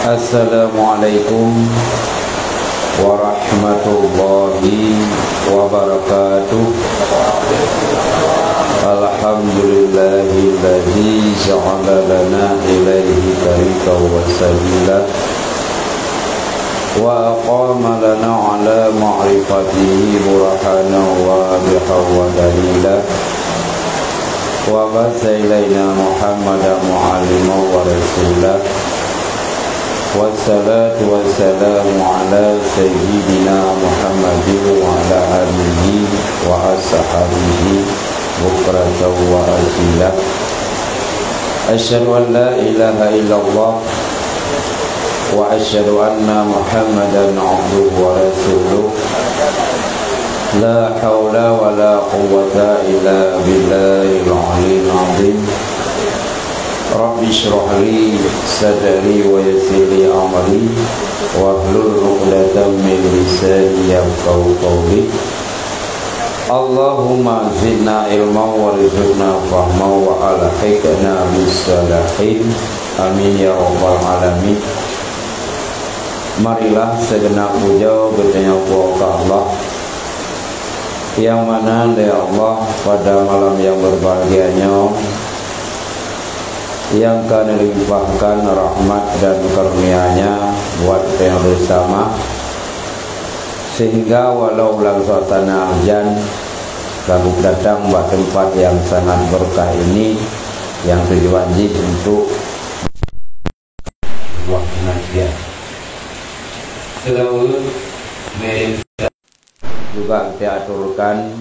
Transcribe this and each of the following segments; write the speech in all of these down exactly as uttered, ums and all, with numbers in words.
Assalamualaikum warahmatullahi wabarakatuh. Alhamdulillahilladzi ja'ala lana ilaihi tariqan wa sabila, wa aqama lana ala ma'rifatihi burhanan wadhihan wa dalila, wa ba'atsa ilaina Muhammadan mu'alliman wa rasula. Wassalatu wassalamu ala sayyidina Muhammadin wa ala alihi wa ashabihi bukratan wa asila. Asyhadu an la ilaha illallah wa asyhadu anna Muhammadan abduhu wa rasuluh. La haula wa la quwwata illa billahil aliyyil azim. Rabbi shrah li sadri wa yassir li amri wahlul 'uqdatam min lisani yafqahu qawli. Allahumma zidna ilman warzuqna fahman wa alhiqna bis shalihin. Amin ya rabbal alamin. Marilah segenap puja geutanyoe keu Allah, nyang mana lé Allah pada malam nyang berbahagia nyoe, nyang ka neulimpahkan rahmat dan karunia-Nya buat geutanyoe bersama, sehingga walau lam suasana hujan, ka geudatang bak teumpat nyang sangat berkah ini, nyang tujuan jih untuk buah pengajian. Seulaweuet juga kita aturkan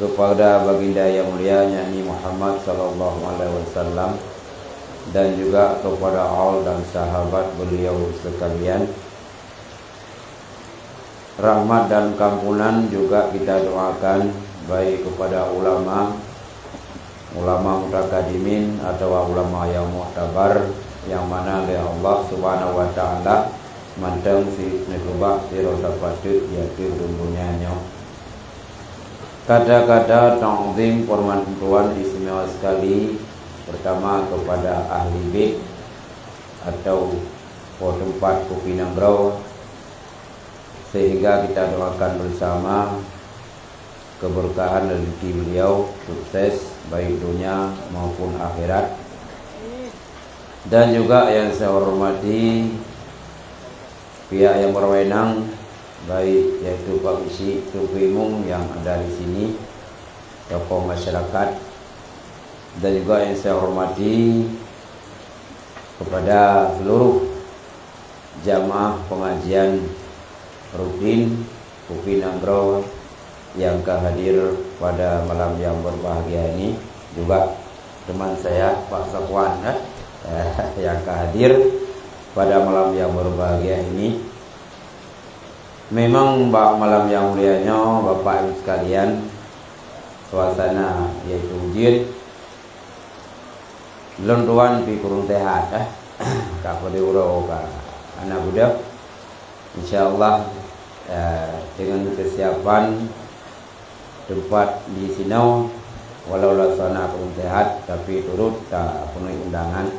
kepada baginda yang mulia, yakni Muhammad sallallahu alaihi wasallam, dan juga kepada al dan sahabat beliau sekalian. Rahmat dan kampunan juga kita doakan, baik kepada ulama, ulama mutakadimin atawa ulama yang muktabar, yang mana lé Allah Subhanahu wa Ta'ala mantong si neukeubah sidroe sapat teuk di ateueh dunia nyoe. Kata-kata ta'zim hormat tuan istimewa sekali, pertama kepada ahli bait atau po teumpat Kupi Nanggroe, sehingga kita doakan bersama keberkahan rezeki beliau, sukses baik dunia maupun akhirat. Dan juga yang saya hormati pihak yang berwenang, baik yaitu Pak Geuchik Teungku Imum yang ada di sini, tokoh masyarakat, dan juga yang saya hormati kepada seluruh jamaah pengajian rutin Kupi Nanggroe yang ka hadir pada malam yang berbahagia ini, juga teman saya Pak Safwan, eh, yang ka hadir pada malam yang berbahagia ini. Memang bak malam yang mulia nyoe, Bapak Ibu sekalian, suasana yaitu ujeuen. Lôn tuan pih kureueng sehat, eh. Ka peudeh uroe ka hana beudôh. Insya Allah, eh, dengan kesiapan tempat di sinoe, walau laksana kureueng sehat, tapi turut tapeunuih undangan.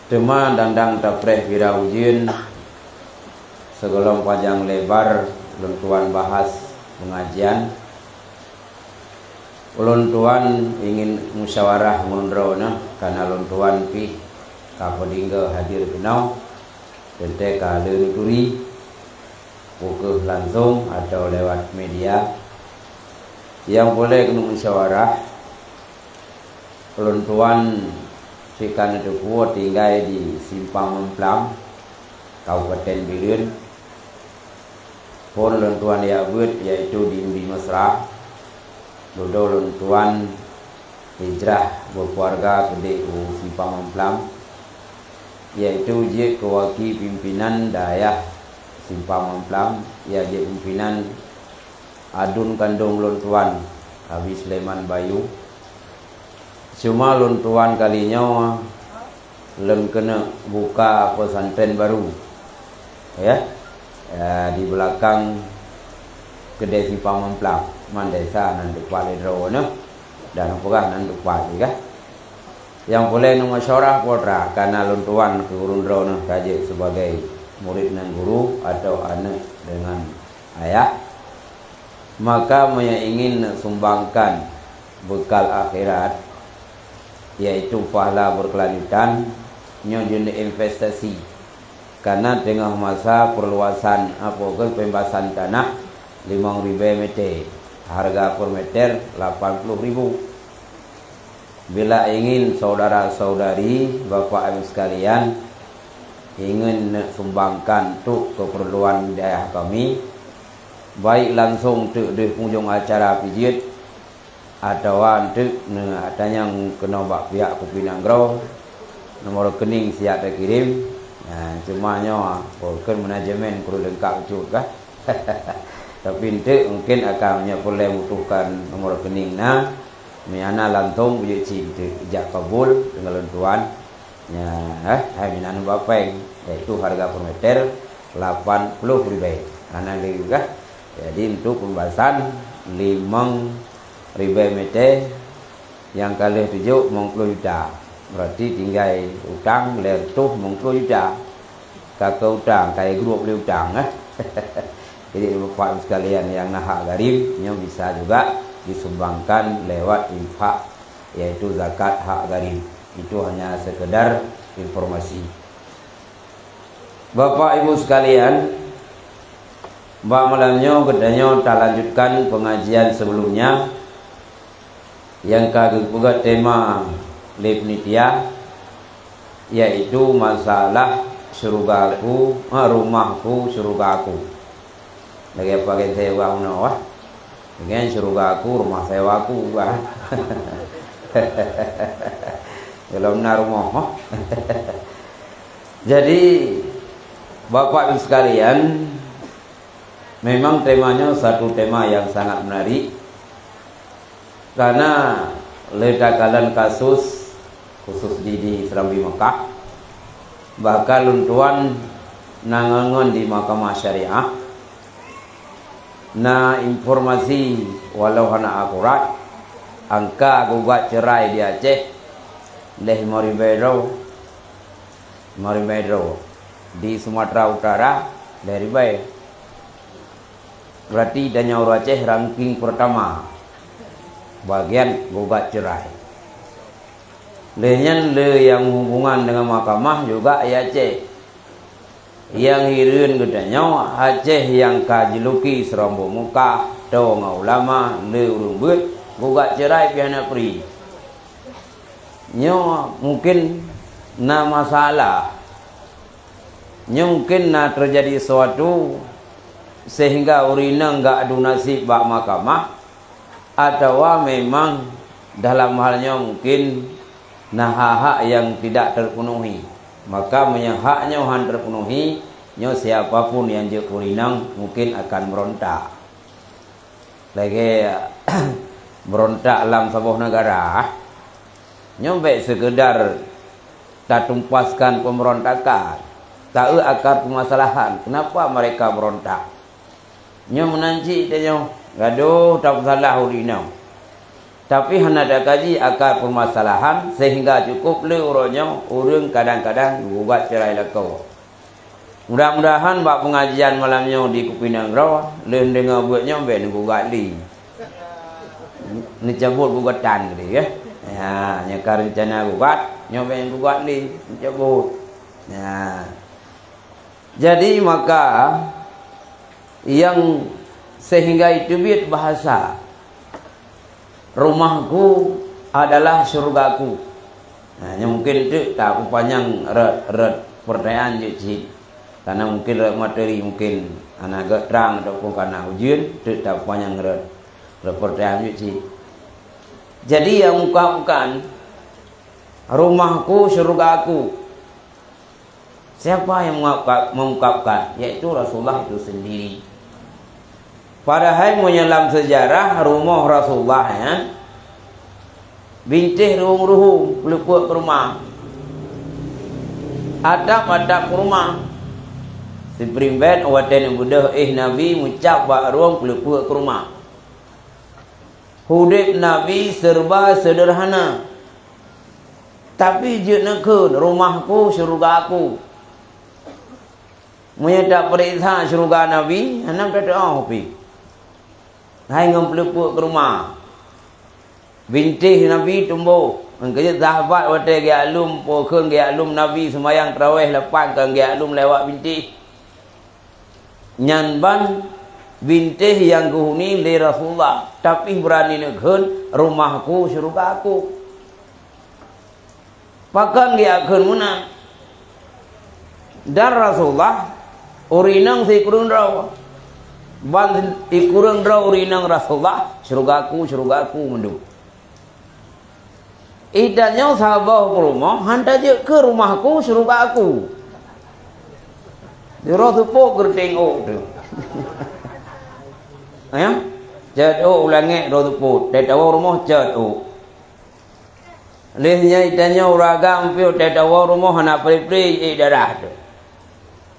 Teuma dandang tapreh pira ujeuen, sigohlom panjang lebar lôn tuan bahas pengajian. Ulôn tuan ingin musyawarah ngon droeneuh, karena lôn tuan pih ka peudinggo hadir keunoe, teuntée ka lheueh neuturi, peu kheueh langsong atawa lewat media. Nyang peureulée keuneuk musyawarah, ulôn tuan si ka neuteupeue tinggai di Simpang Mamplam, Kabupaten Bireuen. Phon lôn tuan jak beuet, yaitu di Mudi Mesra. Dudoe lôn tuan hijrah beukeuluwarga keudeh u Simpang Mamplam, yaitu jeuet keu waki pimpinan dayah Simpang Mamplam, ya jeuet pimpinan aduen kandong lôn tuan, Abi Sulaiman Bayu. Cuma lôn tuan kali nyoe lôn keuneuk buka pesantren baru, ya, ya, di belakang keudeh Simpang Mamplam, man desa nan teumpat lé droeneuh, dan peugah nan teumpat lé kah. Nyang peureulée neumasyawara putra, kana lôn tuan keu ureuëng droeneuh ka jeuet sibagai murit ngon guru atawa aneuëk deungon ayah, maka meunyoe ingin neusumbangkan beukal akhirat, yaitu pahala beukeulanjutan, nyoe jeuet investasi. Kana teungoh masa peurluasan, apoh keu pembasan tanah limong ribée meter, hareuga per meter lapan ploh ribu. Bila ingin saudara-saudari, bapak ibu sekalian, ingin neusumbangkan untuk keperluan dayah kami, baik langsung teuk di ujong acara pijet, atawa teuk neu-, atanyong keunoe bak pihak Kupi Nanggroe, nomor rekening siap takirém. Nah, cuma nyoe, oh, keu manajemen perlu lengkap cut kah? Tapi enteuk mungkin akan nyoe peureulée butuhkan nomor rekening na, meunyo na langsung bujeuet cit enteuk jak kabul deungon lôn tuan. Nya, eh, hai minan bapeng, yaitu harga per meter lapan puluh ribée. Hana lé kah? Jadi untuk pembahasan limong ribée meter nyang ka lheueh tujok limong puluh juta. Berarti tinggai utang lhée reutôh limong puluh juta. Ka keu utang, ka grup lé utang, eh. Jadi, Bapak Ibu sekalian nyang na hak gharim, nyoe bisa juga disumbangkan lewat infak, yaitu zakat hak gharim. Itu hanya sekedar informasi. Bapak Ibu sekalian, bak malam nyoe geutanyoe talanjutkan pengajian sebelumnya nyang ka geupeugah tema lé panitia, yaitu masalah syurugaku, eh, rumahku, syurugaku. Lagée pakai sewa unoe, wah. Dengan syurugaku, rumah sewaku, wah. Belum na rumah, wah. Jadi, Bapak Ibu sekalian, memang temanya satu tema yang sangat menarik. Karena lé takalon kasus khusus di, di Serambi Mekah, bahkan lôn tuan na ngon di Mahkamah Syariah, na informasi walau hana akurat, angka gugat cerai di Aceh lhée limong ribée droe, limong ribée droe, di Sumatera Utara lhée ribée. Berarti tanyoe ureuëng Aceh ranking pertama bagian gugat cerai. Lheueh nyan lé nyang hubungan dengan mahkamah juga i Aceh. Nyang hireuen geutanyoe Aceh nyang ka jiluki seurombong Mekah, toh ngon ulama, lé ureuëng beuet, gugat cerai pih hana pri. Nyoe mungkin na masalah. Nyoe mungkin na teujadi sesuatu sehingga ureuëng inong gak adu naseb bak mahkamah, atawa memang dalam hal nyoe mungkin na hak-hak nyang tidak terpenuhi. Maka meunyoe hak nyoe han terpenuhi, nyoe siapa pun nyang jeuet ureuëng inong mungkin akan meurontak. Lagée meurontak lam saboh negara, nyoe bék sekedar tatumpaskan pemberontakan, taeu akar permasalahan, kenapa mereka berontak. Nyoe meunan cit tanyoe, gadoh tapeusalah ureuëng inong. Tapi hana takaji akar permasalahan sehingga cukup lé uroe nyoe ureuëng kadang-kadang gugat cerai lakoe. Mudah-mudahan bak pengajian malam nyoe di Kupi Nanggroe, lheueh deungoe buet nyoe bék neugugat lé. Neucabut gugatan tadi, ya. Ya, nyang ka rencana gugat, nyoe bék neugugat lé, neucabut. Ya. Jadi maka yang sehingga itu biet bahasa, "Rumahku adalah syurgaku." Nah, nyoe mungkin teuk tapeupanjang rot-rot pertanyaan jeuet cit. Karena mungkin rot materi mungkin hana gét trang ataupun karena ujeuen, teuk tapeupanjang rot, rot pertanyaan jeuet cit. Jadi, yang mengungkapkan, "Rumahku, syurgaku." Siapa yang mengungkap-, mengungkapkan? Yaitu Rasulullah itu sendiri. Padahai meunyoe lam seujarah rumoh Rasulullah nyan, bintéh ruhueng-ruhueng peuleupeuk keureuma, atap-atap keureuma. Siprimbét watée neubeudôh éh Nabi meucab bak ruhueng peuleupeuk keureuma. Udeb Nabi serba seudeurhana. Tapi jeuet neukheun, "Rumohku, syeurugaku." Meunyoe tapeuriksa syeuruga Nabi, hana teutu'oh pih. Hai ngon peuleupeuk keu rumoh. Bintéh Nabi tumbôk. Nyang keujeuet sahabat watée geujak lom, po kheun geujak lom Nabi seumayang tarawéh lapan, kon geujak lom lewat bintéh. Nyan ban bintéh nyang geuhuni lé Rasulullah, tapi beurani neukheun, "Rumohku, syeurugaku." Pakon geujak kheun meunan? Dan Rasulullah ureueng inong sikureueng droe. Ban sikureueng droe ureueng inong Rasulullah, "Syeurugaku, syeurugaku," mandum. Ih, tanyoe saboh peurumoh, han tajeuet keu "Rumohku, syeurugaku." Di roh seupôt geureuteng ôk teuh. Ya? Cot ôk u langét roh seupôt, teuh tawoe rumoh cot ôk. Lheueh nyan tanyoe ureueng agam piôh teuh tawoe rumoh hana pri-pri ék darah teuh.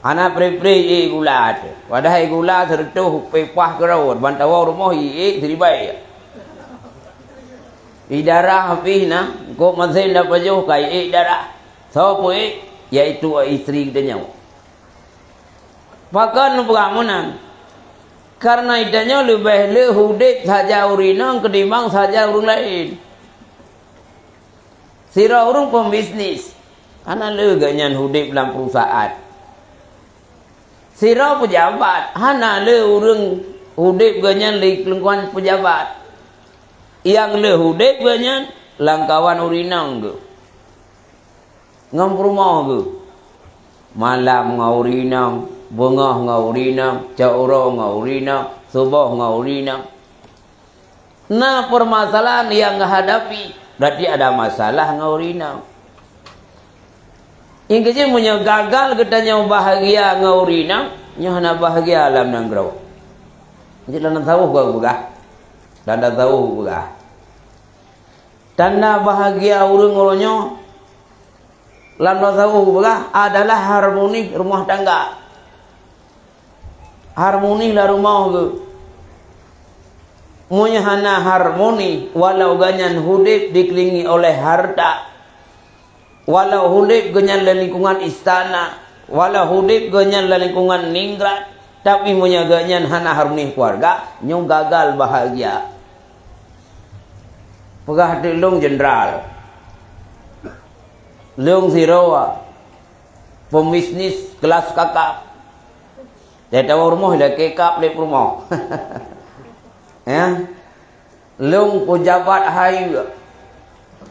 Hana pri-pri ék gula teuh. Padahai gula sireutôh peuet pah keurot, ban tawoe rumoh ék siribèe. Ék darah pih na, kok masén tapajoh ka ék darah. Soe peuék? Yaitu istri geutanyoe. Pakon neupeugah meunan? Kareuna geutanyoe leubeh le udeb sajan ureueng inong keutimbang sajan ureueng laén. Sidroe ureueng pembisnis, hana le gobnyan udeb lam perusahaan. Sidroe peujabat, hana le ureueng udeb gobnyan di lingkungan peujabat. Nyang le udeb gobnyan lamkawan ureueng inong geuh. Ngon peurumoh geuh. Malam ngon ureueng inong, beungoh ngon ureueng inong, cot uroe ngon ureueng inong, suboh ngon ureueng inong. Na permasalahan nyang geuhadapi, berarti ada masalah ngon ureueng inong. Nyang keujeuet meunyoe gagal geutanyoe bahagia ngon ureueng inong, nyoe hana bahagia lam nanggroe. Jadi lam tasawuf geupeugah, lam tasawuf geupeugah. Tanda bahagia ureueng uroe nyoe lam tasawuf geupeugah adalah harmoni rumah tangga. Harmoni lam rumoh geuh. Meunyoe hana harmoni, walau gobnyan udeb dikelilingi oleh hareuta, walau udeb gobnyan lam lingkungan istana, walau udeb gobnyan lam lingkungan ningrat, tapi meunyoe gobnyan hana harmoni keuluwarga, nyoe gagal bahagia. Peugah teuk lôn jeundral. Lôn sidroe pembisnis kelas kakap. Teuh tawoe rumoh ilakée kap lé peurumoh. Ya. Lôn peujabat hayeue.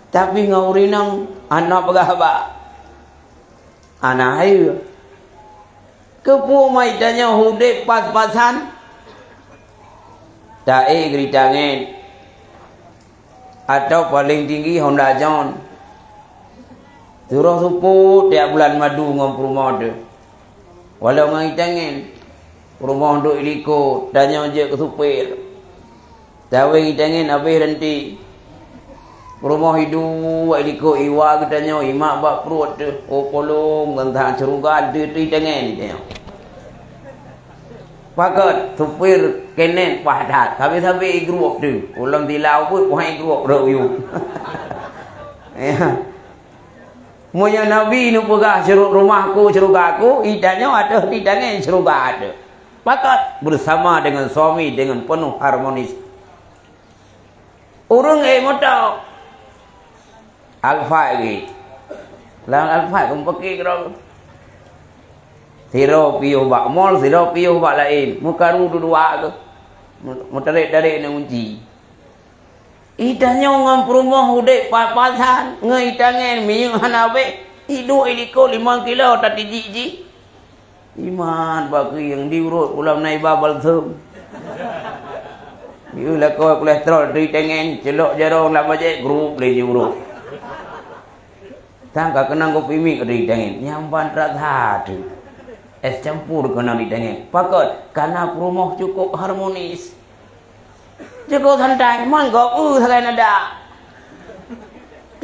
Tapi ngon ureueng inong hana peugah haba. Hana hayeue. Keupeue ma geutanyoe udeb pas-pasan? Taék geurita ngen. Atau paléng tinggi Honda John. Sidroe seupôt tiep bulan madu ngon peurumoh teuh. Walau ngon geutangen, peurumoh duek ilikot, tanyoe jeuet keu supir. Tawéng geutangen habéh ranté. Peurumoh iduek ilikot iwa geutanyoe imat bak pruet teuh. Oh polong ngon that syeuruga teuh geutangen geutanyoe. Pakon supir keunan paih that, sabe-sabe igrup teuh. Ulôn tilau pun paih igrup rot uyuek. Ya. Meunyoe Nabi neupeugah syuru-, "Rumohku, syeurugaku," geutanyoe ateueh geutangen syeuruga teuh. Pakon bersama dengan suami dengan penuh harmonis. Ureueng ék moto. Alphard geuh. Lam Alphard keu meupaké keudroe. Sidroe piôh bak mall, sidroe piôh bak laén. Meukaru dua-dua keuh. Meutarek-tarek ngon gunci. Geutanyoe ngon peurumoh udeb pat-patan, ngon geutangen minyeuk hana habéh. Iduek ilikot limong kilo tatijik jih. Imat bak keuieng diurot pulam na iba balsem. Dieu lakoe kolesterol teuh geutangen, ceulok jarong lam bajée grup lé jiurot. Tan ka keunong kopi miek teuh geutangen, nyang ban rasa teuh. Es campur keunong geutangen. Pakon? Karena peurumoh cukup harmonis. Jeuet keu santai, man gob eu sagai nada.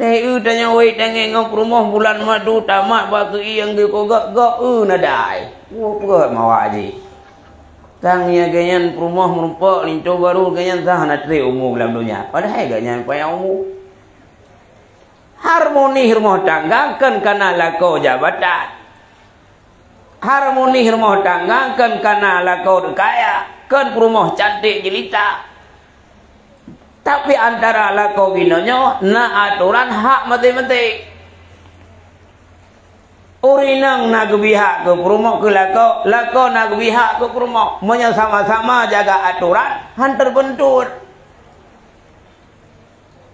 Teuh eu tanyoe wéh tangieng ngon peurumoh bulan madu tamat bak keuieng geuh keu gob, gob eu nadai. Woe peugét mawak jih. Tang nyang geuh nyan peurumoh meurumpok linto barô geuh nyan sah hana trép umu lam donya. Padahai geuh nyan panyang umu. Harmoni rumoh tangga kon kana lakoe jabatan. Harmoni rumoh tangga kon kana lakoe kaya, kon peurumoh cantik jelita. Tapi antara lakoe binoe nyoe na atoran hak maté-maté. Ureueng inong na geubri hak keu peurumoh keu lakoe, lakoe na geubri hak keu peurumoh. Meunyoe sama-sama jaga atoran, han teupeuntot.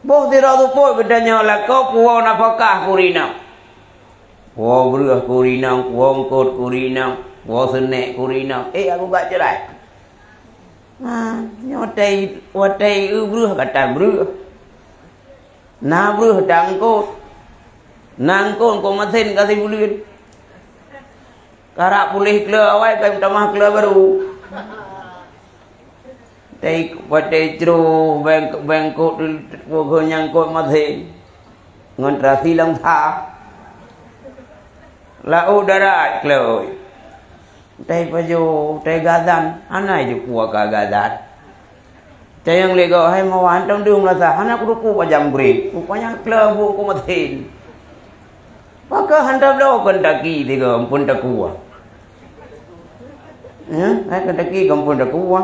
Boh sidroe seupôt geutanyoe lakoe puwoe nafakah keu ureueng inong. Puwoe breueh keu ureueng inong, puwoe eungkôt keu ureueng inong, puwoe seunek keu ureueng inong. Eh, aku gak cerai. Ha, nyoe watèe, watèe eu breueh gata breueh. Na breueh ta eungkôt. Na eungkôt, eungkôt masén ka sibuleuen. Karab puléh kleu awai ka tamah kleu barô. Tei, watèe cro beng, bengkot peugeue nyang kot masén ngon terasi lam sa. Laôt darat kleu. Tei pajoh, tei gazan, hana jipue ka gazan. Cayang lé gob, hai mawan, tom deuh meulasa, hana kuruku pajam brek, rupanya kleu buet ku masén. Pakon hana bloe Kentucky tiga ampun takua. Ya, hai Kentucky ampun takua.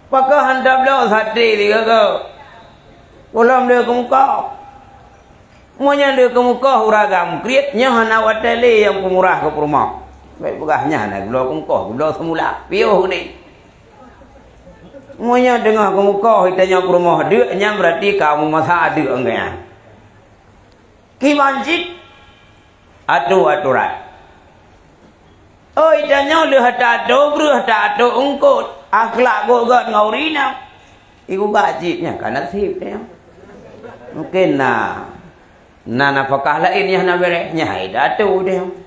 Pakon hana bloe sate tiga ke. Pulang dia ke muka. Meunyoe lé keumeukoh uragam kriet, nyoe hana watèe lé nyang peumurah keu peurumoh. Bèk peugah nyan hana geubloe keumeukoh, geubloe seumula. Piôh geude. Meunyoe teungoh keumeukoh, geutanyoe peurumoh deuk, nyan beurati ka meumasa deuk ngon nyan. Kiban cit atu-aturan. Oi, tanyoe lheueh tato breueh, tato eungkôt, akhlak gét-gét ngon ureueng inong. Iku gajib nyan ka naseb tanyoe. Mungken na, na nafakah laén nyang hana bèrèh, nyan hai tato tanyoe.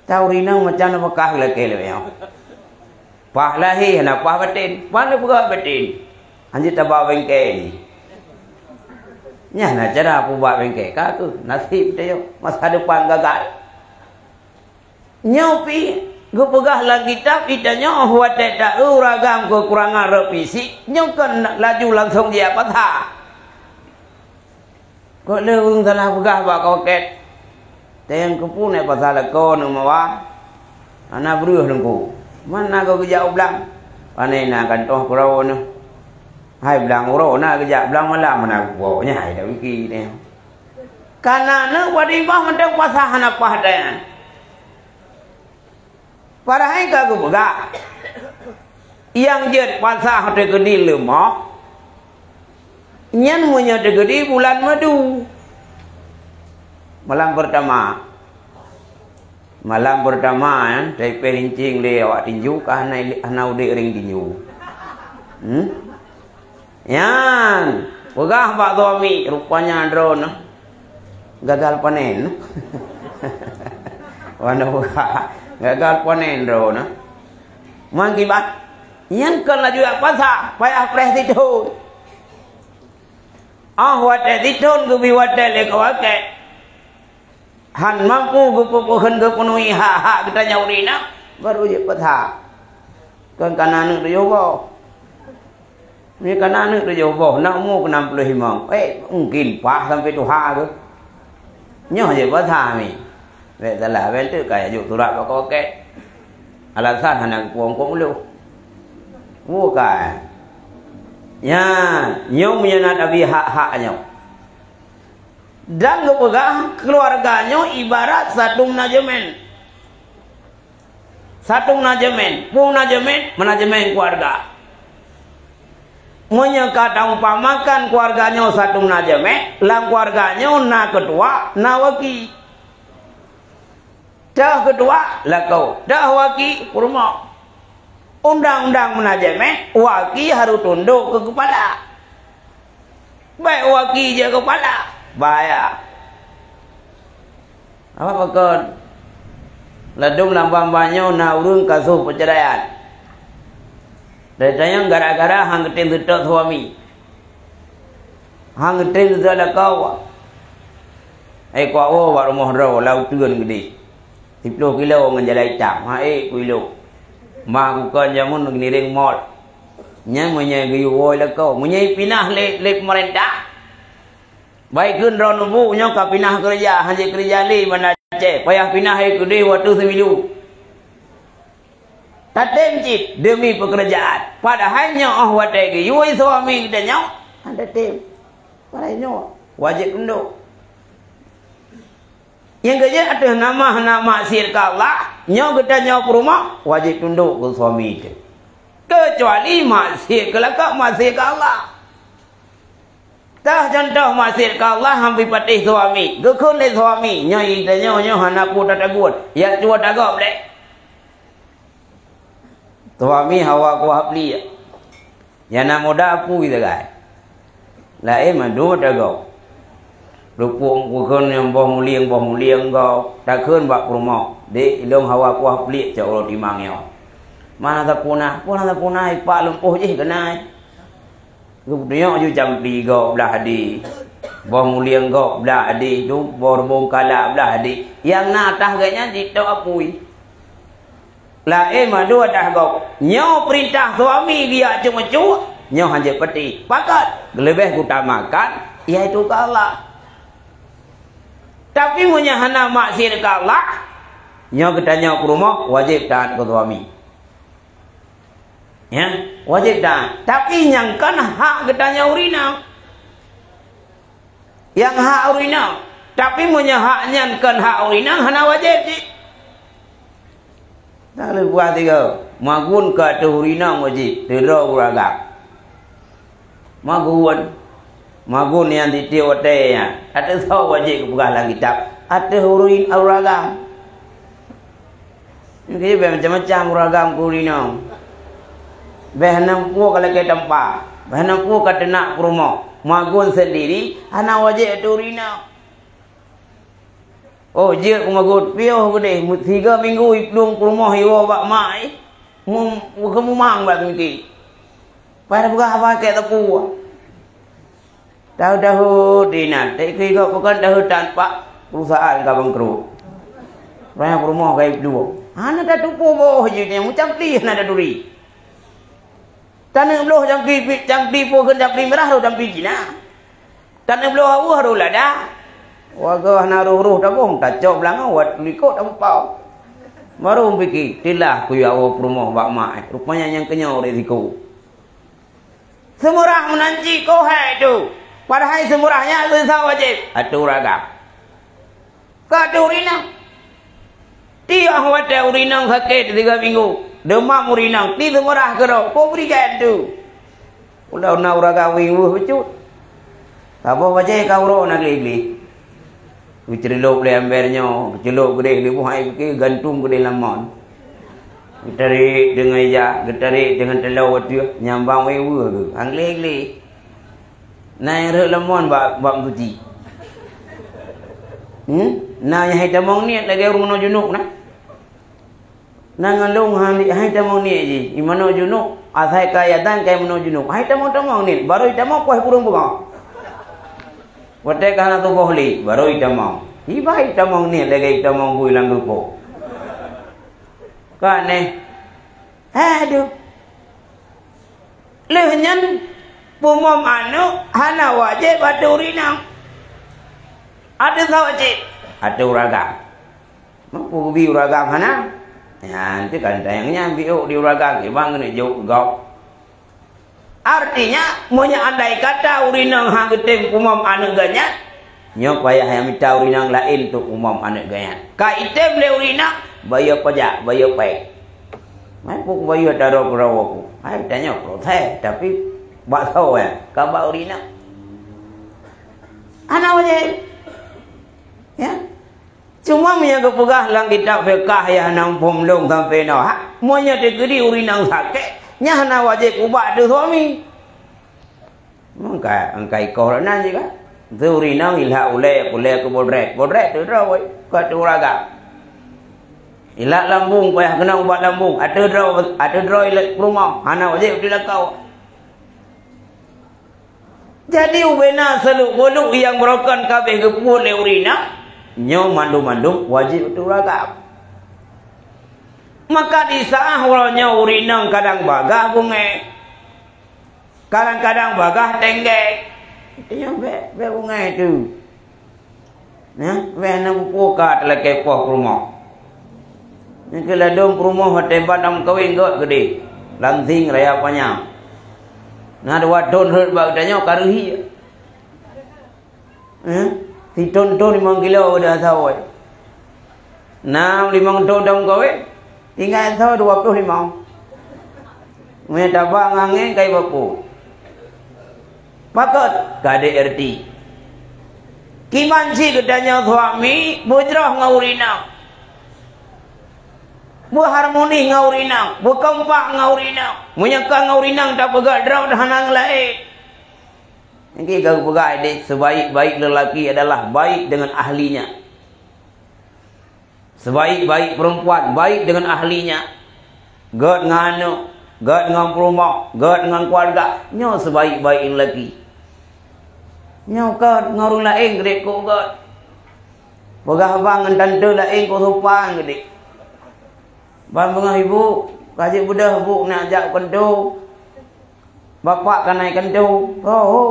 Tau ureueng inong macam nafakah lakèe lé nyoe. Paih lahé hana paih batén, paih peugah batén. Hanjeuet taba bengke jih. Nyan na cara peubuet bengke, ka keuh naseb tanyoe, masa depan gagal. Nyoe pih geupeugah lam kitab, geutanyoe watèe ta-eu uragam keukurangan rot fisik, nyoe kon laju langsong jijak pasa. Kok lé ureueng salah peugah bak kokét, "Teuh keupeue nèk pasa lakoe neuh mawa? Hana breueh Teungku. Man na goe geujak u blang? Pane na kantong keudroe neuh? Hai blang uroe na geujak, blang malam hana geuwoe." Nyan hai dak pike nyan. Kana neuh padum bah mantong pasa hana paih tanyan. Padahai ka geupeugah, nyang jeuet pasa teukeudi leumoh, nyan meunyoe teukeudi bulan madu. Malam peurtama. Malam peurtama nyan, teupeu rinceng lé awak tinju ka hana, hana udép ring tinju. Hmm? Nyan, peugah bak suami, rupanya droeneuh gagal panen. Wana peugah, gagal panen droeneuh. Meuakibat, nyan kon laju jak pasa, payah preh sithon. Ah, watèe sithon geubi watèe lé keu wakèe. Han mampu geupeu-, geupeunuhi hak-hak geutanyoe ureueng inong, baru jeuet pasa. Kon kana aneuk tujoh boh. Meunyoe kana aneuk tujoh boh, na umu keu nam ploh limong, eh, mungken pah sampoe tuha keuh. Nyoe jeuet pasa mi. Bèk salah, bèk teuk ka jijok surat bak kokét. Alasan hana geupuwoe eungkôt mulo. Bukan. Nyan, nyoe meunyoe na tabi hak-hak nyoe. Dan geupeugah, keuluwarga nyoe ibarat satu manajemen. Satu manajemen, peue manajemen? Manajemen keuluwarga. Meunyoe ka taumpamakan keuluwarga nyoe satu manajemen, lam keuluwarga nyoe na keutua, na waki. Teuh keutua, lakoe. Teuh waki, peurumoh. Undang-undang manajemen, waki harôh tundok keu keupala. Bèk waki jeuet keupala. Bahaya. Apa pakon? Ladôm lam bansa nyoe na ureueng kasoh peuceraian. Dari tanyong gara-gara han geutem seutôt suami. Han geutem seutôt lakoe. Hai kuwoe bak rumoh droe lam uteuen geudeh. Siploh kilo ngon jalan itam. Ha ék kuilo. Ma kukon jameun geuniréng mol. Nyan meunyoe geuyue woe lakoe. Meunyoe ipinah lé, lé peumeurintah. Baik kheun droeneuh bu nyoe ka pinah keureuja, hana keureuja lé Banda Aceh, payah pinah hai keudeh watèe seumilu. Tatem cit demi pekerjaan. Padahai nyoe óh watèe geuyue suami geutanyoe, hana tem. Padahai nyoe wajéb tundok. Nyang keujeuet ateueh nama hana maksiat keu Allah, nyoe geutanyoe peurumoh wajéb tundok keu suami teuh. Keucuali maksiat keu lakoe, maksiat keu Allah. Tah contoh maksiat keu Allah, han patéh suami. Geukheun lé suami, nyoe geutanyoe nyoe hana peue tatagun. Jak cuba tagob lé. Suami hawa kuah pliek. Nyang na muda apui sagai. Laén mandum tagob. Lupuk kukheun nyang boh mulieng, boh mulieng gob. Takheun bak peurumoh, "Dek, ilôn hawa kuah pliek cok uroe timang nyoe." Mana sapuna? Puna sapuna, ipak lumpoh jih keunan. Geupeudong ju campli gob blah di. Boh mulieng gob blah di. Tu boh reubông kala blah di. Nyang na atah geuh nyan jitok apui. Laén mandum atah gob. Nyoe peurintah suami geujak cuk-cuk, nyoe hana jeuet peuti. Pakat, leubeh utamakan, yaitu keu Allah. Tapi meunyoe hana maksiat keu Allah, nyoe geutanyoe peurumoh wajéb taát keu suami. Ya, wajéb taát. Tapi nyang kon hak geutanyoe ureueng inong. Nyang hak ureueng inong. Tapi meunyoe hak nyan kon hak ureueng inong, hana wajéb cit. Nah, leueh buah tiga. Magun ka ateueh ureueng inong wajéb, teudroe ureueng agam. Magun. Magun nyang tiep-tiep watèe nyan. Ateueh soe wajéb geupeugah lam kitab? Ateueh ureueng, ureueng agam. Nyoe bèk macam-macam ureueng agam keu ureueng inong. Bèk hana peue ka lakèe tampa, bèk hana peue ka teunak peurumoh. Magun seundiri hana wajéb ateueh ureueng inong. Oh, jeuet keu magun, piôh keudeh, tiga minggu iplueng peurumoh iwoe bak mak jih. Mum-, mumang bak teumiki. Pada peugah haba kèe teupeu. Tahu-tahu dinan, teuk keu gob pakon tahu tan pak perusahaan ka bangkrut. Banyak peurumoh ka iplueng. Hana tatupeu boh jih nyan, meucampli hana taturi. Taneuk bloh campli, campli peue kheun campli mirah, roh campli Cina. Taneuk bloh aweuh, roh lada. Warga hana roh-roh tabong, tacok beulangöng, wat likot tamupau. Baru meupiké, tilah kuyue woe peurumoh bak mak, eh. Rupanya nyang keunyoe risiko. Seumurah meunan cit keuh hai tu. Padahai seumurah nyan seusa wajéb. Ateueh ureueng agam. Ka ateueh ureueng inong. Tiok watèe ureueng inong sakét tiga minggu. Deumam ureueng inong. Ti seumurah keudroe. Peue bri gèt tu? Ulôn na ureueng agam weueh bacut. Saboh bajèe ka uroe na gleh-gleh. Geucreulop lé amber nyoe, geucreulop keudeh lé boh hai pike, gantung keudeh lam mon. Geutarék deungon ija, geutarék deungon taloe ateueh, nyang bang weueh-weueh geuh, han gleh-gleh. Na nyang rhot lam mon bak, bak meusuci. Hmm? Na nyang hai tamong niet lagèe ureueng meunoe junub na. Na ngon lôn han, han itamong niet jih. Imeunoe junub, asai ka yatan ka imeunoe junub. Han itamong-tamong niet, barô itamong poh kureueng beungoh. Watèe ka hana tuboh lé, barô itamong. Iba itamong niet lagèe itamong bui lam geupok. Ka aneh. Aduh. Lheueh nyan, peumom aneuk hana wajéb ateueh ureueng inong. Ateueh soe wajéb? Ateueh ureueng agam. Meunyoe geubi ureueng agam hana, nyan teuh kan tanyong nyan biôk di ureueng agam, kiban keuneuk jok gob. Artinya, meunyoe andai kata ureueng inong han geutem peumom aneuk geuh nyan, nyoe payah nyang mita ureueng inong laén untuk peumom aneuk geuh nyan. Ka item lé ureueng inong, bayeue pajak, bayeue pèng. Hai, peue kubayeue taroe keurawa ku? Hai, tanyoe proses, tapi bak soe nyan? Ka bak ureueng inong. Hana wajéb. Ya. Cuma meunyoe geupeugah lam kitab fiqah nyang na muphom lôn sampoe noe, ha, meunyoe teukeudi ureueng inong sakét, nyan hana wajéb ubat ateueh suami. Meuka, meuka ikoh lom nan jih ka. Teu ureueng inong ilak ulèe, ulèe keu bodrek. Bodrek teu droe, ka teu ureueng agam. Ilak lambung, payah keunong ubat lambung. Ateueh droe, ateueh droe ilak peurumoh, hana wajéb ateueh lakoe. Jadi, ubena seluk-beluk nyang beurokon ka abéh geupeubuet lé ureueng inong, nyoe mandum-mandum wajéb ateueh ureueng agam. Maka di saát uroe nyoe ureueng inong kadang bagaih beungéh, kadang-kadang bagaih teuinggék, Nyoe bèk, bèk beungèh tu. Nyan, bèk hana muphom ka talakèe poh peurumoh. Nyan keuh ladôm peurumoh watèe ban lam kawen gèt keudéh. Lansing raya panyang. Na dua thôn rhot bak geutanyoe ka reuh ie. Eh? Sithôn-thôn limong kilo dah sawoe. Na limong thôn dong kawin, tinggai soe dua ploh limong. Meunyoe taba ngon angén kai bapu. Pakon ka D R T. Kiban cit geutanyoe suami beujroh ngon ureueng inong. Beuharmoni ngon ureueng inong, beukompak ngon ureueng inong. Meunyoe ka ngon ureueng inong tapeugah droe hana ngon laén. Nggih, geupeugah deh, sebaik-baik lelaki adalah baik dengan ahlinya. Sebaik-baik perempuan baik dengan ahlinya. Gèt ngon aneuk, gèt ngon peurumoh, gèt ngon keluarga. Nyoe sebaik-baik lelaki. Nyoe gèt ngon ureueng laén geude kok gèt. Peugah haba ngon tante laén kok sopan geude. Ban beungoh ibu, ka jeuet beudôh bu nak jak keudo. Bapak ka na i keudo. Ho, ho.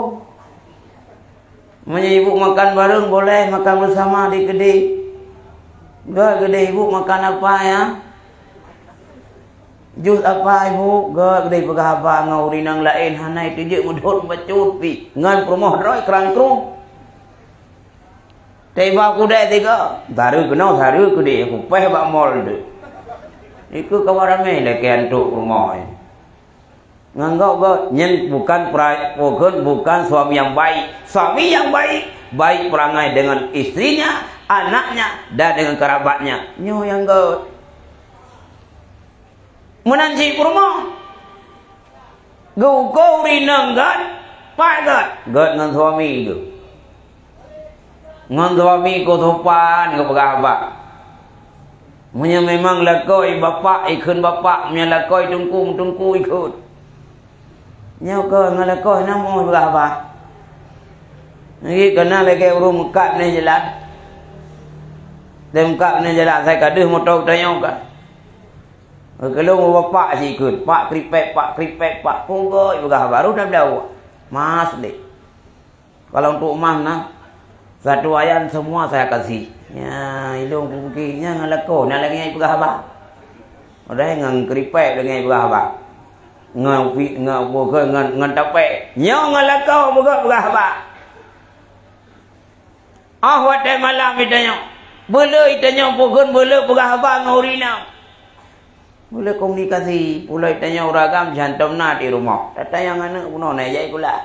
Meunyoe ibu makan bareng boleh makan bersama di keudè. Gèt keudè ibu makan apa ya? Jus apa ibu? Gèt keudè peugah haba ngon ureueng inong laén hana iteujeuet meudhôt bacut pih ngon peurumoh droe krang krueng. Tiba kudai tiga, saru keunoe saru keudè kupéh bak mall tu. Iku kawan ramé lakèe antok rumoh. Nganggok gèt, nyan bukan pera-, bukan, bukan suami yang baik. Suami yang baik, baik perangai dengan istrinya, anaknya, dan dengan kerabatnya. Nyoe nyang gèt. Meunan cit peurumoh. Geuko ureueng inong gèt, pat gèt. Gèt ngon suami geuh. Ngon suami kok sopan geupeugah haba. Meunyoe memang lakoe bapak, ikheun bapak, meunyoe lakoe teungku, teungku ikheun. Nyoe keuh ngon lakoe na meu peugah haba. Nyoe keunan lagèe ureueng meukat neh jalan. Lé meukat neh jalan, sai ka deuh moto geutanyoe ka. Keukeulong bapak sikheun, "Pak kripek, pak kripek, pak." Punggoe peugah haba, baru na beudawa. Mas deh. Kalau untuk emas na, satu ayan semua saya kasih. Ya, ilong kuki nya ngon lakoe, na lagèe nyan peugah haba. Padahai ngon kripek lagèe nyan peugah haba. Ngon pi-, ngon, ngon, ngon tapek. Nyoe ngon lakoe peugah, peugah haba. Ah, watèe malam itanyoe. Beuleu itanyoe pukon beuleu peugah haba ngon ureueng inong. Beuleu komunikasi, pulo itanyoe ureueng agam jantom na di rumoh. Tatanyong aneuk bunoe na jai kula.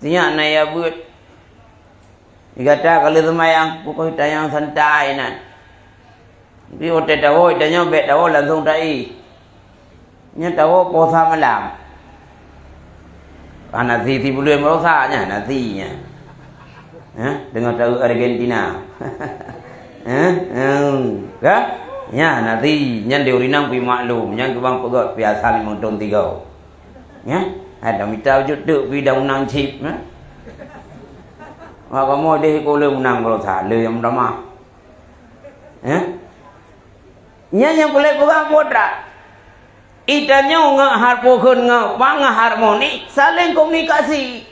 Sinyak na ya beuet. Digata ka lheueh seumayang, pukon tanyong santai nan. Tapi watèe tawoe, tanyoe bèk tawoe langsung taéh. Nyan tawoe poh sa malam. Ah, nasi si buleuen baroesa nyan, nasi nyan. Hah? Teungoh tawoe Argentina. Hah? Hmm. Ka? Nyan nasi, nyan di ureueng inong pih maklum, nyan keubang peugöt pih asal limong thôn tiga. Nyan, ada mita ujuk teuk pih dah unang chip, ha? Mak kamoe deh iko lé unang baroesa, lé nyang meutamah. Eh? Nyan nyang peureulèe peugah buet dak? Itanyoe ngon harpukheun ngon pang harmoni, saléng komunikasi.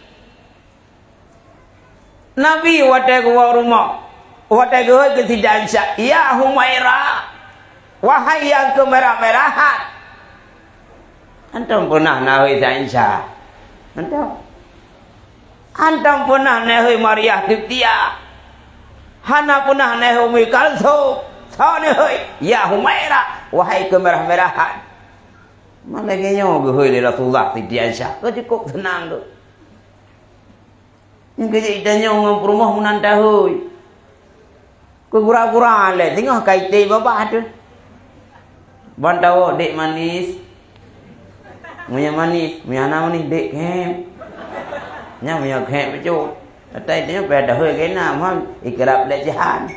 Nabi watèe geuwoe rumoh, watèe geuhôi keu Siti Aisyah, "Ya Humaira, wahai nyang keumeurah-meurahan." Antom peunah na hôi Siti Aisyah? Antom. Antom peunah neuhôi Mariah Qibtiyah? Hana peunah neuhôi Ummi Kalsum? Soe neuhôi? Ya Humaira, wahai keumeurah-meurahan. Malah lagèe nyoe geuhôi lé Rasulullah Siti Aisyah. Ka cukôp seunang tu. Nyang keu jeuet tanyoe ngon peurumoh meunan tahôi. Keu gura-gura lé, singoh ka item babah teuh. Ban tawoe, "Dek manis." Meunyoe manis, meunyoe hana manis, "Dek khém." Nyan meunyoe khém bacut. Atai tanyoe payah tahôi lagèe na, meuhan ikrab lé jihan.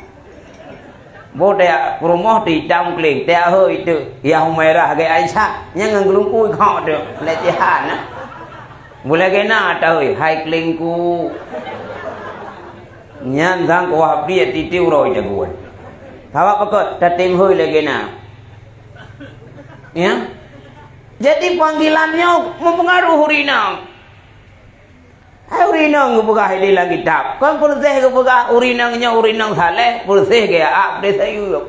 Boh tajak peurumoh teuh itam kléng, tajak hôi teuh, "Ya Humairah," lagèe Aisyah, nyan ngon geulungku ikhok teuh, lé jihan na. Meulagèe na tahôi, "Hai kléngku." Nyan sang kuah biet titi uroe jagoe. Sabab pakon tatem hôi lagèe na. Ya. Jadi panggilan nyoe mempengaruhi ureueng inong. Hai Ureueng inong geupeugah idéh lam kitab. Kon peureuseh geupeugah ureueng inong nyoe ureueng inong saleh, peureuseh gaya ak peudeh sayueb.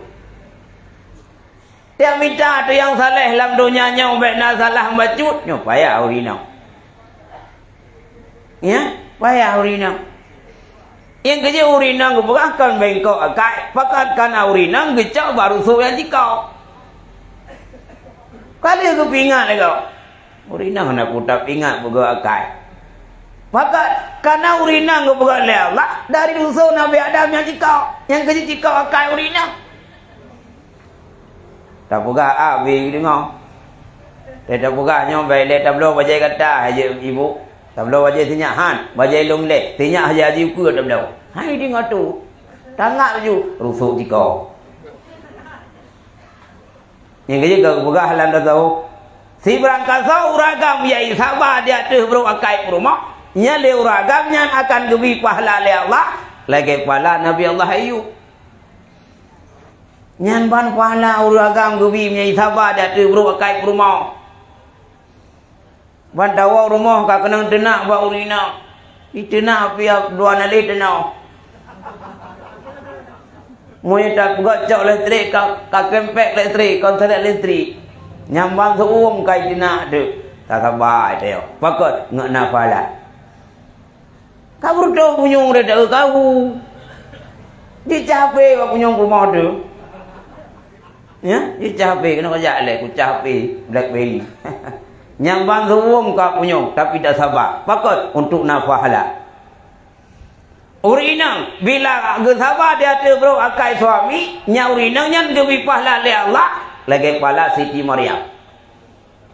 Tiep mita ateueh nyang saleh lam donya nyoe bék na salah bacut, nyoe payah ureueng inong. Ya, payah ureueng inong. Nyang keujeuet ureueng inong geupeugah kon bengkok akai, pakat kana ureueng inong geucok bak rusok nyang cikok. Ka lheueh geupeuingat lé gob. Ureueng inong hana peue tapeuingat peugöt akai. Pakat kana ureueng inong geupeugöt lé Allah dari rusok Nabi Adam nyang cikok, nyang keujeuet cikok akai ureueng inong. Tapeugah a bi deungoe. Teuh tapeugah nyoe bèk lé tabloe bajèe gata, hai jeuet ibu. Tabloe bajèe sinyak han, bajèe lôn lé. Sinyak haji ukeue tabloe. Hai deungoe tu. Tangak laju, rusok jikoe. Nyang keujeuet ka geupeugah lam tasawuf, sibarang kasoe ureueng agam nyang saba di ateueh brôk akai peurumoh, nyan lé ureueng agam nyan akan geubri pahala lé Allah lagèe pahala Nabi Allah Ayub. Nyan ban pahala ureueng agam geubri meunyo saba di ateueh brôk akai peurumoh. Ban tawoe rumoh ka keunong teunak bak ureueng inong. Iteunak pih dua naleh teunoh. Meunyo tapeugöt cok listrik ka, ka keumpèk listrik, kontrak listrik. Nyan ban seuuem ka iteunak deuh. Tasaba iteuh. Pakot ngon na pahala. Ka beureutoh punyueng rot deuh kahu. Jicah H P bak punyueng peurumoh teuh. Ya, jicah H P keunoe kajak lé kucah H P BlackBerry. Nyan ban seuuem ka punyueng, tapi tasaba. Pakot untuk na pahala. Ureueng inong bila geusaba di ateueh brôk akai suami, nyan ureueng inong nyan geubri pahala lé Allah lagèe pahala Siti Maryam.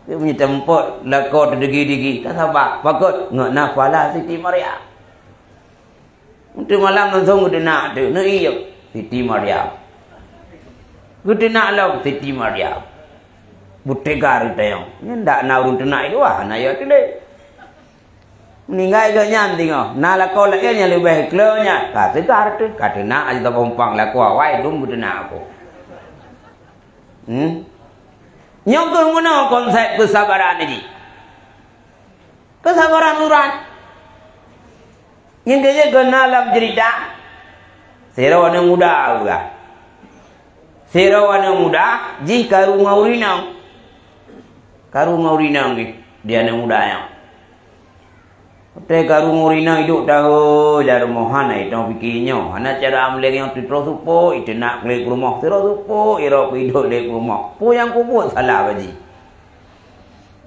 Meunyo tamuphom lakoe teudigi-digi, tasaba, pakot ngon na pahala Siti Maryam. Untuk malam langsung geuteunak teuh, neuiék Siti Maryam. Geuteunak lom Siti Maryam. Beuteugar teuh nyoe. Nyan dak na ureueng teunak i luwa, hana yö teuh lé. Meuninggai geuh nyan teungoh, na lakoe laén nyang leubeh klo nyan, ka teugar teuh, ka teunak aja tapompang lakoe awai dum geuteunak aku. Hmm? Nyoe keuh meunoe konsep keusabaran jih. Keusabaran urat. Nyang keujeuet keuh na lam ceurita, sidroe aneuk muda peugah. Sidroe aneuk muda jih karu ngon ureueng inong. Karu ngon ureueng inong jih, di aneuk muda nyoe. Watèe karu ngon ureueng inong iduek tahôi lam rumoh, hana itong pike nyoe, hana cara amleng nyoe teutroh seupôt, iteunak keu lé peurumoh, teutroh seupôt, irok keu iduek lé peurumoh. Peue nyang kubuet salah bak jih?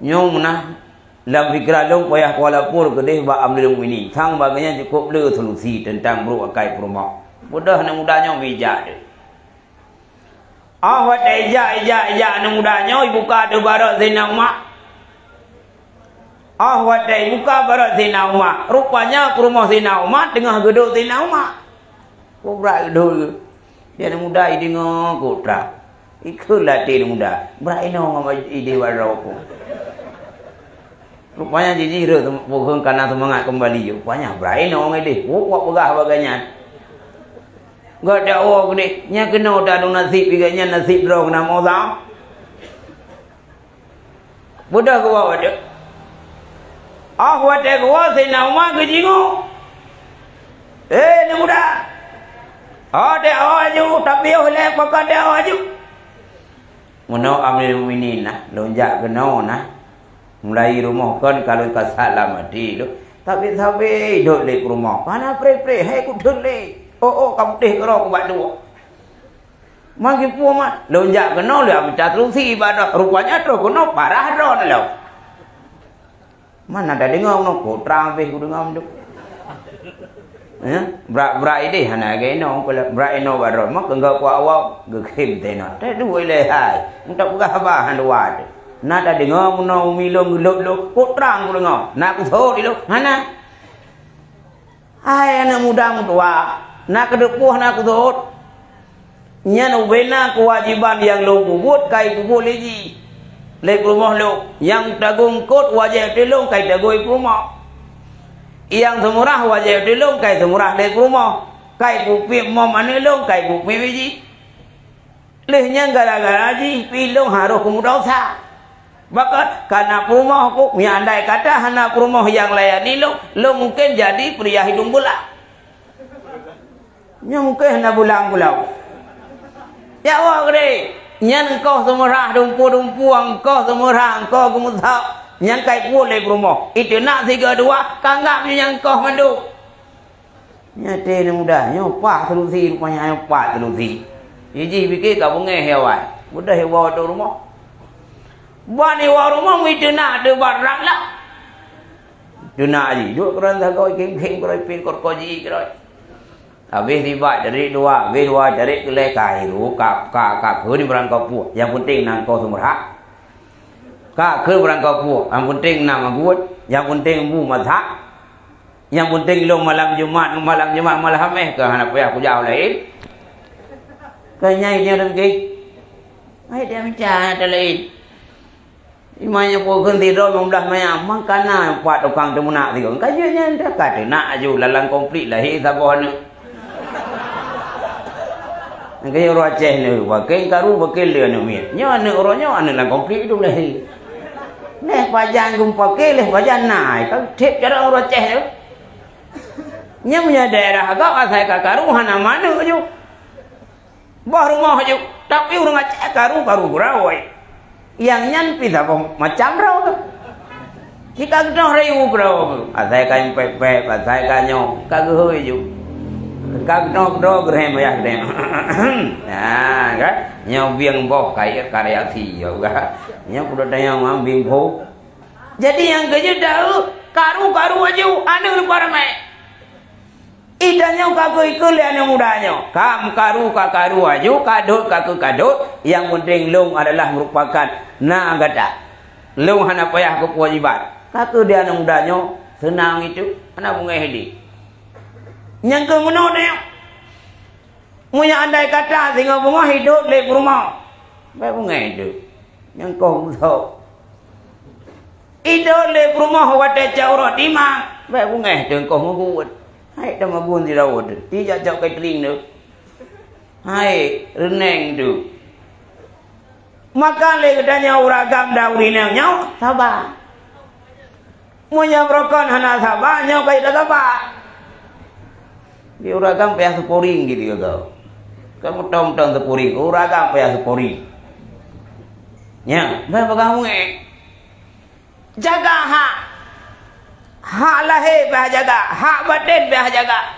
Nyoe meunah lam pikiran lôn payah kuwalapor keudeh bak Amirul Mukminin, sang bak geuh nyan cukôp le solusi teuntang brôk akai peurumoh. Beudôh aneuk muda nyoe bijak deuh. Óh watèe ijak, ijak, ijak aneuk muda nyoe ibuka deuh barô Saidina Umar. Óh watèe ibuka barô Saidina Umar, rupanya peurumoh Saidina Umar teungoh geuduek Saidina Umar. Peue brat geuduek geuh. Di aneuk muda ideungoe kok trang. Ikheun lam até aneuk muda, brat inoe ngon idéh barô kok. Rupanya jih jih rhot peue kheun kana seumangat keumbali. Rupanya brat inoe ngon idéh. Wok wok peugah bak gobnyan. Gata woe keudeh, nyang keunoe tadong naseb pih gobnyan naseb droe keunan meuusaha. Beudôh geuwoe watèe. Óh watèe geuwoe Saidina Umar geujingoe. "Hei, aneuk muda! Ho teuh ho aju, tapiôh ilèe pakon teuh ho aju." Meunoe Amirul Mukminin na, lôn jak keunoe na. Mulai rumoh kon ka lôn ka salam até lôn. Sabé-sabé idop lé peurumoh. Hana preh-preh, hai kuthôn lé. Oh, oh, ka putéh keudroe bak tuwoe. Man kipeue man, lôn jak keunoe lé mita solusi ibadah. Rupanya troh keunoe parah droeneuh lom. Man na tadeungoe keunoe, kok trang habéh kudeungoe meudoe. Ya, brat-brat idéh hana lagèe inoe, brat inoe bak droe, meukeunong keu awak geukheun teunoe. Teuh duek ilèe hai, meutak peugah haba hana dua teuh. Na tadeungoe meunoe umi lôn geulop-lop, kok trang kudeungoe. Na kusot ilôn, hana. Hai aneuk muda meutuah, na keudeuh poh na kusot. Nyan ubena keuwajéban nyang lôn peubuet ka ipeubuet lé jih, lé peurumoh lôn. Nyang tagong eungkôt wajéb ateueh lôn ka itagong lé peurumoh. Nyang seumurah wajéb ateueh lôn ka iseumurah lé peurumoh. Ka ipeupiep mom aneuk lôn ka ipeupiep lé jih. Lheueh nyan gara-gara jih pih lôn harôh keumeudosa. Bahkan, ka na peurumoh ku, meunyo andai kata hana peurumoh nyang layani lôn, lôn mungken jadi pria hidung belang. Nyoe mungken hana bulang-bulang. Ya Allah gede, nyan engkoh seumeurah dumpu-dumpu, engkoh seumeurah, engkoh geumeusak, nyang kai peuet lé peurumoh. Iteunak sigoe dua, ka anggap nyoe nyang engkoh mandum. Nyan teuh mudah, nyoe pat solusi, rupanya nyoe pat solusi. Jih pike ka beungéh ya awai. Mudah ya bawa tu rumoh. Ban iwa rumoh, mui teunak teubat rab lah. Teunak jih, duek keuran sagoe, geng-geng keuroe, pin korko jih keuroe. Habéh sibat, cari dua, habéh dua, cari keulai, ka hiru, ka, ka, ka kheun barang kapuh. Nyang penting na engkoh seumeurah. Ka kheun barang kapuh, nyang penting na magun, nyang penting bu masak. Nyang penting lôn malam Jumat, malam Jumat, malam Hameh ka hana payah kujak laén. Ka nyai dia rezeki. Hai dia macam laén. Imanya pokon tidur lima belas maya, mangkana empat tukang teumunak tiga. Ka jeuet nyan dah ka teunak aju lalang konflik lahé saboh aneuk. Nyan keuh ureueng Aceh nyoe, bakén karu, bakén le aneuk miet. Nyoe aneuk uroe nyoe aneuk lam konflik tu lahé. Leh pajan geumpakè, leh pajan na, ka thép cara ureueng Aceh nyoe. Nyan meunyo daerah agam asai ka karu hana maneuk ju. Boh rumoh ju, tapi ureueng Aceh karu-karu geurawai. Nyang nyan pih saboh macam droe. Jika geunoh rayu droe, asai ka impek-pek, asai ka nyoe, ka geuhôi ju. Ka geunoh droe geurehem wayah geurehem. Nah, kan? Nyoe bieng boh kayèe karya si, ya kan? Nyoe kuda tanyong bieng boh. Jadi nyang keujeuet tahu, karu-karu aju, aneuk lupa ramai. Ih, tanyoe ka keu ikeu lé aneuk muda nyoe. Ka meukaru ka karu aju, ka dot ka keu ka dot, nyang penting lôn adalah merupakan na gata. Lôn hana payah keu keuwajiban. Ka keu di aneuk muda nyoe seunang itu, hana beungéh di. Nyang keu meunoe tanyoe. Meunyoe andai kata singoh beungoh idot lé peurumoh, bèk beungéh deuh, nyang koh musoh. Idot lé peurumoh watèe cak uroe dimang, bèk beungéh deuh koh meubuet. Hai tamagun sidawot deuh, ijak cok catering deuh. Hai reuneng deuh. Maka lé geutanyoe ureueng agam dan ureueng inong nyoe saba. Meunyoe beurokon hana saba, nyoe ka jeuet saba. Di ureueng agam payah seuporing gitu ya kau. Kan mutong-mutong seuporing, ureueng agam payah seuporing. Nya, bah pegang mué. Jaga hak. Hak lahé payah jaga, hak batén payah jaga.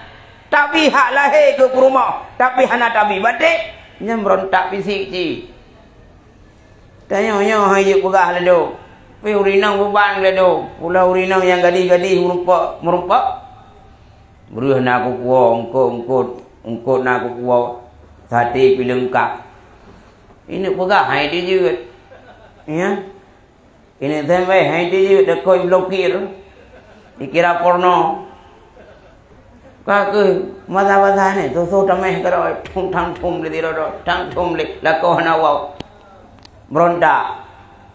Tapi hak lahé keu peurumoh, tapi hana tabi batén, nyan beurontak fisik cit. Tanyoe nyoe han jeuet peugah lé dum. Pih ureueng inong beuban lé dum. Pula ureueng inong nyang gadih-gadih meurumpok-meurumpok. Breueh na kukuwoe eungkot-eungkot, eungkot na kukuwoe saté pih leungkap. Ineuk peugah han jeuet. Ya. Ineuk sembeh han jeuet, deukoi blokir. Dikira porno. Ka keuh masa-masa nyoe, tusoh tameh keudroe, thom-thom lé sidroe-droe, thom-thom lé lakoe hana woe. Meurontak.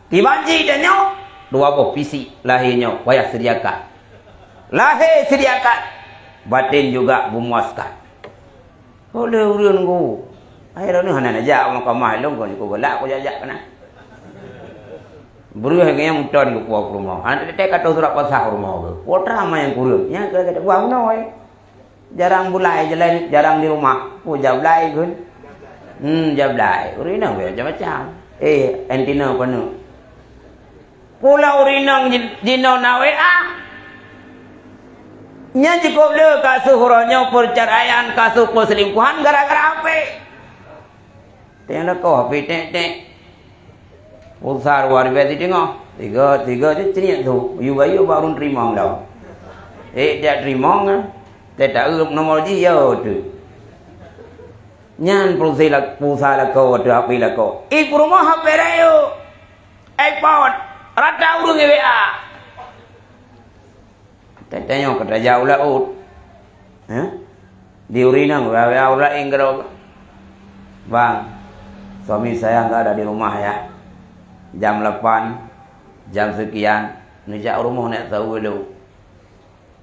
Kiban jih tanyoe, dua boh fisik lahé nyoe payah sediakan. Lahé sediakan, batin juga memuaskan. Oleh ureueng ku, akhé droeneuh hana neujak u mahkamah lôn, kon ku galak ku jak-jak keunan. Breueh geuh nyang meuton keu puwoe rumoh. Hana teutek ka toh surat pasah rumoh geuh. Putra ma nyang kureueng. Nyang keu gata buang noe. Jarang bulai jalan, jarang di rumah. Oh, jablai gun. Hmm, jablai. Ureueng inong macam-macam. Eh, antina paneuk. Pula ureueng inong ji-, jinoe na W A. Nyan jikôb le kasus uroe nyoe peuceraian, kasus peuselingkuhan gara-gara H P. Teuh lakoe H P tek-tek. Pulsa dua ribèe siteungoh. Tiga, tiga tu ceniet tu. Yue bayeue bak ureueng teurimong tau. Eh, jak teurimong ah. Teuh taeu nomor jih ya tu. Nyan pulsa la-, pulsa lakoe tu H P lakoe. Ih, peurumoh H P rayeuk. iPhone, rata ureueng W A. Tanyoe ka tajak u laôt. Hah? Di ureueng inong W A, W A ureueng laén keudroe. "Bang, suami saya nggak ada di rumah ya. Jam lapan, jam sekian, neujak u rumoh nèk saweue lôn."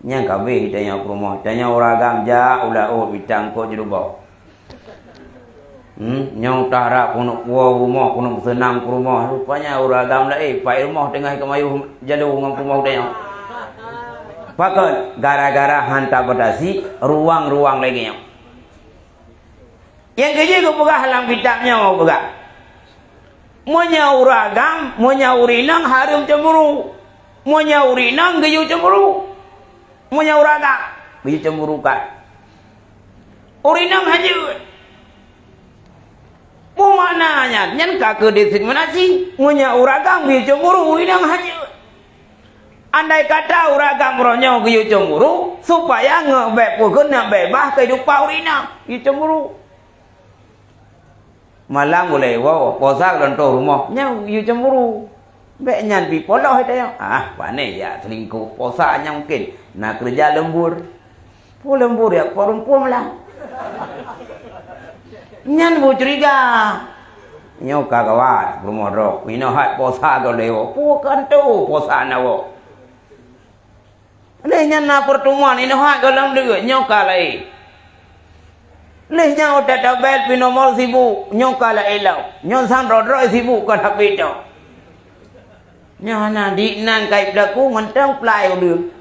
Nyang ka abéh tanyoe peurumoh, tanyoe ureueng agam jak u laôt mita eungkôt jilbab. Hmm, nyoe taharap keuneuk puwoe rumoh, keuneuk seunang keu rumoh. Rupanya ureueng agam laén, pai rumoh teungoh keumayuh jaloe ngon pumoh tanyoe. Pakon? Gara-gara han tabatasi ruang-ruang lagèe nyoe. Nyang keujeuet geupeugah lam kitab nyoe geupeugah, meunyoe ureueng agam, meunyoe ureueng inong hareuem cemburu. Meunyoe ureueng inong geuyue cemburu. Meunyoe ureueng agam, geuyue cemburu kan. Ureueng inong hana jeuet. Peue makna nyan? Nyan ka keu diskriminasi. Meunyoe ureueng agam geuyue cemburu, ureueng inong hana jeuet. Andai kata ureueng agam roh nyoe geuyue cemburu, supaya ngon bèk peue keuneuk beubaih keuhidupan ureueng inong, geuyue cemburu. Malam gulèe woe, posa geuleuntôh rumoh, nyan geuyue cemburu. Bèk nyan pih poh lheueh tanyoe. Ah, pané jak selingkuh, posa nyan mungken na keureuja leumbur. Peue leumbur jak peurumpok malam. Nyan beucuriga. Nyoe ka gawat, peurumoh droe. Inoe hat posa geulewo. Peue keuh tu posa na woe. Lheueh nyan na peuteumuan, inoe hat goh lom deuek, nyoe ka laén. Lheueh nyan watèe tabel pih nomor sibuk, nyoe ka laén lom. Nyoe sang droe-droe sibuk kon H P tôh. Nyoe hana di inan kai peulaku, mantong peulai ulôn.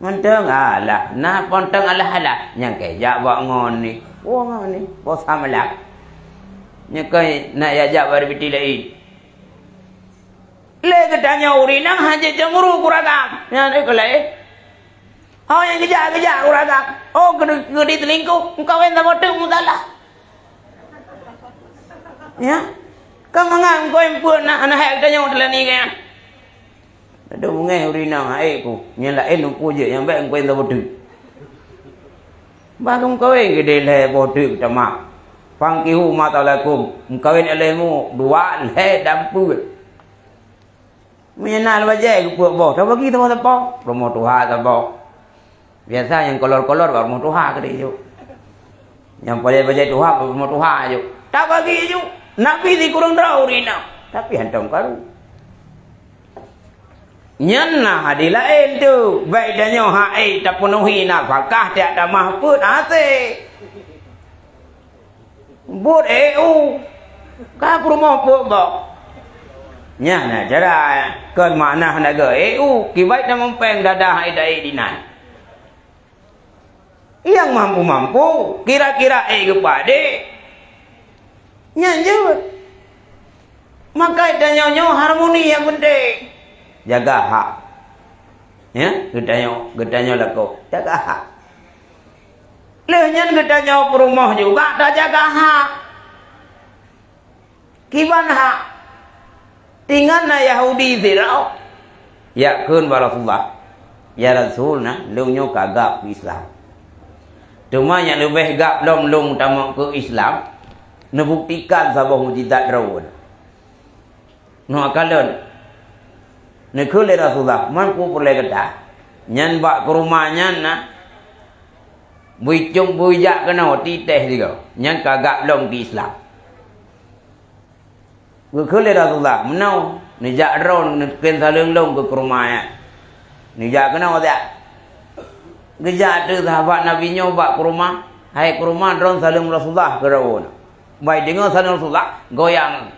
Mantong alah, na mantong alah-alah. Nyang keu jak bak ngon ni. Oh, ngon ni. Posa malam. Nyang keu nak jak bak piti laén. Lé geutanyoe ureueng inong hana cemburu keu ureueng agam. Nyan, eh, keu laén. Oh, nyang geujak-geujak ureueng agam. Oh, geudi-, geudi selingkuh, meukawen saboh teuk meusalah. Ya. Ka mangat meukawen peuet na, na hèk geutanyoe teulani nyan. Aduh, beungèh ureueng inong, hai ku. Nyang laén lumpu jeuet, nyang bèk meukawen saboh teuk. Bah meukawen geudeh lhèe boh teuk tamah. Fankihu ma taba lakum. Meukawen lé mu dua, lhèe dan peuet. Meunyoe na bajèe geupeuet boh, tabagi saboh-saboh. Rumoh tuha saboh. Biasa nyang kolor-kolor bak rumoh tuha keudéh jok. Nyang bajèe-bajèe tuha bak rumoh tuha jok. Tabagi jok. Nabi sikureueng droe ureueng inong, tapi hantom karu. Nyan na hadih laén tu. Bèk tanyoe hai tapeunuhi nafakah tiep tamah peuet hasé. Buet E U. Ka peurumoh peuet boh. Nyan na cara kon makna hana geu E U, kiban tamong péng dadah hai dai dinan. Nyang mampu-mampu, kira-kira ék geupadé. Nyan jeuet. Maka tanyoe nyoe harmoni nyang penting. Jaga hak. Ya, geutanyoe, geutanyoe lakoe. Jaga hak. Lheueh nyan geutanyoe peurumoh juga tajaga hak. Kiban hak. Tingan na Yahudi sidroe. Jak kheun bak Rasulullah, "Ya Rasul, na lôn nyoe ka gab keu Islam. Teuma nyang leubeh gab lom lôn tamong keu Islam, neubuktikan saboh mukjizat droe." Nyoe ka lôn. Neukheun lé Rasulullah, "Man peue peureulèe gata?" Nyan bak keuruma nyan na, beuicong beujak keunoe titéh sigoe. Nyan ka gab lom keu Islam. Geukheun lé Rasulullah, "Meunoe, neujak droe neukheun saleueng lôn keu keuruma nyan." Neujak keunoe siat. Geujak ateueh sahabat Nabi nyoe bak keuruma, "Hai keuruma, droe saleueng Rasulullah keu droe." Bai deungoe saleueng Rasulullah, goyang.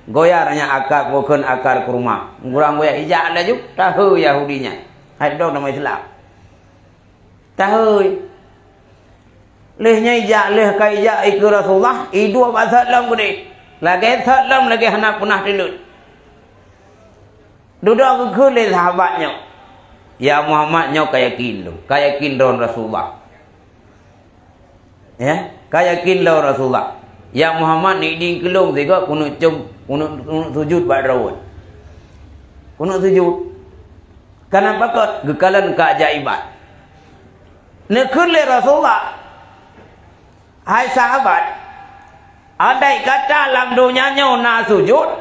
Goyang nyan akar, bukon akar keuruma. Gurang goyang, ijak laju, tahe Yahudi nyan. Hai droe nama Islam. Tahe. Lheueh nyan ijak, lheueh ka ijak ikeue Rasulullah, iduek bak sot lom keudeh. Lagèe sot lom lagèe hana peunah teuleuet. Dudoe geukheun lé sahabat nyoe, "Ya Muhammad, nyoe ka yakin lôn, ka yakin droen Rasulullah. Ya, ka yakin droen Rasulullah. Ya Muhammad, neuidin keu lôn sigoe keuneuk com, keuneuk, keuneuk sujut bak droen. Keuneuk sujut." Kana pakot geukalon keajaiban. Neukheun lé Rasulullah, "Hai sahabat, andai kata lam donya nyoe na sujut,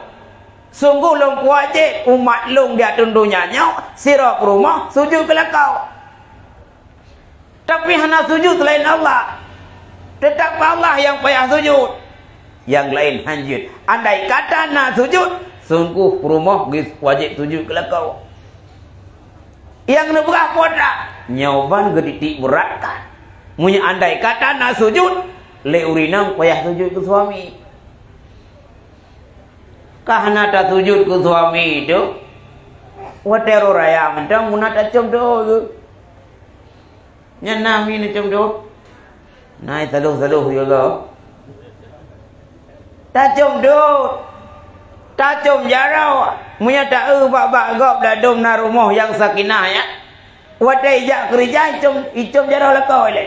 sunggoh lôn kuwajéb umat lôn di ateueh donya nyoe sidroe peurumoh sujut keu lakoe. Tapi hana sujut seulaén Allah. Teutab Allah nyang payah sujut. Nyang laén han jeuet. Andai kata na sujut, sunggoh peurumoh geuwajéb sujut keu lakoe." Nyang neupeugah peue that, nyoe ban geutitik beurat that. Meunyoe andai kata na sujut, Lé ureueng inong payah sujud keu suami. Ka hana tasujud keu suami tu, watèe uroe raya mantong meunan tacöm dot. Nyan na mi neucöm dot. Na taloh-taloh juga. Tacöm dot. Tacöm jaroe. Meunyoe taeu bak-bak gob ladôm na rumoh nyang sakinah nyan. Watèe ijak keurija, icöm, icöm jaroe lakoe lé.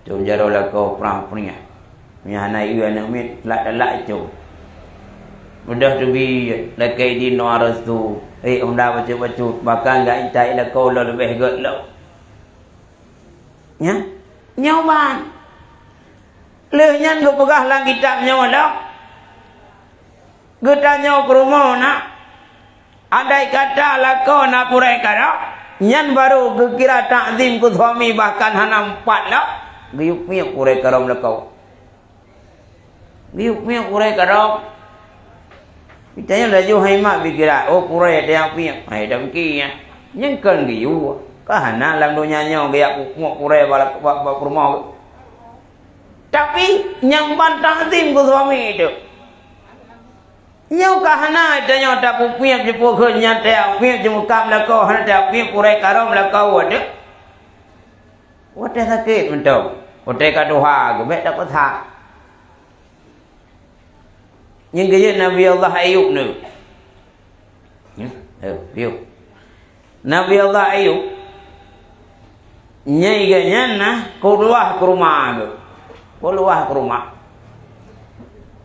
Cöm jaroe lakoe prang-priah. Meunyoe hana ié aneuk miet, lak-lak icöm. Mudah teubiet, lakèe idin ngon restu. Eh, honda bacut-bacut, bahkan gak intai lakoe lom leubeh gèt lom. Nyan, nyoe ban. Lheueh nyan geupeugah lam kitab nyoe lom. Geutanyoe keu rumoh na, andai kata lakoe na purée karab, nyan barô geukira takzim keu suami, bahkan hana meupat lom, geuyue piep purée karab lakoe. Geuyue piep purée karab. Geutanyoe laju hai mak pikiran, oh, purée teuh nyang piep. Hai, dak piké, ya. Nyan kon geuyue. Ka hana lam donya nyoe geujak piep purée bak, bak, bak peurumoh. Tapi, nyang ban takzim keu suami teuh. Nyoe ka hana tanyoe tapeupiep jipeukheueh nyan, tapeupiep jimeukam lakoe, hana tapeupiep purée karab lakoe teuh. Watèe sakét mantong, watèe ka tuha, geubèk tapeusa. Nyan geujeuet Nabi Allah Ayub nyoe. Nyoe, eh, Ayub. Nabi Allah Ayub, nyan geuh nyan na keuluwa keu rumoh geuh. Keuluwa keu rumoh.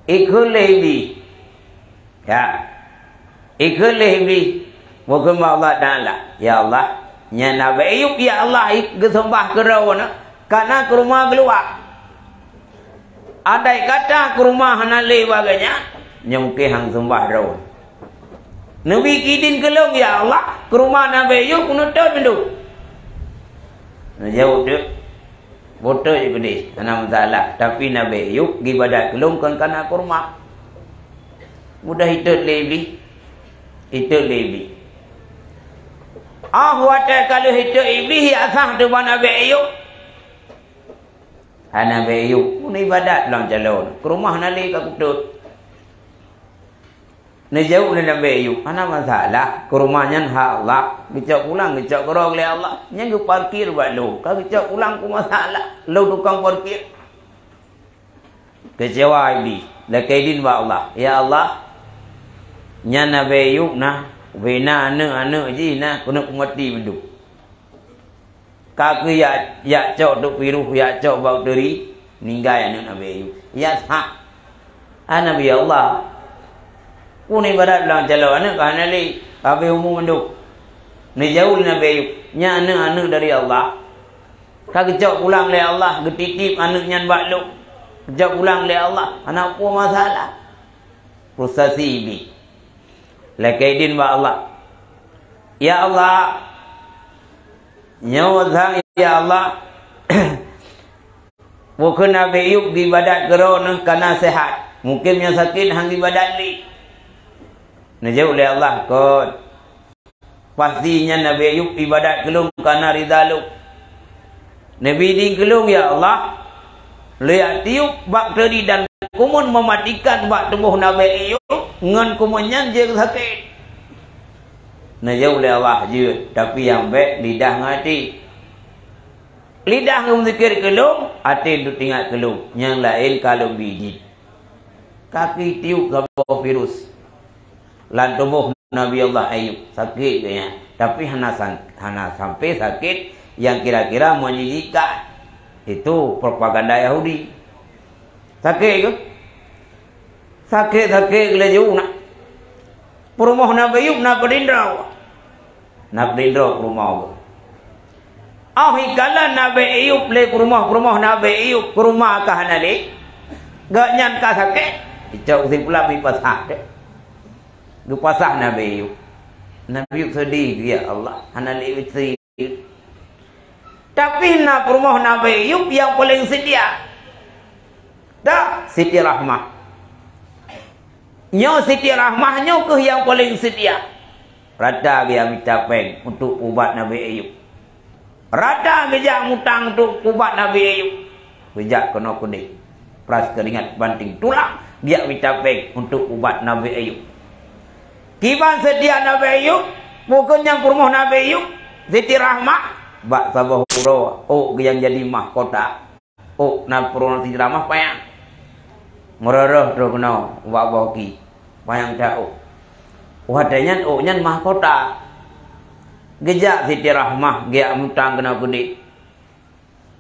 Ikheun lé Iblih. Ya. Ikheun lé Iblih. Meukeun bak Allah Taala. Ya Allah, nyan Nabi Ayub, ya Allah, geuseumbah keu droeneuh, ka na keu rumoh keuluwa. Andai kata keu rumoh hana lé bak geuh nyan, nyoe mungken han seumbah droe. Neubi idin keu lôn, ya Allah, keu rumoh Nabi Ayub keuneuk tôt mandum. Neujaweueb teuk, beutôi keudeh, hana masalah. Tapi Nabi Ayub geuibadat keu lôn kon ka na keu rumoh. Mudah itot lé Iblih. Itot lé Iblih. Ah, watèe ka lheueh itot Iblih, ya sah teuh bak Nabi Ayub. Hai Nabi Ayub, keuneuk ibadat lam calon. Keu rumoh hana lé ka kutot. Neujaweueb lé Nabi Ayub, hana masalah. Keu rumoh nyan hak Allah. Geucok pulang, geucok keudroe lé Allah. Nyan geuparkir bak lôn. Ka geucok pulang peue masalah. Lôn tukang parkir. Keucewa Iblih. Lakèe idin bak Allah. Ya Allah, nyan Nabi Ayub na, ubé na aneuk-aneuk jih na, keuneuk peumati mandum. Ka keuh jak, jak cok teuk piroh, jak cok bak teuri, ninggai aneuk Nabi Ayub. Ya sah. Ah, Nabi Allah. Pun ibadat lam calon aneuk ka hana lé, ka habéh umu mandum. Neujaweueb lé Nabi Ayub, nyan aneuk-aneuk dari Allah. Ka geucok pulang lé Allah, geutitip aneuk nyan bak lôn. Geucok pulang lé Allah, hana peue masalah. Frustasi Iblih. Lakèe idin bak Allah. Ya Allah, nyoe sang, ya Allah, bukon Nabi Ayub geuibadat keu droeneuh ka na seuhat. Mungken nyang sakét han geuibadat lé. Neujaweueb lé Allah, kon. Pasti nyan Nabi Ayub ibadat keu lôn ka na rida lôn. Neubi idin keu lôn, ya Allah, lôn jak tiup bak teuri dan kumeun meumatikan bak tuboh Nabi Ayub ngon kumeun nyan jeuet sakét. Neujaweueb lé Allah, jeuet, tapi nyang bèk lidah ngon até. Lidah geumeuzikir keu lôn, até teuingat keu lôn, nyang laén ka lôn bi idin. Ka geutiup saboh virus lam tuboh Nabi Allah Ayub, sakét geuh nyan. Tapi hana san-, hana sampai sakét nyang kira-kira menyedihkan. Itu propaganda Yahudi. Sakét geuh? Sakét-sakét geuh laju na. Peurumoh Nabi Ayub na peudindroe. Na peudindroe peurumoh geuh. Óh ikalon Nabi Ayub lé peurumoh-peurumoh Nabi Ayub, peurumoh ka hana lé. Gobnyan ka sakét. Icok keusimpulan mipasah deh. Geupasah Nabi Ayub. Nabi Ayub seudeh, "Ya Allah, hana lé istri." Tapi na peurumoh Nabi Ayub nyang paleng seutia. Dak, Siti Rahmah. Nyoe Siti Rahmah nyoe keuh nyang paleng seutia. Rata geujak mita péng untuk ubat Nabi Ayub. Rata geujak mutang untuk ubat Nabi Ayub. Geujak keunoe keudeh, peras keuringat banting tulang, geujak mita péng untuk ubat Nabi Ayub. Kiban seutia Nabi Ayub, bukon nyang peurumoh Nabi Ayub, Siti Rahmah, bak saboh uroe, ôk nyang jadi mahkota. Ôk na peurumoh Siti Rahmah panyang. Meureuroh troh keunoe ubak boh ki, panyang that ôk. Watée nyan ôk nyan mahkota. Geujak Siti Rahmah geujak mutang keunoe keudeh.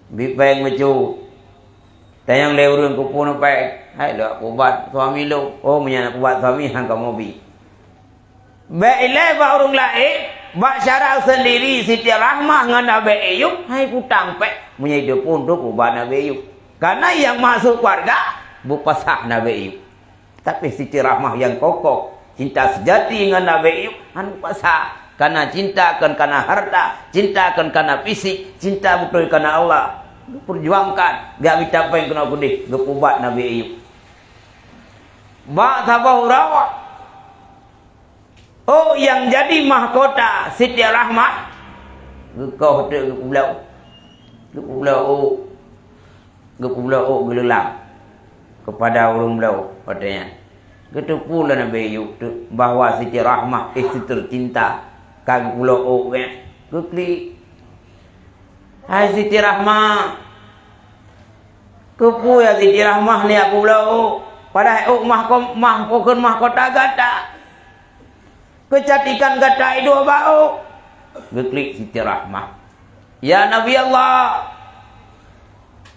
Bi péng meucue. Tanyong lé ureuëng keupeue péng, hai lôn peuubat suami lôn. Oh, meunyo na peuubat suami han kamoe bi. Bék ilée bak ureuëng laén, bak syara seundiri Siti Rahmah ngon Nabi Ayub hai putang péng meunyo ideh pun untuk ubat Nabi Ayub. Karena nyang masuk keluarga beupasah Nabi Ayub. Tapi Siti Rahmah nyang kokoh, cinta seujati ngon Nabi Ayub han beupasah. Karena cinta kon karena harta, cinta kon karena fisik, cinta beutôi karena Allah. Geupeurjuangkan, geujak mita péng keunoe keudeh geupeuubat Nabi Ayub. Bak saboh uroe, ôk nyang jadi mahkota Siti Rahmah, geukoh teuk geupubloe. Geupubloe ôk, geupubloe ôk geuleulang keupada ureuëng bloe watée nyan. Geuteupeue lé Nabi Ayub teuk bahwa Siti Rahmah istri teucinta ka geupubloe ôk nyan. Geuklik, "Hai Siti Rahmah, keupeue ya Siti Rahmah neujak publoe ôk, padahai ôk mah-, mah-, bukon mahkota gata? Keucantikan gata iduek bak ôk." Geuklik Siti Rahmah, "Ya Nabi Allah,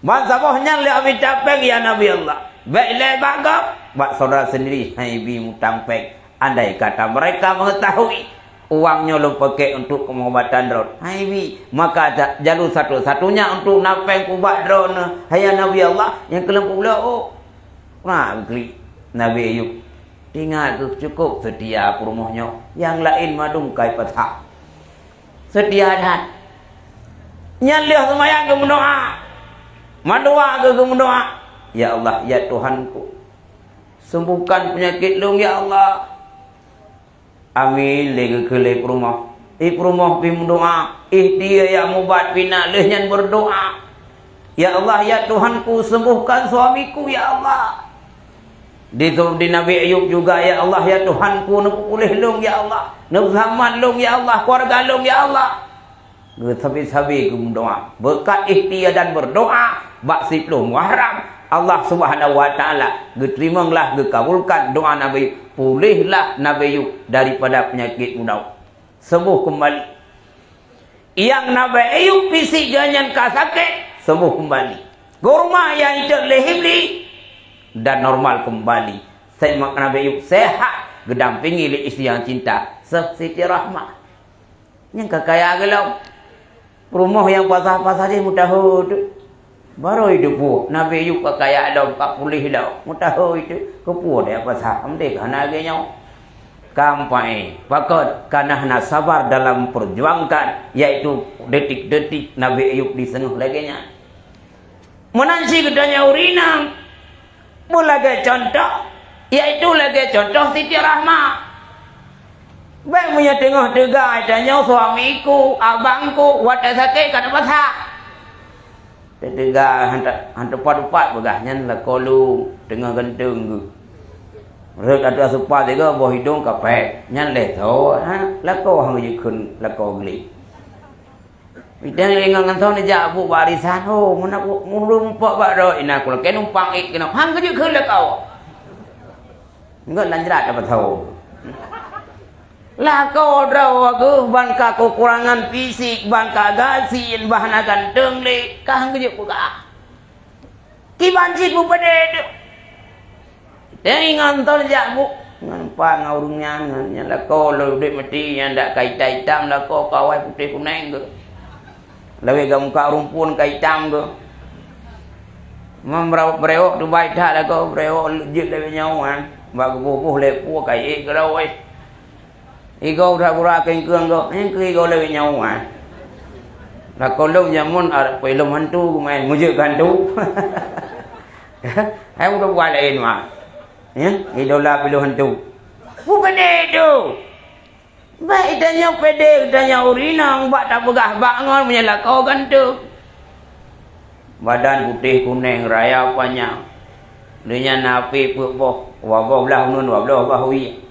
bansaboh nyan lé mita péng, ya Nabi Allah. Bék ilée bak gob, bak syedara seundiri han ibi mutang péng. Andai kata mereka mengetahui uang nyoe lôn pakai untuk pengobatan droe, han ibi, maka ja-, jalur satu-satunya untuk na péng peuubat droeneuh, hai ya Nabi Allah, nyang keu lôn publoe ôk." Nah, geuklik Nabi Ayub. Teuingat keuh, cukup seutia peurumoh nyoe, nyang laén mandum ka ipasah. Seutia that. Nyan lheueh seumayang geumeudoá. Mandua geuh geumeudoá, "Ya Allah, ya Tuhanku, sembuhkan penyakit lôn, ya Allah." Amin lé geukheun lé peurumoh. Ih peurumoh pih meudoá, ih die nyang mubat pih na lheueh nyan meudoá. "Ya Allah, ya Tuhanku, sembuhkan suamiku, ya Allah." Di, di Nabi Ayub juga, "Ya Allah, ya Tuhanku, neupeupuléh lôn, ya Allah. Neuseulamat lôn, ya Allah, keluarga lôn, ya Allah." Geusabe-sabe geumeudoá. Beureukat ikhtiar dan berdoa bak siplôh Muharram, Allah Subhanahu wa Taala geuteurimonglah, geukabulkan doa Nabi, puléhlah Nabi Ayub daripada peunyakét meudoá. Sembuh keumbali. Nyang Nabi Ayub fisik geuh nyan ka sakét, sembuh keumbali. Kurma nyang itôt lé Iblis dan normal keumbali. Seuhat Nabi Ayub, seuhat, geudampingi lé istri nyang cinta, Siti Rahmah. Nyang ka kaya geulom. Peurumoh nyang pasah-pasah jih meutahu teuk. Barô jiteupeue, Nabi Ayub ka kaya lom, ka puléh lom. Meutahu teuk, keupeue daya pasah, meuntée ka hana lagée nyoe. Ka meupaéh, pakon ka na hana sabar dalam memperjuangkan, yaitu detik-detik Nabi Ayub diseungoh lagée nyan. Meunan cit geutanyoe ureueng inong, beulagée cuntoh, yaitu lagée cuntoh Siti Rahmah. Bék meunyoe teungoh teuga tanyoe suamiku, abangku, watée sakét ka teupasah. Teuga han te-, han teupat-upat peugah nyan lakoe lôn teungoh ganteng geuh. Rhot ateueh sopa sigoe boh idong ka pék, nyan lé tho, ha, lakoe han geujeuet kheun lakoe gleh. Idang ingat ngon thon neujak buet bak arisan, oh, meunan murumpok bak droe, inan kulakée numpang ék keunoe, han geujeuet kheun lakoe. Ngon nan jrat dapat tho. Lakoe droe geuh ban ka keukurangan fisik, ban ka gasien, bah na ganteng lé, ka han geujeuet peugah. Kiban cit beupeudeh teuk. Teuingat thon jak bu-, ngon pat ngon ureueng nyan, ngon nyan lakoe lôn udeb maté, nyan dak ka itam-itam lakoe, ka awai putéh kuneng geuh. Lawét gak muka rumpun ka itam geuh. Mam brewok, brewok teubai that lakoe, brewok jeuet lawét nyoe, ha. Bak geuboh-boh lé pue ka iék keudroe. Igoe udah gura kengkeung gob, nyang keu igoe lawét nyoe, ha. Lakoe lôn jameun arep peulom hantu geumaén, meujeuet keu hantu. Hai mudah buat laén, wah. Ya, idola piloh hantu. Bukon itu. Baik, tanyoe pede, tanyoe ureueng inong, bak tapeugah bak ngon meunyoe lakoe ganteng. Badan putéh kuneng, raya panyang. Di nyan na apé peuet boh, dua boh blah uneun, dua boh blah wie.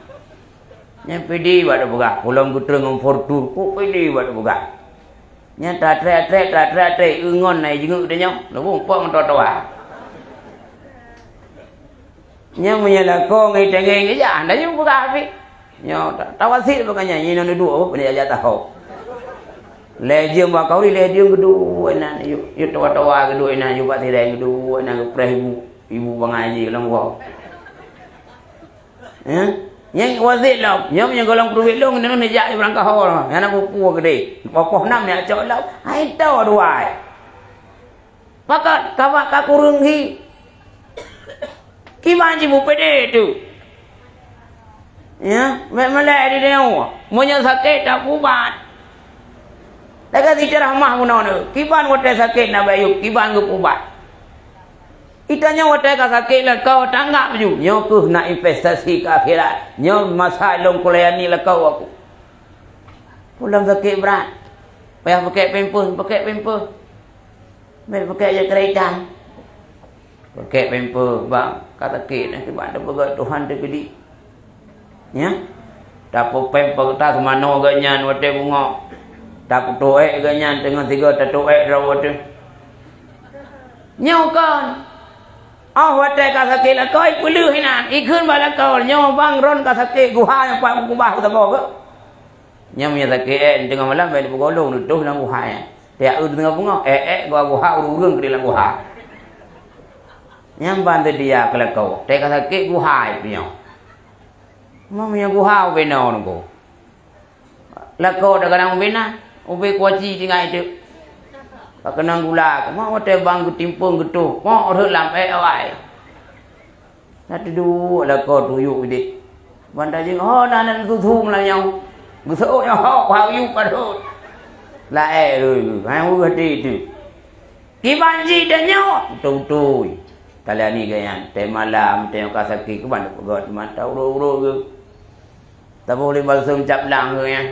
Nyan P D bak teupeugah, peulom geutrön ngon Fortuner, kok P D bak teupeugah. Nyan tatrek-trek, tatrek-trek, eu ngon na jingeuk tanyoe, lubong pok ngon trotoar. Nyan meunyoe lakoe ngon itanyoe geujak, hana jeuet peugah pih. Nyoe ta-, tawasét peugah nyan, nyoe dudoe, oh, peue jak tahop. Lhèe jeuem bak kauri, lhèe jeuem geuduek inan, yue, yue tawa-tawa geuduek inan, yue bak tireng geuduek inan, geupreh ibu, ibu bangai jih lam gob. Eh? Nyan wasét lom, nyoe meunyoe gohlom peuduek lôn, nyoe neujak i beurangkaho, hana peue-peue keudeh. Poh-poh nam nyak cok lom, hai toh duai. Pakat kawak ka kureueng hi. Kiban jih bupede tu. Ya, mek melek di deungoe. Meunyoe sakét tak ubat. Lagèe si ceramah bunoe tu. Kiban watèe sakét na bayu, kiban geupubat. Itanyoe watèe ka sakét lakoe tanggap ju. Nyoe keuh na investasi keu akhirat. Nyoe masa lôn kulayani lakoe aku. Pulang sakét brat. Payah pakai pampers, pakai pampers. Meupakék jeuet keureutang. Pakék pampers, bang, ka sakét, eh, kiban teupeugah Tuhan teukeudi. Nyan. Tapeupampers, taseumanoe geuh nyan watèe beungoh. Tapeutuek geuh nyan teungoh sigoe tatuek droe teuh. Nyoe kon. Oh, watèe ka sakét lakoe, ipeuleueh inan, ikheun bak lakoe, nyoe bang, droen ka sakét, guha nyang pat meukeubah saboh geuh. Nyan meunyoe sakét, eh, teungoh malam bèk neupeugohlom, neutoh lam guha nyan. Tiep eu teungoh beungoh, eh, eh, gua guha ureueng-ureueng keudeh lam guha. Nyan ban teudia keu lakoe, teuka sakét guha pih nyoe. Meunyoe guha ubé noe nunggu. Lakoe dak kadang ubé na, ubé kuaci tinggai teuk. Ka keunong gula, keumat watèe bang geutimpông geutoh, mok rhot lam ék awai. Na teuduek lakoe tuyuk idéh. Ban tajeueng, ho na nan susu meulayeue. Geuseuôt nyoe ho, ha yub padot. Laén lôn, hai weueh até teuh. Kiban jih tanyoe, beutôi-beutôi. Talayani geuh nyan, teumalam, tanyoe ka sakét, kiban peugöt, mata urot-urot geuh. Taboh lé balsem cap lang geuh nyan.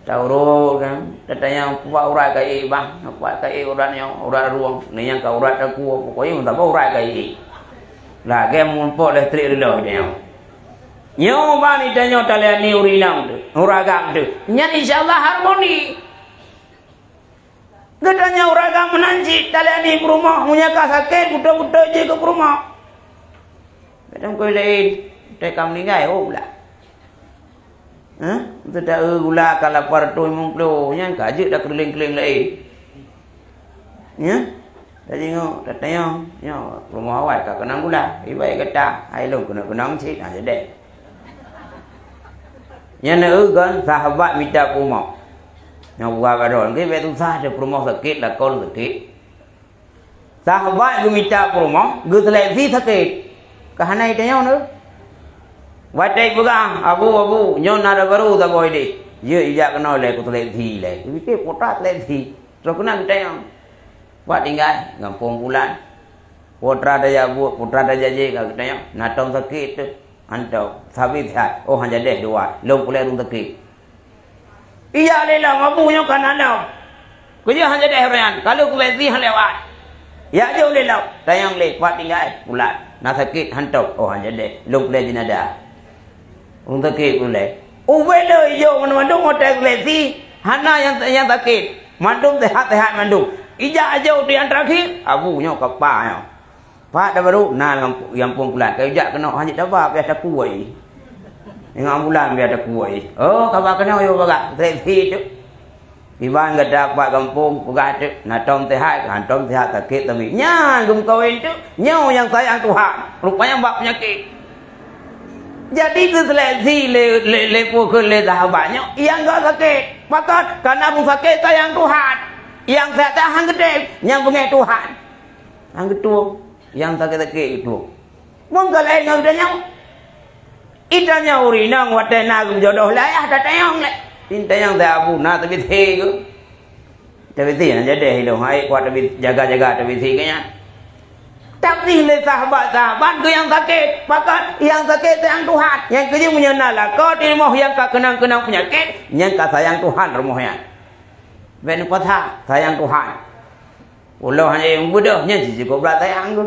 Taurot kan, tatanyong, "Pat urat kayèe, bang? Pat kayèe urat nyoe, urat rueng?" Nyan ka urat takue, pokoknya meusaboh urat kayèe. Lagèe muphom listrik reulèe nyoe. Nyoe ban itanyoe talayani ureueng inong teuh, ureueng agam teuh. Nyan insya Allah harmoni. Geutanyoe ureueng agam meunan cit talayani peurumoh, meunyoe ka sakét, beutôi-beutôi jih keu peurumoh. Kadang keu laén, teuka meuninggai, oh, pula. Hah? Teuta eu gula ka lapan reutôh limong ploh, nyan ka jeuet dak keulileng-keulileng laén. Nyan, tajingok, tatanyong, nyoe rumoh awai ka keunong gula, ibai gata, hai lôn keunong-keunong cit, ha, jadi. Nyan na eu kan, sahabat mita peurumoh. Nyoe buka baroe, nggih, bèk susah teuh peurumoh sakét, lakoe sakét. Sahabat geumita peurumoh, geuseleksi sakét. Ka hana itanyong neuh. Watèe ipeugah, "Abu, abu, nyoe na dara barô saboh idéh." Jeuet ijak keunoe lé, kuseleksi lé. Geupike putra seleksi. Troh keunan geutanyong. Pat tinggai, gampông pulan. Putra tajak buet, putra tajak jih, ka geutanyong. Na tom sakét teuh. Hantom, sabe sihat. Oh, han jadeh dua. Lôn peureulèe ureueng sakét. Ijak lé lom, abu nyoe ka na lom. Keujeuet han jadeh uroe nyan, ka lheueh kubèe zih han lewat. Jak jok lé lom, tanyong lé, pat tinggai, pulan. Na sakét, hantom. Oh, han jadeh. Lôn peureulèe jeunazah. Ureueng sakét peureulèe. Ubé lé ijok mandum-mandum hotel seleksi, hana nyang, nyang sakét. Mandum sehat-sehat mandum. Ijak jok tu nyang terakhir, abu nyoe ka pa nyoe. Pat dara barô, na lam gampông pulan. Ka ijak keunoe, hana jitaba, biasa kuwai. Ingat bulan biasa kuwai. Oh, ka ba keunoe, yo bagak. Seleksi tu. Iban gata pat gampông, peugah tu. Na tom sihat, hantom sihat, sakét tami. Nyan, geumeukawen tu. Nyoe nyang sayang Tuhan. Rupanya bak penyakét. Jadi, geuseleksi lé, lé, lé pukon lé sahabat nyoe, nyang ka sakét. Pakon, karena ureueng sakét sayang Tuhan. Nyang sehat-sehat han geutem, nyang beungéh Tuhan. Han geutueng. Nyang sakét-sakét itu. Meunyoe laén ngon geutanyoe. Itanyoe ureueng inong watèe na geumeujodoh lé ayah tatanyong lé. Itanyong lé abu na teubiet he geuh. Teubiet he, na jadeh ilong hai kuat teubiet jaga-jaga teubiet he geuh nyan. Tapi lé sahabat-sahabat geuh nyang sakét, pakon nyang sakét sayang Tuhan. Nyang keujeuet meunyoe na lakoe di rumoh nyang ka keunong-keunong peunyakét, nyan ka sayang Tuhan rumoh nyan. Bèk neupeugah sayang Tuhan. Ulo hana beudôh nyan cit cukôp brat sayang tu.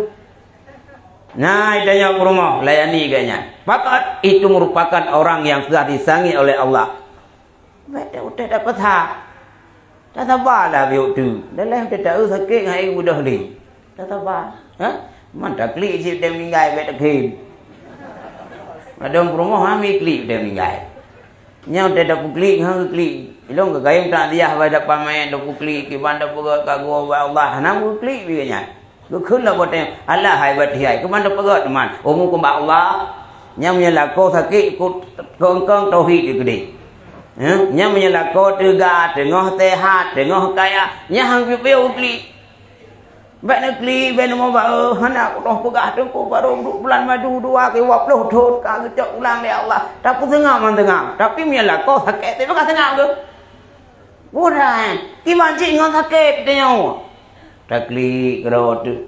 Nah, tanyoe peurumoh layani geuh nyan. Fakat itu merupakan orang yang sudah disangi oleh Allah. Bèk teuh utai dapat hak. Tasaba lah biôk tu. Dalam teu taeu sakét ngon air beudôh lé. Tasaba. Ha? Man taklik cit teu meuninggai bèk takhem. Ladôm peurumoh hami klik teu meuninggai. Nyoe teu tapeuklik ngon klik. Ilong ka kayém takziah bak dapat manyét tapeuklik kiban tapeugöt ka gua bak Allah. Hana peuklik pih nyan. Geukheun lom watèe, "Alah hai batèe hai, keuman tapeugöt teuma? Umu keu bak Allah." Nyang meunyoe lakoe sakét, keu-, keu-, keu tauhid geuh keudéh. Heh, nyang meunyoe lakoe teuga, teungoh seuhat, teungoh kaya, nyan han piôh-piôh klik. Bèk neuklik, bèk neumoe ba-, eh, hana kutoh peugah teungku, barô duek bulan maju dua keu dua ploh thôn ka geucok ulang lé Allah. Tapeuseungab manteuga. Tapi meunyoe lakoe sakét, tapi ka seungab geuh. Udah, eh. Kiban cit ngon sakét tanyoe. Taklik keudroe teuk.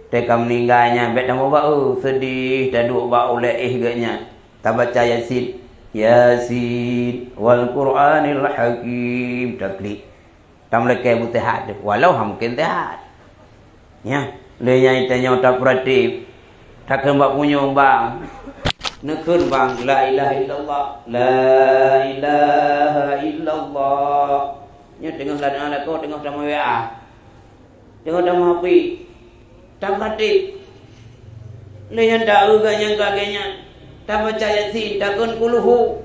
Teuka meuninggai nyan, bèk tamong ba-, oh, seudeh, taduek bak ulèe éh geuh nyan. Tabaca Yasin. Yasin wal Qur'anil Hakim. Taklik. Tameulakèe beuseuhat teuk, walau han mungken seuhat. Nyan, lé nyan tanyoe tapeuratéb. Takheun bak punyueng bang. Neukheun bang, la ilaha illallah. La ilaha illallah. Nyoe teungoh ladang lakoe, teungoh tamong W A. Teungoh tamong H P. Tameuratéb. Lé nyan taeu geuh nyan keu lagèe nyan. Tabaca Yasin, takheun kulhu.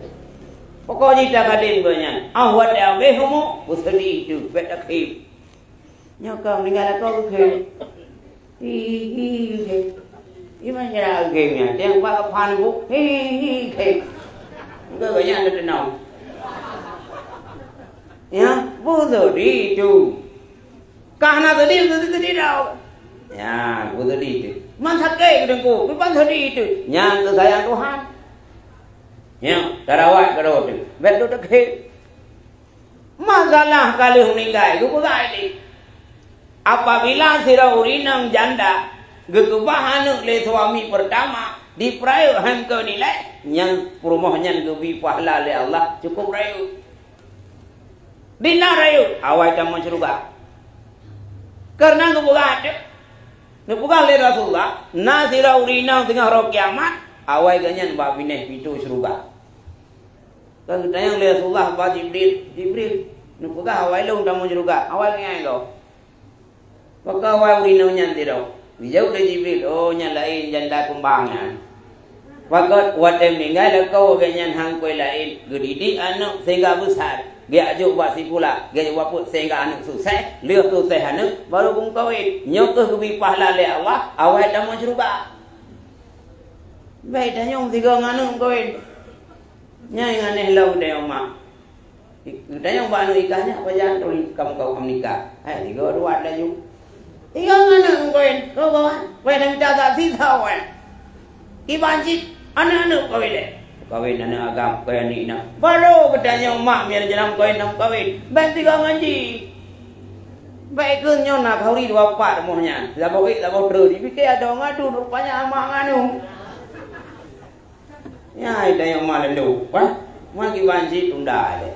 Pokok jih takadém geuh nyan. Ah, watèe habéh umu, beuseudeh teuk, bèk takhem. Nyoe ka meuninggai lakoe geukhem. Hi, hi, hi. Iman nyerah geukhem nyan. Tiang bak keupan bu. Hi, hi, hi, khem. Enggak banyak ada tenang. Ya, beuseudeh teuk. Ka hana seudeh, seudeh, seudeh dah. Ya, beuseudeh teuk. Man sakét teungku, tapi pan seudeh teuk. Nyan keu sayang Tuhan. Ya, tarawat keudroe teuk. Bèk teuk takhem. Masalah ka lheueh meuninggai, geupeugah lé. Apabila sidroe ureueng inong janda geukeubah aneuk lé suami peurtama, dipeurayeuk han keu nilai, nyan peurumoh nyan geubri pahala lé Allah cukôp rayeuk. Di na rayeuk, awai tamong syeuruga. Kareuna geupeugah teuk, neupeugah lé Rasulullah, na sidroe ureueng inong teungoh rhot kiamat, awai geuh nyan bak binéh pintoe syeuruga. Ka geutanyong lé Rasulullah bak Jibril, "Jibril, neupeugah awai lôn tamong syeuruga, awai nyan goe?" Maka awai ureueng inong nyan sidroe. Geujaweueb lé Jibril, "Oh, nyan laén janda keumbang nyan." Pakon watèe meuninggai lakoe geuh nyan han keu laén, geudidik aneuk sehingga besar, geujak jok bak sikula, geujak jok bak peuet sehingga aneuk sukses, lheueh sukses aneuk, baru geumeukawen. Nyoe keuh geubri pahala lé Allah, awai tamong syeuruga. Bèk tanyong sigoe ngon aneuk meukawen. Nyan nyang aneh lom deh, mak. Tanyong bak aneuk, "Ikah nyak pajan turi kamoe ka meunikah?" Hai, tiga dua laju. Tiga aneuk meukawen, "Ko kawan, weh, dan mita saksi tau, weh. Kiban cit aneuk-aneuk meukawen deh." Meukawen aneuk agam, meukawen aneuk inong. Baru geutanyong mak, "Mian jalan meukawen, na meukawen?" Bèk tiga ngaji. Bèk ikheun nyoe na khauri dua pat rumoh nyan. Saboh ék, saboh treun. Dipike adoe ngadun, rupanya mak nganu. Nyan, ita nyang ma lendô, bah, ma kiban cit tunda lé.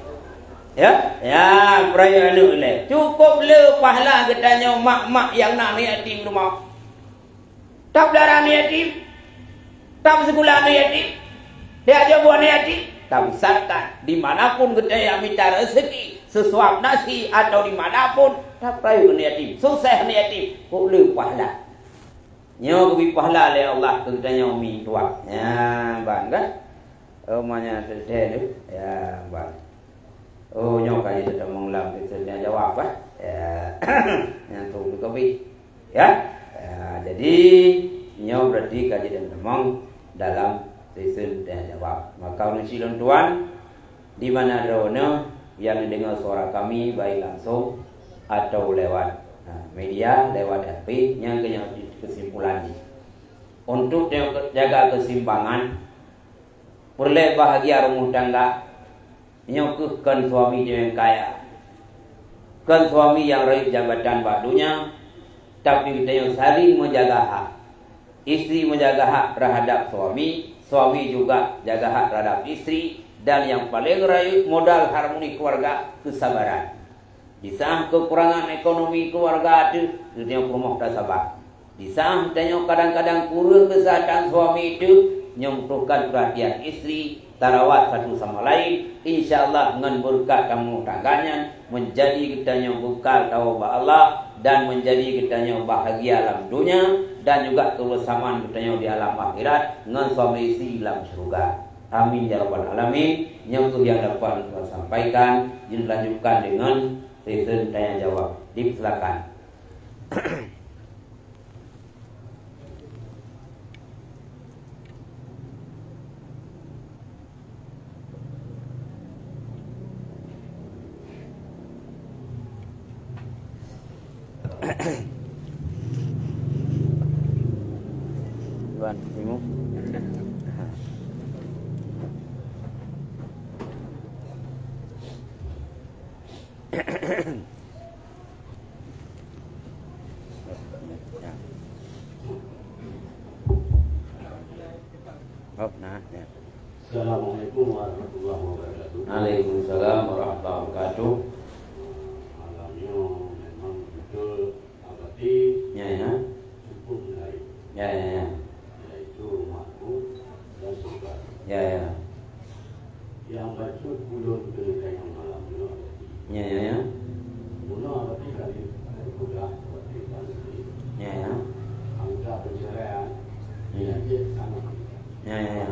Ya, ya, peurayeuk aneuk lé. Cukôp le pahala geutanyoe mak-mak nyang na aneuk yatim rumoh. Tapeulihara aneuk yatim, tapeusikula aneuk yatim, tajaga aneuk yatim, tabesarkan. Di mana pun geutanyoe mita rezeki, seusuab nasi atau di mana pun, tapeurayeuk aneuk yatim, sukses aneuk yatim, cukôp le pahala. Nyoe geubri pahala lé Allah keu geutanyoe mi tuah. Nyan ban kan? Oh, ma nyan teuntèe tu. Ya, ban. Oh, nyoe ka jiteutamong lam sesi tanya jawab, eh. Ya. Nyan tu kopi. Ya. Ya, jadi nyoe berarti ka jiteutamong dalam sesi tanya jawab. Maka ureueng syiek lôn tuan, di mana droeneuh nyang neudeungoe suara kami, baik langsung atau lewat, ha, media, lewat F B, nyan keuh nyang keusimpulan jih. Untuk jaga keuseimbangan, peureulèe bahagia rumoh tangga, nyoe keuh kon suami nyang kaya, kon suami nyang rayeuk jabatan bak donya, tapi geutanyoe saling meujaga hak. Istri meujaga hak terhadap suami, suami juga jaga hak terhadap istri, dan nyang paleng rayeuk modal harmoni keluarga, kesabaran. Di saat kekurangan ekonomi keluarga teuh, geutanyoe peurumoh tasaba. Di saat tanyoe kadang-kadang kureueng keuseuhatan suami teuh, nyoe butuhkan peurhatian istri, tarawat satu sama lain, insya Allah ngon beureukat lam rumah tangga nyan, meunjadi geutanyoe beukal tawoe bak Allah dan meunjadi geutanyoe bahagia lam donya dan juga keubeusamaan geutanyoe di alam akhirat ngon suami istri lam syeuruga. Amin ya rabbal alamin. Nyoe kheueh nyang dapat lôn sampaikan. Jeuet lanjutkan deungon sesi tanya jawab. Dipersilakan. Tuan, timu. Oh, nah, ya. Assalamualaikum warahmatullahi wabarakatuh. Waalaikumsalam warahmatullahi wabarakatuh. Malam nyoe memang betul abati. Ya, ya. Cukup menarik. Ya, ya, ya. Yaitu makna dan suka. Ya, ya. Yang bacut ulôn keuneuk tanyong malam nyoe abati. Ya, ya, ya. Bunoe abati kali, kali peugah abati kali. Ya, ya. Angka perceraian. Hmm. Di Aceh sangat meningkat. Ya, ya, ya.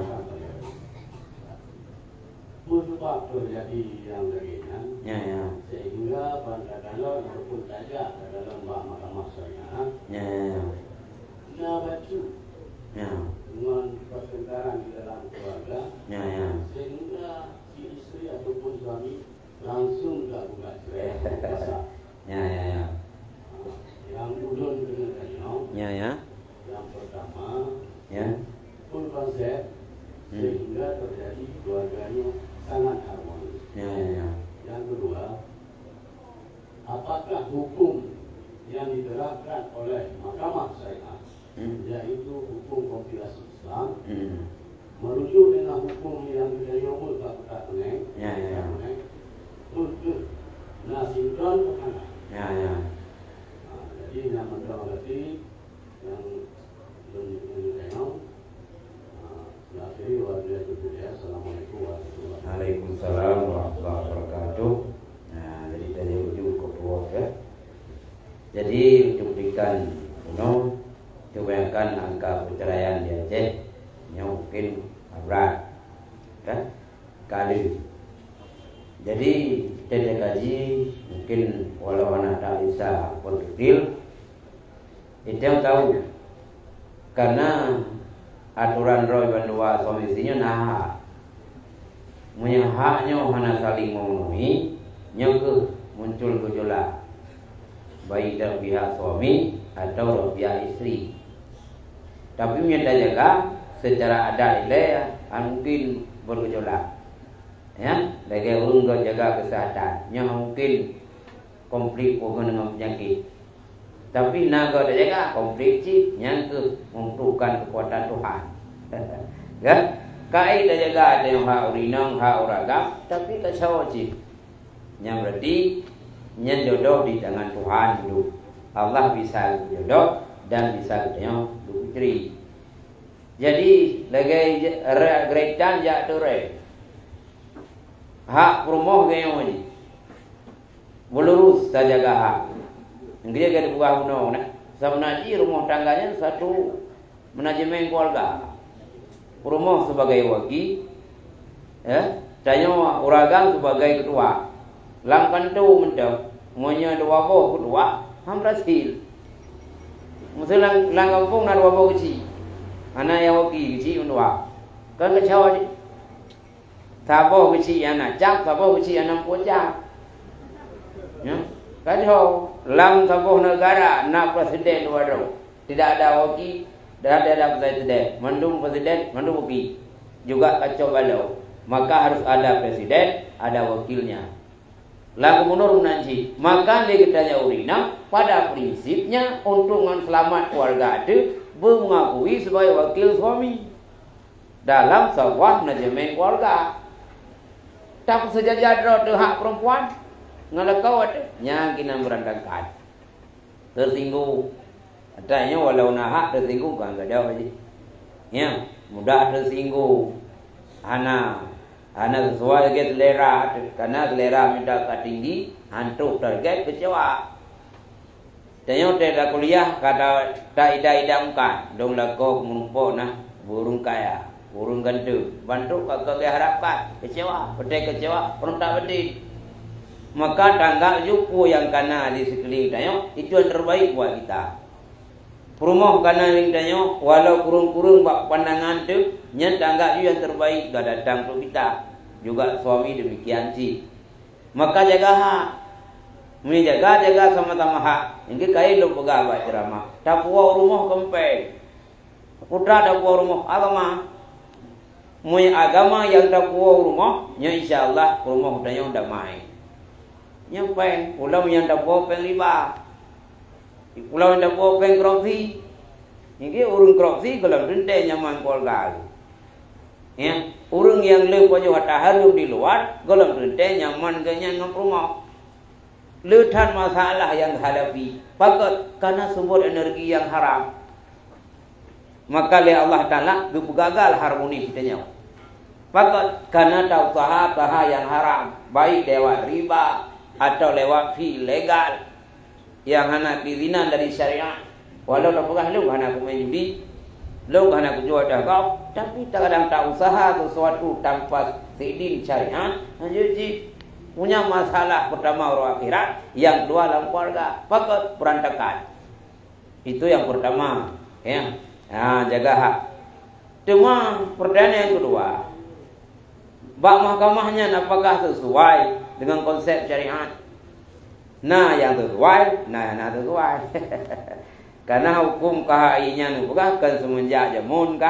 Peue sabab teujadi nyang lagèe nyan? Ya, ya. Sehingga ban takalon ataupun tajak takalon bak Mahkamah Syariah. Ya, ya, ya. Na bacut. Ya. Ngon pertengkaran di dalam keluarga. Ya, ya. Sehingga si istri ataupun suami langsung ka gugat cerai. Ya, ya, ya. Yang ulôn keuneuk tanyong. Ya, ya. Yang pertama, ya. Full konsep, hmm, sehingga terjadi keluarganya sangat harmonis. Ya, ya, ya. Yang kedua, apakah hukum yang diterapkan oleh Mahkamah Syariah, hmm, yaitu hukum kompilasi Islam, hmm, merujuk dengan hukum yang kita nyebut bak Kuta Peneng, ya, ya, ya, Kuta Peneng, untuk na sinkron atau tidak? Ya, ya. Ha, jadi, nyang mantong berarti Nyang lôn, lôn tanyong, ah, lôn akhiri, wabillahi taufiq hidayah. Assalamualaikum warahmatullahi wabarakatuh. Waalaikumsalam warahmatullahi wabarakatuh. Nah, jadi tadi uju ke puas, ya. Jadi, untuk berikan, you know, untuk bayangkan angka perceraian di Aceh, nyoe mungkin berat, kan? Kali. Jadi, teuka kaji, mungkin walau aneuk Isa pun kecil, Itong tahu, karena aturan droe bandua suami istri nyoe na hak. Meunyoe hak nyoe hana saling memenuhi, nyoe keuh muncul gejolak, baik dari pihak suami atau dari pihak istri. Tapi meunyoe tajaga secara adat ilée, hana mungkin bergejolak. Ya, lagée ureuëng geujaga kesehatan, nyoe hana mungkin konflik hubungan dengan penyakit. Tapi na goe tajaga konflik cit, nyan keuh membutuhkan kekuatan Tuhan. Kan? Kai tajaga teuh hak ureuëng inong, hak ureuëng agam, tapi kacau cit. Nyan berarti nyan jodoh di tangan Tuhan dulu. Allah bisa jodoh dan bisa geutanyoe dupitri. Jadi lagée gretan jak turée. Hak peurumoh geutanyoe jih. Meulurus tajaga hak. Nyang keujeuet ka dipeugah bunoe na. Sabeuna jih rumoh tangga nyan satu manajemen keuluwarga. Peurumoh sibagai waki, eh, tanyoe ureuëng agam sibagai keutua. Lam kantô mantong, meunyoe dua boh keutua, han berhasil. Meuseu lam, lam gampông na dua boh keuchik. Hana nyang waki keuchik mandua. Kan kacau jih. Saboh keuchik nyang na cap, saboh keuchik nyang na muphom cap. Nyoe, ka jeuet ho, lam saboh neugara na presiden dua droe. Tidak ada waki, dan tidak ada presiden. Mandum presiden, mandum waki. Juga kacau balau. Maka harus ada presiden, ada wakilnya. Lam gubunur meunan cit. Maka lé geutanyoe ureuëng inong, pada prinsipnya, untuk ngon seulamat keuluwarga teuh, beumengakui sibagai wakil suami dalam saboh manajemen keuluwarga. Tapi seujaja droe teuh hak perempuan, Ngon lakoe teuh, nyan keunan beurangkat. Teusinggung. Ata nyoe walau na hak teusinggung, kan gadôh jih. Nyan, mudah teusinggung. Hana, hana sesuai lagèe selera teuh. Karena selera mita ka tinggi, hantom target kecewa. Tanyoe teuh takuliah ka ta-, taida-ida mukat, dong lakoe meureumpok na ureueng kaya, ureueng ganteng, ban trok ka, ka geuharapkan, kecewa, beutôi kecewa, peureuntak batin. Maka tanggap ju peue nyang kana di sekeliling tanyoe, itu nyang terbaik buat kita. Peurumoh kana nibak tanyoe, walau kureueng-kureueng bak pandangan teuh, nyan tanggap ju nyang terbaik ka datang keu kita. Juga suami demikian cit. Maka jaga hak. Meunyoe jaga, jaga sama-sama hak. Nyang keu kayém lôn peugah bak ceuramah. Tapuwoe rumoh keu péng. Putra tapuwoe rumoh agama. Meunyoe agama nyang tapuwoe rumoh, nyoe insya Allah rumoh tanyoe damai. Nyoe péng, ulôn nyang tapuwoe péng riba. Ulôn nyang tapuwoe péng korupsi. Nyang keu ureueng korupsi gohlom teuntèe nyaman keuluwarga. Ya, ureueng nyang le pajoh hareuem di luwa, gohlom teuntèe nyaman geuh nyan ngon peurumoh. Le that masalah nyang geuhadapi, pakon? Karena sumber energi nyang haram. Maka lé Allah Taala geupeugagal harmoni geutanyoe. Pakon? Karena ta-, usaha-usaha nyang haram, baik lewat riba atau lewat fee ilegal. Nyang hana keuizinan dari syariat. Walau tapeugah lôn hana kumén judi, lôn hana kujual dagong, tapi terkadang tausaha sesuatu tanpa seizin syariat, lanjut jih punya masalah pertama uroe akhirat, nyang kedua lam keluarga. Pakon? Berantakan. Itu yang pertama, ya. Ha, jaga hak. Cuma pertanyaan yang kedua, bak mahkamah nyan apakah sesuai dengan konsep syariat? Na nyang sesuai, na nyang hana sesuai. Karena hukum K H I nyan geupeugah kon seumenjak jameun K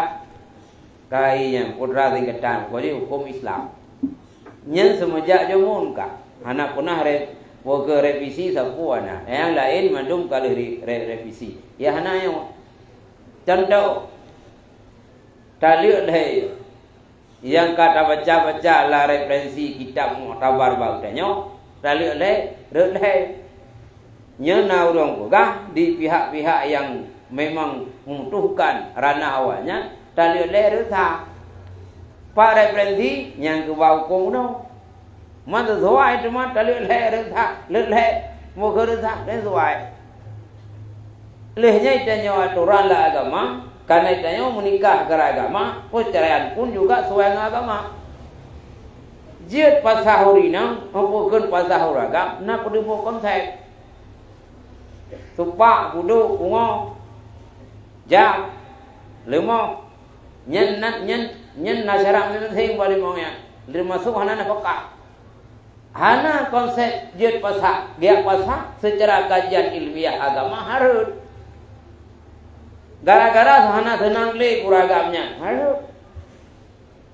H I nyan, putra singkatan, jadi hukum Islam. Nyan seumeujak jameun ka. Hana peunah re-, peue keu revisi sapeue na. Nyang laén mandum ka lheueh re-, re-, revisi. Ya hana nyoe. Contoh, taleuek lhèe nyang ka tabaca-baca lam referensi kitab muktabar bak geutanyoe, taleuek lhèe, rhot lhèe. Nyoe na ureueng peugah di pihak-pihak nyang memang membutuhkan ranah awaknyan, taleuek lhèe rhot sa. Pat referensi nyang keuba hukôm bunoe. Man sesuai teuma taleuek lhèe rhot sa, lheuek lhèe, muka rhot sa, lheuek sesuai. Lheueh nyan tanyoe aturan lam agama, karena tanyoe meunikah keu agama, perceraian pun juga sesuai ngon agama. Jeuet pasah ureueng inong, meupeukeun pasah ureueng agam, na peuduboh konsep. Supak, pudok, pungo, jam, leumoh. Nyan na, nyan, nyan na syarat masing-masing bak leumoh nyan. Teumasok hana nafakah. Hana konsep jeuet pasah, geujak pasah secara kajian ilmiah agama hareuet. Gara-gara hana seunang lé ureueng agam nyan, hareuet.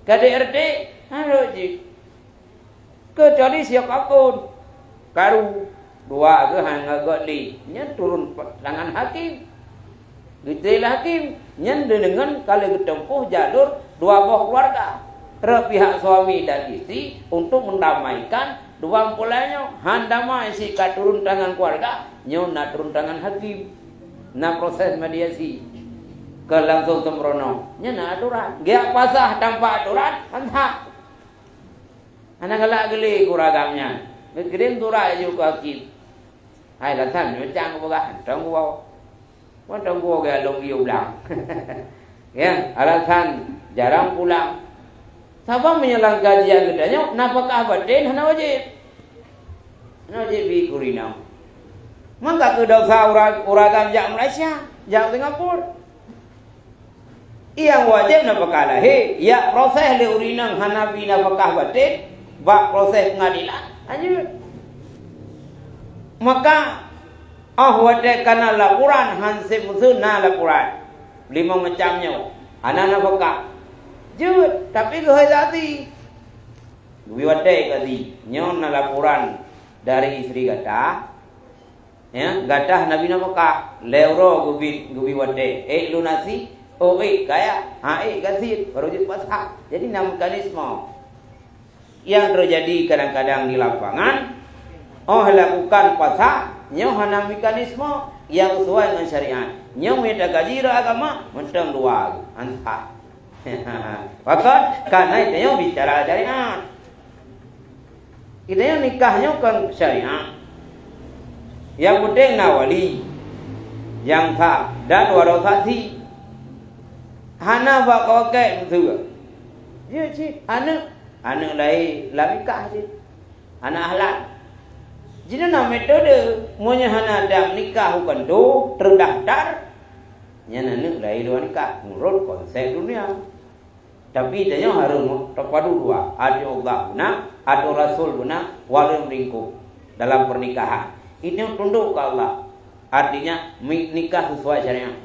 K D R T, hareuet jih. Keucuali siok akun. Karu, dua geuh hana gèt lé. Nyan turun tangan hakim. Geuteupeue lé hakim, nyan deungon ka lheueh geuteumpuh jalur dua boh keluarga. Rot pihak suami dan istri untuk mendamaikan dua mempelai nyoe. Han damai sit ka turun tangan keluarga, nyoe na turun tangan hakim. Na proses mediasi. Kon langsung seumeureunoe. Nyan na aturan. Geujak pasah tanpa aturan, han that. Hana galak geulé keu ureueng agam nyan. Geukirim surat laju keu hakim. Hai, alasan macam-macam geupeugah, hantom geuwoe. Hantom geuwoe geuh lôn yue blang. Ya, alasan jarang pulang. Sabab meunyoe lam kajian geutanyoe, nafakah baten hana wajéb. Hana wajéb bri keu ureueng inong. Maka keu desya ureueng, ureueng agam jak Malaysia, jak Singapura. Nyang wajéb nafakah lahé, jak proses lé ureueng inong hana bri nafakah baten, bak proses peungadilan, lanjut. Maka, óh watèe ka na laporan, han sép meuseu na laporan. Limong macam nyoe, hana nafakah. Jeuet, tapi geuhôi saksi. Geubri watèe keu saksi. Nyoe na laporan dari istri gata. Ya, gata hana bri nafakah, lhèe uroe geubri, geubri watèe. Ék lunasi, oh ék kaya, han ék gasien, baru jeuet pasah. Jadi na mekanisme. Yang terjadi kadang-kadang di lapangan, Oh lakukan puasa, nyoe hana mekanisme nyang sesuai ngon syariat. Nyoe meunyo tagaji rot agama, mantong dua, han sah. Pakon? Karena itu nyoe bicara syariat. Itu nyoe nikah nyoe kon syariat. Yang penting na wali nyang sah dan waroh saksi. Hana bak kawakée beutôi. Ya cit, aneuk, aneuk lahé lam nikah cit. Aneuk ahlan. Jinoe na metode, meunyoe hana dam nikah u kantô, terdaftar, nyan aneuk lahé luwa nikah, meunurot konsep dunia. Tapi tanyoe harôh tapadu dua, ateueh Allah beuna, ateueh Rasul beuna, waleueng meulingkôh dalam pernikahan. Itu tundok keu Allah. Artinya, mi-, nikah sesuai syariat.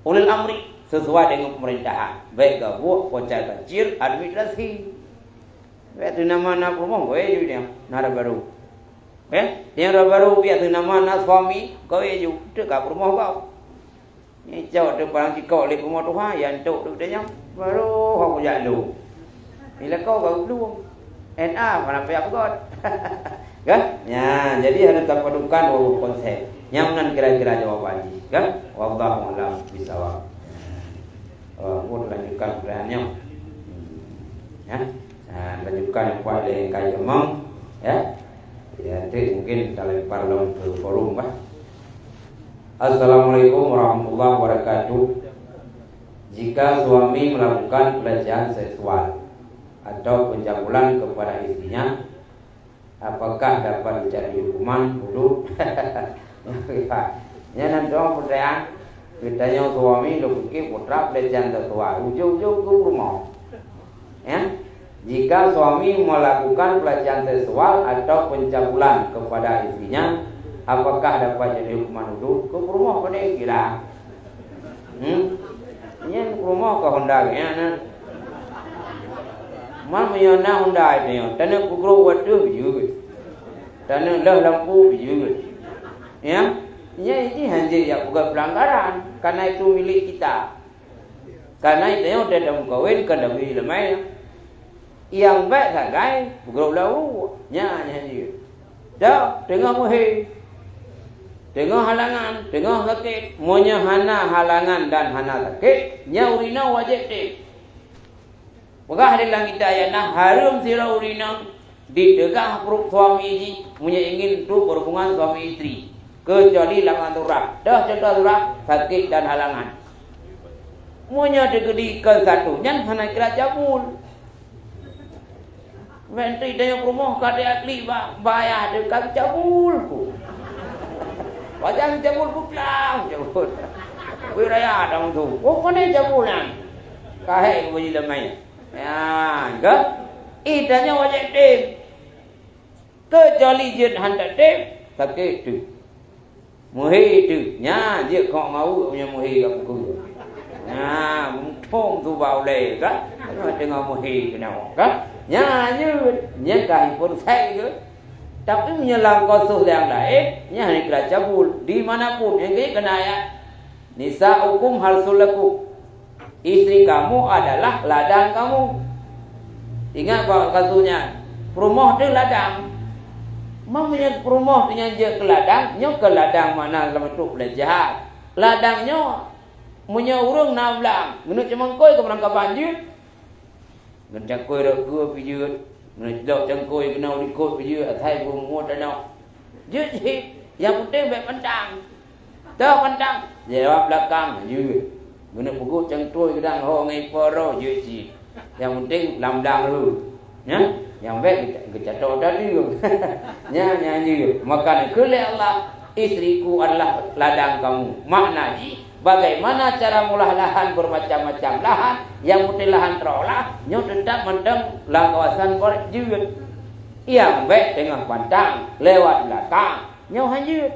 Ulil amri, sesuai dengan pemerintahan. Baik gabuk, kocal kancil, administrasi. Baik tu nama na peurumoh, gawe ju dia. Na barô. Eh, nyang barô biasa nama na suami, gawe ju. Teuka peurumoh kau. Ni cok tu palang cikok lé peurumoh tuha, ya entuk tu dia nyang. Barô aku jak lu. Bila kau baru belum. N A mana payah peugöt. Kan? Ya, jadi harus tapadukan dua konsep. Nyang nan kira-kira jawaban jih, kan? Wallahu a'lam bishawab. Oh, pun lanjutkan pertanyaan nyoe. Ya. Ha, lanjutkan yang kuat lé kai kemang, ya. Ya, tu mungkin talempar lom ke forum bah. Assalamualaikum warahmatullahi wabarakatuh. Jika suami melakukan pelecehan seksual atau pencabulan kepada istrinya, apakah dapat menjadi hukuman wudhu? Nyan nan dong pertanyaan. Geutanyoe suami lôn pikir putra pelecehan seksual. Ujong-ujong keu peurumoh. Ya? Jika suami melakukan pelecehan seksual atau pencabulan kepada istrinya, apakah dapat jadi hukuman wudhu? Keu peurumoh pandai kira. Hmm? Nyan peurumoh ka honda geuh nyan. Man meunyoe na honda itu nyoe, taneuk peugroe wateuh jeuet. Taneuk lheueh lampu jeuet. Ya? Nyan jih hanjeuet jak peugah pelanggaran, karena itu milik kita. Karena itu nyoe dah meukawen kan dah bri lamai. Nyang bèk sagai peugroe lam ruweueng. Nyan, nyan jeuet. Dak, teungoh meuhé. Teungoh halangan, teungoh sakét. Meunyoe hana halangan dan hana sakét, nyan ureueng inong wajéb tém. Peugah di lam kitab ayat na, hareuem sidroe ureueng inong diteugah pruet suami jih meunyoe ingin untuk berhubungan suami istri, kecuali lam darurat. Dah contoh darurat, sakét dan halangan. Meunyoe teukeudi kon satu, nyan hana kira cabul. Menteri dayah peurumoh ka diakli ba, ba ayah teuh ka geucabul ku. Pajan geucabul ku klang, cabul. Wih raya dong tu. Oh, keuneuk cabul nyan. Kahé ku baju lamai. Ya, ke? Ih, tanyoe wajéb tém. Kecuali jeuet han tatém, sakét teuh. Meuhé teuh. Nyan, jeuet kok maweuek meunyoe meuhé ka pukul. Nyan, muphom tu bak ulèe kan? Teungoh meuhé keunoe kan? Nyan, jeuet. Nyan ka iphon sai ke? Tapi meunyoe lam kasus nyang laén, nyan hana kira cabul. Di mana pun, nyang keuneuk keunan ayat. Nisa'ukum harsul lakum. Istri kamu adalah ladang kamu. Ingat bak kasus nyan. Peurumoh teuh ladang. Meunyoe peurumoh teuh nyan jeuet keu ladang, nyoe keu ladang makna lam bentuk pelecehan. Ladang nyoe, meunyoe ureueng na blang, geuneuk ceumangkôi keu meurangkaban jeuet. Ngon cangkôi rot keue pih jeuet, ngon lok cangkôi keunoe likot pih jeuet, asai bumoe tanoh. Jeuet cit, nyang penting bèk pantang. Toh pantang, lewat belakang, jeuet. Geuneuk peugot cangkôi geudang ho ngon ipo roh, jeuet cit. Nyang penting lam blang rhot. Nyan, nyang bèk geucatok tadi. Nyan, nyan jeuet. Maka neukheun lé Allah, "Istriku adalah ladang kamu." Makna jih, bagaimana cara meulah lahan bermacam-macam lahan, nyang penting lahan terolah, nyoe teutap mantong lam kawasan barat jeuet. Nyang bèk teungoh pantang lewat belakang, nyoe han jeuet.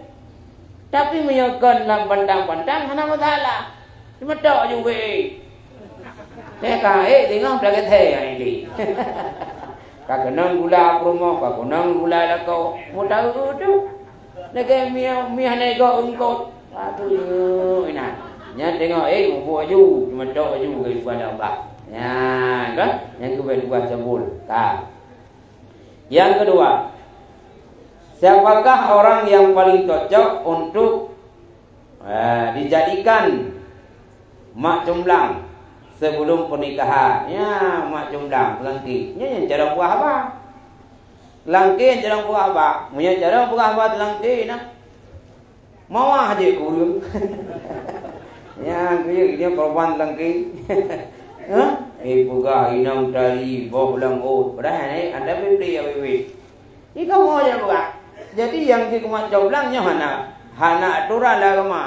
Tapi meunyoe kon lam pantang-pantang, hana masalah. Cuma tok ju weh. Teuka ék teungoh tagaséh hai di. Ka keunong gula peurumoh, ka keunong gula lakoe. Meudaru tu. Lagèe mi, mi hana igoe eungkot. Aduh, inan. Nyan teungoh ék mubuet aju, cuma tok aju bagi kepada Allah. Nyan kan? Nyan keubiet buah cabul. Ka. Yang kedua, Siapakah orang yang paling cocok untuk, eh, dijadikan mak comblang sebelum pernikahan? Ya, mak comblang, teulangké. Nyan nyang carông peugah haba. Teulangké nyang carông peugah haba. Meunyoe carông peugah haba teulangké nah, mawah jeuet keu ureueng. Nyang keu jeuet nyoe korban teulangké. Hah? Eh, peugah inong tari, boh lam ôt. Padahai, eh, ada bibit, ya bibit. Di kamoe nyang peugah. Jadi, nyang jeuet keu mak comblang nyoe hana, hana atoran lam agama.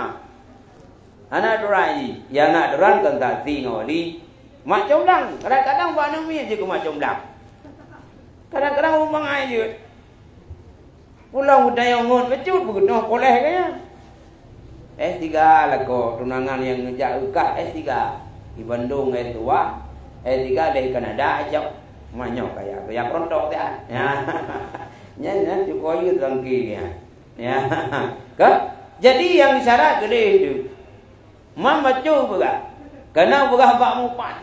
Hana atoran jih. Nyang na atoran kon saksi ngon wali. Mak comblang, kadang-kadang bak aneuk miet jeuet keu mak comblang. Kadang-kadang ureueng bangai jeuet. Pulang beutanyong ngon bacut beugeunoh poléh gaya. S tiga lakoe tunangan nyang neujak eukah S tiga. Di Bandung S dua, S tiga di Kanada cok. Mah nyoe kaya, kaya perontok siat. Ya. Nyan, nyan cuko yue teulangké, ya. Ya. Ka? Jadi nyang syarat geudeh tu. Man bacut peugah, kana peugah bak mupat.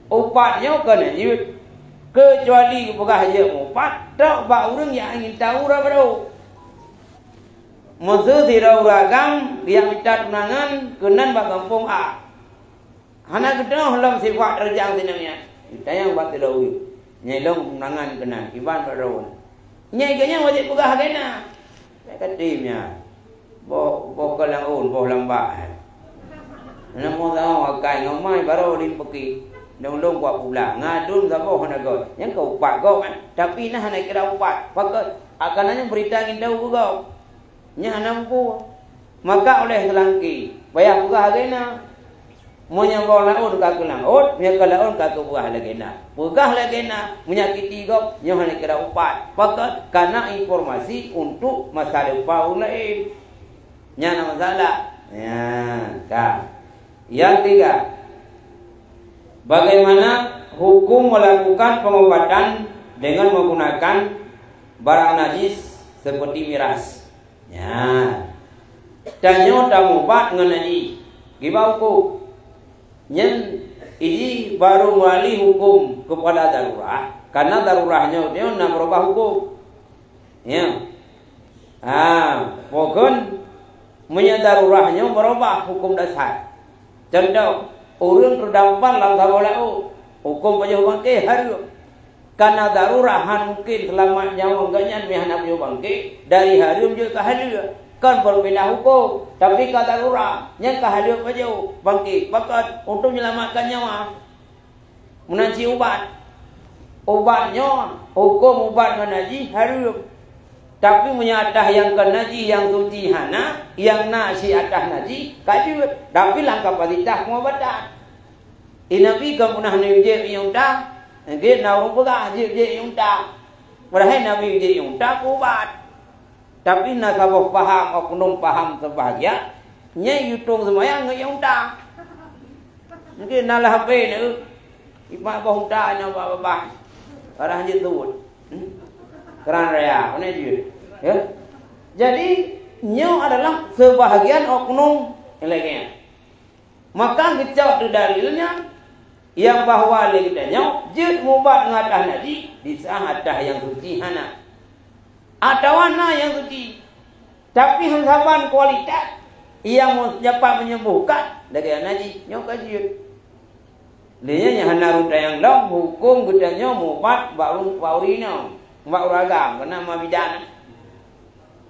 Upat nyoe kana jeuet. Keucuali peugah jeuet mupat, trok bak ureueng nyang ingin tahu raba-raba. Meuseu sidroe ureueng agam geujak mita tunangan keunan bak gampông A. Hana geutanyoe lom sifat reujang sinong nyan. Tanyong bak sidroe ureueng. Nyan lom tunangan keunan, kiban bak droe. Nyan geutanyoe wajéb peugah lagée na. Bèk katem nyan. Boh, boh ka laôn, boh lam bak. Namoe sahoe akai ngon mai barô lin peuki. Dong-dong kuat pula. Ngadun saboh hana göt. Nyan ka upat gob kan. Tapi na hana kira upat. Pakon, akan nyan beurita ngon daun keu gob. Nyan hana muphom. Maka oleh teulangké, payah peugah lagée na. Meunyoe boh laôn ka keu laôt, meunyoe ka laôn ka keu peugah lagée na. Peugah lagée na, menyakiti gob, nyoe hana kira upat. Pakon, kana informasi untuk masa depan ureueng laén. Nyan na masalah. Ya, ka. Yang tiga, bagaimana hukum melakukan pengobatan dengan menggunakan barang najis seperti miras? Nyan. Tanyoe tamubat ngon najih. Kiban huköm? Nyan, iji baru meualih huköm keupada darurat, karena darurat nyoe, nyoe na meurubah huköm. Ya. Ha, pakon meunyoe darurat nyoe meurubah huköm dasar. Contoh, ureuëng teudampar lam saboh laôt, huköm pajoh bangke hareuem. Kana darurat han mungken seulamat nyawa gobnyan meuhana pajoh bangke, dari hareuem jeuet keu haleue. Kon beurpindah huköm, tapi ka darurat, nyan ka haleue pajoh bangke. Pakon? Untuk menyelamatkan nyawa. Meunan cit ubat. Ubat nyoe, huköm ubat ngon najih hareuem. Tapi meunyoe atah nyang kon najih nyang suci hana, nyang na cit atah najih ka jeuet, tapi lam kapasitas pengobatan. Di Nabi kon peunah neujek minyeuk unta, nyan na ureuëng peugah jeuet jek minyeuk unta. Padahai Nabi jek minyeuk unta keu ubat. Tapi na saboh paham, oknum paham seubahgian, nyan yue tueng seumayang ngon minyeuk unta. Mungken na lam H P na, imat boh unta nyoe babah-babah. Padahai jeuet tuet. Hmm? Keuran raya, pane jeuet. Ya. Jadi, nyoe adalah seubahgian oknum nyang lagée nyan. Maka geucok di dalil nyan, nyang bahwa lé geutanyoe jeuet mubat ngon atah najih, di saát atah nyang suci hana. Atawa na nyang suci, tapi han saban kualitas nyang dapat menyembuhkan lagée najih, nyoe ka jeuet. Lé nyan nyang hana rot nyang lom, huköm geutanyoe mubat bak ru-, bak ureuëng inong, bak ureuëng agam, keunan ma bidan.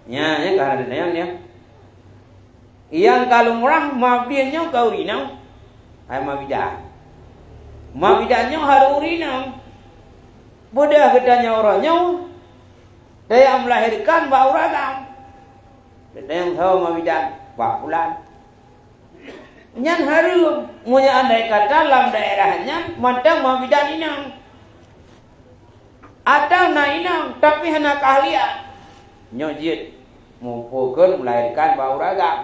Nyan, nyan ka hana teuntanyong nyan. Nyang ka lumrah ma bidan nyoe ka ureuëng inong, hai ma bidan. Ma bidan nyoe hareuem ureuëng inong. Beudôh geutanyoe uroe nyoe, tajak meulahérkan bak ureuëng agam. Teuntanyong saboh ma bidan, bak pulan. Nyan hareuem, meunyoe andai kata lam daerah nyan mantong ma bidan inong. Atawa na inong, tapi hana keahlian. Nyoe jeuet, muphom kheun meulahérkan bak ureuëng agam.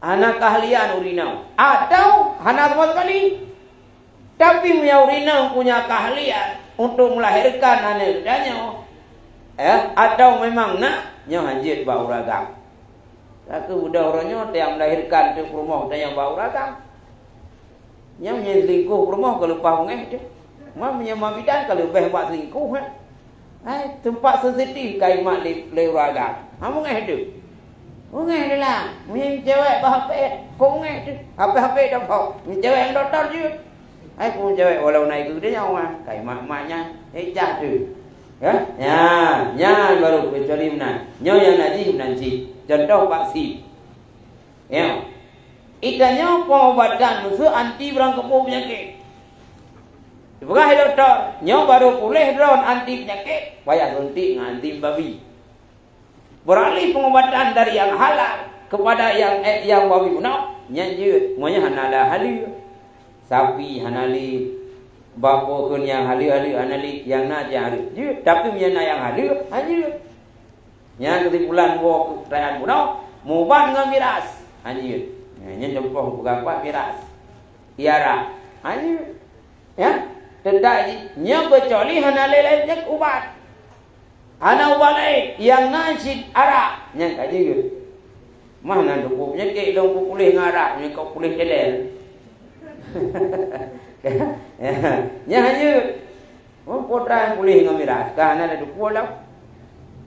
Hana keahlian ureuëng inong. Atawa hana sama sekali. Tapi meunyoe ureuëng inong punya keahlian untuk melahirkan aneuk geutanyoe, eh, atawa memang na, nyoe han jeuet bak ureuëng agam. Ka keuh beudôh uroe nyoe tajak melahirkan teuk peurumoh geutanyoe bak ureuëng agam. Nyan meunyoe selingkuh peurumoh ka leupah beungéh teuh. Ma meunyoe ma bidan ka leubeh bak selingkuh, eh. Hai, teumpat sensitif ka imat lé, lé ureueng agam. Ha, meungéh teuh. Meungéh teuh lah. Meunyoe cewek bak H P, kok meungéh teuh. H P-H P dak phok. Meunyoe cewek ngon dokto jeuet. Hai, kok cewek walau na ibu dia nyawa. Ka imat-imat nyan. Eh, jah teuh. Ya? Ya, nyan baru kecuali meunan. Nyoe nyang najih meunan cit. Contoh vaksin. Ya. Ita nyoe pengobatan meuseu anti barang keupeue peunyakit. Peugah lé dokto, nyoe baru puléh droen anti peunyakit, payah suntik ngon anti babi. Beralih pengobatan dari yang halal kepada yang, eh, yang babi bunoe, nyan jeuet, meunyoe hana le haleue. Sapi hana le, bak po kheun nyang haleue-haleue hana le, nyang na jeuet. Jeuet, tapi meunyoe na nyang haleue, han jeuet. Nyan keusimpulan woe keu pertanyaan bunoe, meuubat ngon miras. Han jeuet. Nyan, nyan contoh peugah ubat miras. Iara. Han jeuet. Ya? Teuntang jih, nyoe keucuali hana lé laén nyang ubat. Hana ubat laén, nyang na cit arak. Nyan ka jeuet. Mah na teupeu peunyakét lôn puléh ngon arak, nyan ka puléh telen. Nyan han jeuet. Oh, putra nyang puléh ngon miras, ka hana lé teupeu lom.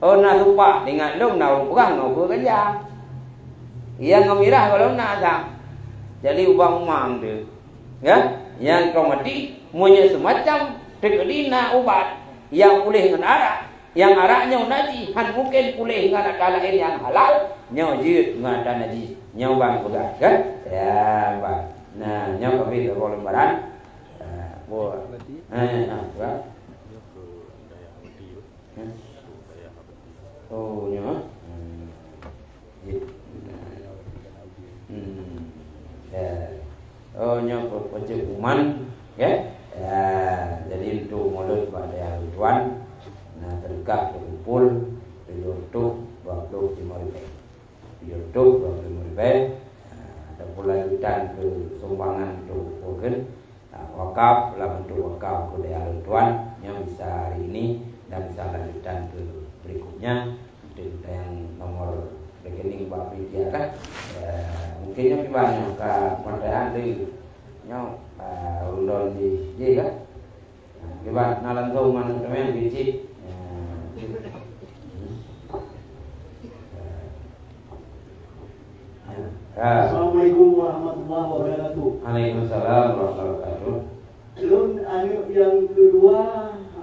Oh, na supak, ingat lôn na ureueng peugah ngon peue ganja. Nyang ngon miras gohlom na asam. Jadi ubat umang tu. Ya, nyang keu maté, meunyoe seumacam teukeudi na ubat nyang puléh ngon arak, nyang arak nyoe najih, han mungken puléh ngon atra laén nyang halal, nyoe jeuet ngon atra najih. Nyoe ban peugah, kan? Ya, ban. Nah, nyoe ka abéh lembaran. Ah, buat. Eh, ah, buat. Hmm. Oh, nyoe. Hmm. Ya. Hmm. Ya. Oh, nyoe pe-, peuceukuman, ya. Ya, jadi untuk mulod bak dayah tuan, nah, teuka teukumpul tujoh reutôh dua puluh lima ribèe. Tujoh reutôh dua puluh lima ribèe, ah, ataupun lanjutan keu sumbangan untuk organ, ah, wakaf, lam bentuk wakaf keu dayah lôn tuan, nyang bisa hari ini dan bisa lanjutan keu berikutnya, untuk tayang nomor rekening bak panitia kah. Eh, mungkin nyoe kiban nyoe ka pemataian deungon nyoe, ah, rundon di, di kah. Nah, kiban na langsung manok teumèe di cit. Nah, cit. Hmm. Ya. Assalamualaikum warahmatullahi wabarakatuh. Waalaikumsalam warahmatullahi wabarakatuh. Lôn aneuk nyang keudua,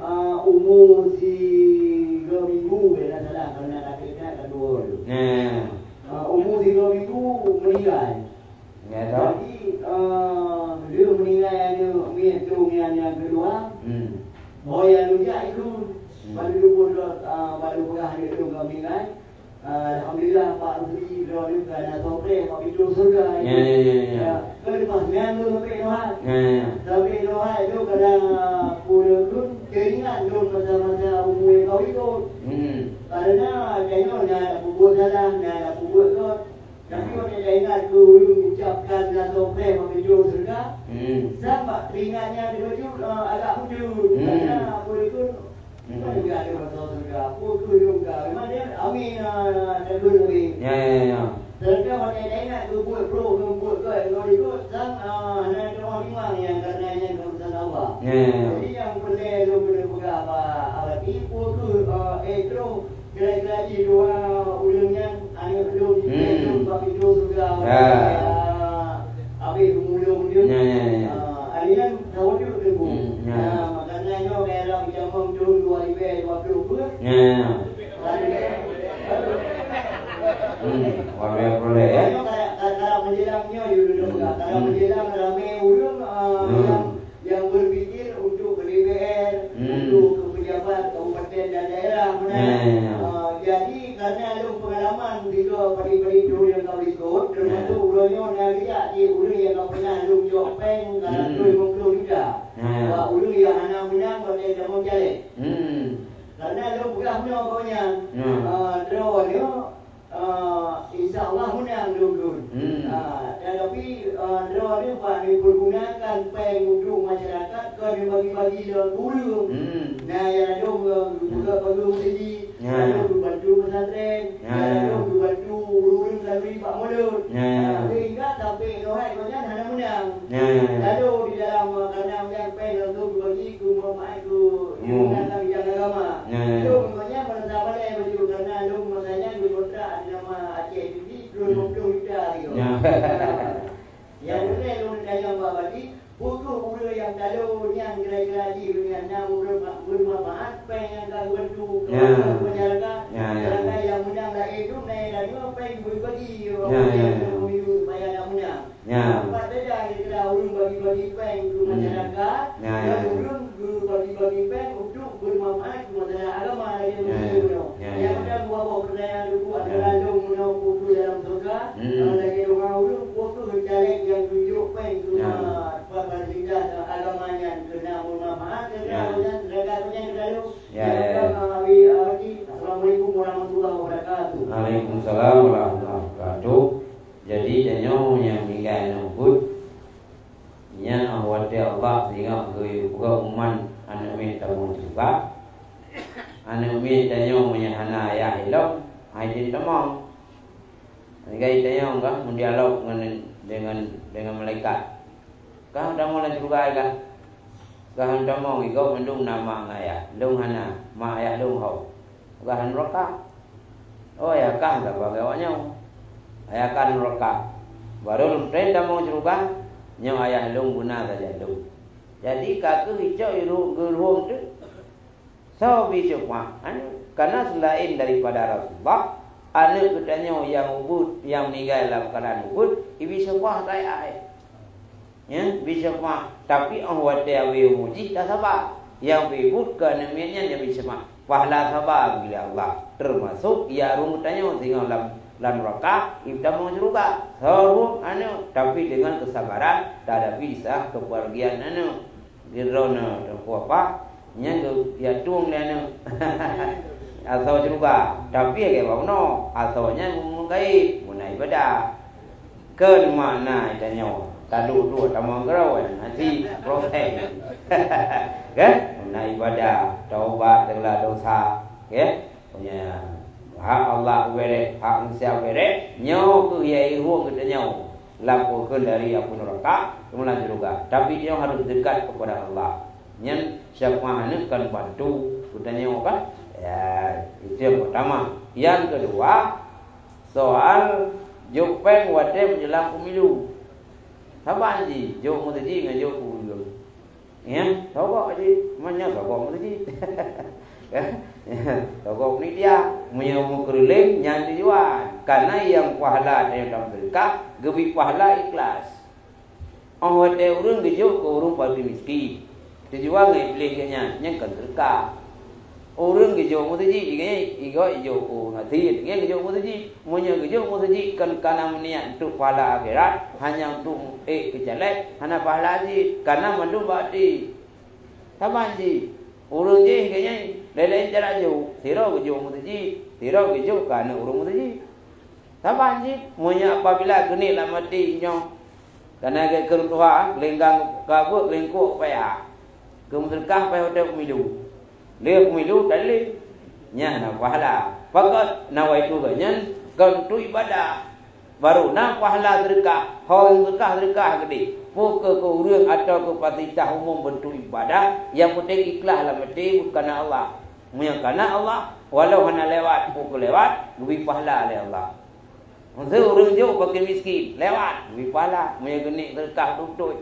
ah, umu sigoe minggu, bila salah, karena kakek ka dua lôn. Nah. Ah, umu sigoe minggu meuninggai. Ya, toh? Jadi, ah, lheueh meuninggai aneuk miet lôn nyang, nyang keudua, hmm, oh, ya, lôn jak ikheun. Hmm. Baru lôn, ah, baru peugah aneuk lôn ka meuninggai. Alhamdulillah, Pak Rusli droeneuh ka na soe preh bak pintoe syeuruga. Ya, ya, ya, ya. Ya, kan lepas nyan tu sampai Tuhan. Ya, ya. Sampai Tuhan tu kadang, ah, puluh tahun, teuingat lôn masa-masa umu nyang ka likot. Hmm. Karena tanyoe na peubuet salah, na peubuet rot. Tapi watèe taingat keu ulôn ucapkan na soe preh bak pintoe syeuruga, hmm, sama teuingat nyan laju, eh, agak muncul. Hmm. Karena puluh tahun, hmm, mana dia ada masa syeuruga? Apa tu dia buka? Memang dia amin, ah, dan dulu amin. Ya, ya, ya. Sedangkan watèe taingat keu buet brok, keu buet gèt, keu ikut sang, ah, hana teurimong timang nyan karena nyan keuputusan Allah. Ya, ya, ya. Jadi nyang peureulèe lôn keuneuk peugah bak Abati, peue keuh, eh, eh, troh kira-kira jih dua ureueng nyan aneuk lôn, hmm, lôn bak pintoe syeuruga. Ya. Ah, habéh geumulông dia. Ya, ya, ya. Ah, hari nyan tawajud teungku. Hmm, ya. Ah, makanya nyoe kaya lam jameun thôn dua ribèe dua puluh dua. Ya, ya. Hmm, luar biasa boleh, ya. Kalau, kalau, kalau menjelang nyoe, you know, hmm, kalau, hmm, menjelang ramai orang, ah, hmm, yang, yang berpikir untuk ke D P R, hmm, untuk ke pejabat kabupaten dan daerah, mana. Ya, ya, ya. Ah, jadi, karena ada pengalaman juga pada-pada itu yang kau ikut, termasuk, hmm, orang yang nak lihat, dia orang yang kau pernah lu jawab peng, kalau, hmm, dua puluh juta. Ya, ya. Wah, orang yang hana menang, kau tak mau jalan. Hmm. Karena lu pegang nyoe kau nyan. Ya. Ah, draw nyoe, ah, insya Allah menang dulu. Hmm. Ah, tetapi, ah, droeneuh bak neupergunakan peng untuk masyarakat, kon neubagi-bagi lom keu ureueng. Hmm. Nah, nyang ladôm, eh, geupeugah bagi meuseujid, ya, ladôm geubantu pesantren, ya, ya, ladôm geubantu ureueng-ureueng khanduri bak mulod. Ya, ya, ya. Nah, sehingga sampai nyoe hai gobnyan hana meunang. Ya, ya, ya. Lalu di dalam, eh, kandang nyang peng langsung geubagi keu mumat keu, hmm, ureueng nyang ka bidang agama. Ya, ya, ya. Lalu Ya. Nyang ulèe lôn tanyong bak Badi, peu kheueh ureueng nyang talo nyan kira-kira jih nyan na ureueng ma-, bermanfaat, péng nyang ka geubantu keu masyarakat, sedangkan nyang meunang laén tu na nyang tanyong péng geubagi-bagi, supaya na meunang. Pat beda kira-kira ureueng bagi-bagi péng keu masyarakat, dan ureueng geubagi-bagi péng untuk bermanfaat keu masalah agama lagèe Muslim nyoe. Nyang meunan dua boh keunayan duku antara lôn ngon Teungku dalam syeuruga, lagèe doa ulôn, peu kheueh caleg nyang geujok péng keu umat, pemerintah dan agama nyan keu na bermanfaat, keu na nyan, keu na nyan, keu na nyan. Ya, ya, ya. Assalamualaikum warahmatullahi wabarakatuh. Waalaikumsalam warahmatullahi wabarakatuh. Jadi, tanyoe nyang tinggai aneuk buet, nyan 'oh watèe Allah singoh geupeugah umat aneuk miet tamong syeuruga. Aneuk miet tanyoe meunyo hana ayah ilong, hai jeuet tamong. Tinggai tanyoe ka meudialog ngon, dengan, dengan malaikat. Kah tamong lam syeuruga kah? Kah tamong, i gob mandum na mak ngon ayah. Lôn hana, mak ayah lôn ho. Kah nuraka. Oh, ayah kah saban ngon awak nyoe. Ayah kah nuraka. Barô lôn tem tamong syeuruga, nyoe ayah lôn guna saja lôn. Jadi, ka kheueh icok i ru-, geurhueng teuk. Soe bri seufaat aneuk? Karena selain daripada Rasulullah, aneuk geutanyoe nyang ubit, nyang meuninggai lam keuadaan ubit, ibri seufaat hai-hai. Ya, bri seufaat. Tapi 'oh watèe habéh umu jih, tasaba. Nyang ubit keu aneuk miet nyan, nyang bri seufaat. Pahala saba geubri lé Allah. Teumasok ya ureueng geutanyoe singoh lam, lam nuraka, itamong syeuruga. Soe ureueng? Aneuk. Tapi dengan kesabaran, tadapi di saat kepergian aneuk. Di droeneuh teungku apa? Nyan geu-, ya tueng lé aneuk. Asoe syeuruga, tapi lagèe bak bunoe, asoe nyan bumoe gaib, guna ibadah. Keu makna tanyoe, taduek-duek tamong keudroe, hana proses. Kan? Guna ibadah, taubat, teulah dosa, ya. Punya hak Allah ubé, hak manusia ubé, nyoe keuh ya irueng geutanyoe. Lam pokon dari api neraka, kemudian syurga. Tapi nyoe harus dekat kepada Allah. Nyan syafaat nyan kan bantu geutanyoe kan? Ya, itu yang pertama. Yang kedua, soal jok péng watèe menjelang pemilu. Saban jih, jok meuseujid ngon jok keu ureueng. Ya, sogok jih, meunyoe sogok meuseujid. Sogok panitia, meunyoe meukeureuléng nyan tujuan. Karena nyang pahala dan nyang seudeukah, geubri pahala ikhlas. 'Oh watèe ureueng geujok keu ureueng fakir miskin, tujuan ngon Iblih geuh nyan, nyan kon seudeukah. Ureueng geujok meuseujid, igoe ijok u nasi, nyan geujok meuseujid. Meunyoe geujok meuseujid kon kana meuniat untuk pahala akhirat, hanya untuk ék keu caleg, hana pahala jih, kana mandum bak até. Saban jih, ureueng jih geuh nyan, lé-lé cara jok, sidroe geujok meuseujid, sidroe geujok keu aneuk ureueng meuseujid. Saban jih, meunyoe apabila keuneuk lam até nyoe, kana gét keu ureueng tuha, geulenggang kabeuet, geulengkok payah. Keu meuseudeukah payah watèe pemilu. Lé pemilu tadi lé. Nyan na pahala. Pakon nawaitu geuh nyan kon untuk ibadah. Baru na pahala seudeukah. Ho seudeukah, seudeukah keudéh. Peu keu ureueng atawa keu fasilitas umum bentuk ibadah, nyang penting ikhlas lam até bukan Allah. Meunyoe kana Allah, walau hana lewat, peu keu lewat, geubri pahala lé Allah. Meuseu ureueng jok bak miskin, lewat, geubri pahala. Meunyoe geuneuk seudeukah beutôi.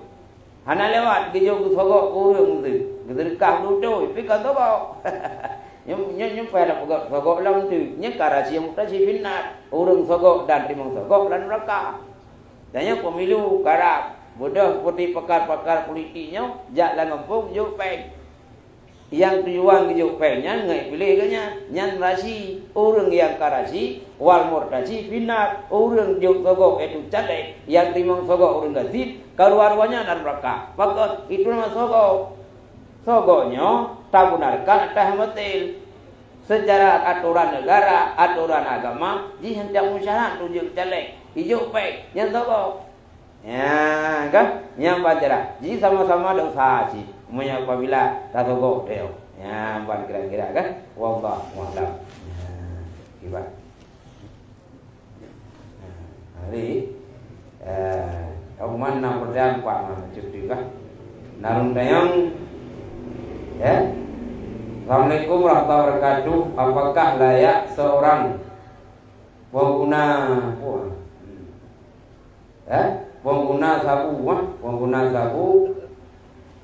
Hana lewat, geujok geusogok keu ureueng meuseu. Geuseudeukah beutôi, pi ka sogok. Nyoe, nyoe, nyoe payah tapeugah sogok lam teuk. Nyoe ka rahasia muhtaji finnar. Ureueng sogok dan teurimong sogok lam neuraka. Dan nyoe pemilu karab. Beudôh seperti pakar-pakar politik nyoe, jak lam gampông, jok péng. Nyang tujuan geujok péng nyan ngon Iblih geuh nyan, nyan raji. Ureueng nyang ka raji, wal murtaji finnar, ureueng jok sogok yaitu caleg, nyang teurimong sogok ureueng gasien, keuluwa-luwa nyan lam neuraka. Pakon? Itu nama sogok. Sogok nyoe tabenarkan atas meutel. Secara aturan negara, aturan agama, jih hantom meusyarat untuk jok caleg, ijok péng, nyan sogok. Ya, kan? Nyang ban cara. Jadi sama-sama dosa cit. Meunyoe apabila tasogok teuh. Ya, ban kira-kira kan? Wallahu a'lam. Ya, kiban. Jadi, eh, Uman na pertanyaan kuat mah cuti kah? Narung tayang, ya. Assalamualaikum warahmatullahi wabarakatuh. Apakah layak seorang pengguna, wah, hmm. Eh, pengguna sabu, ah, pengguna sabu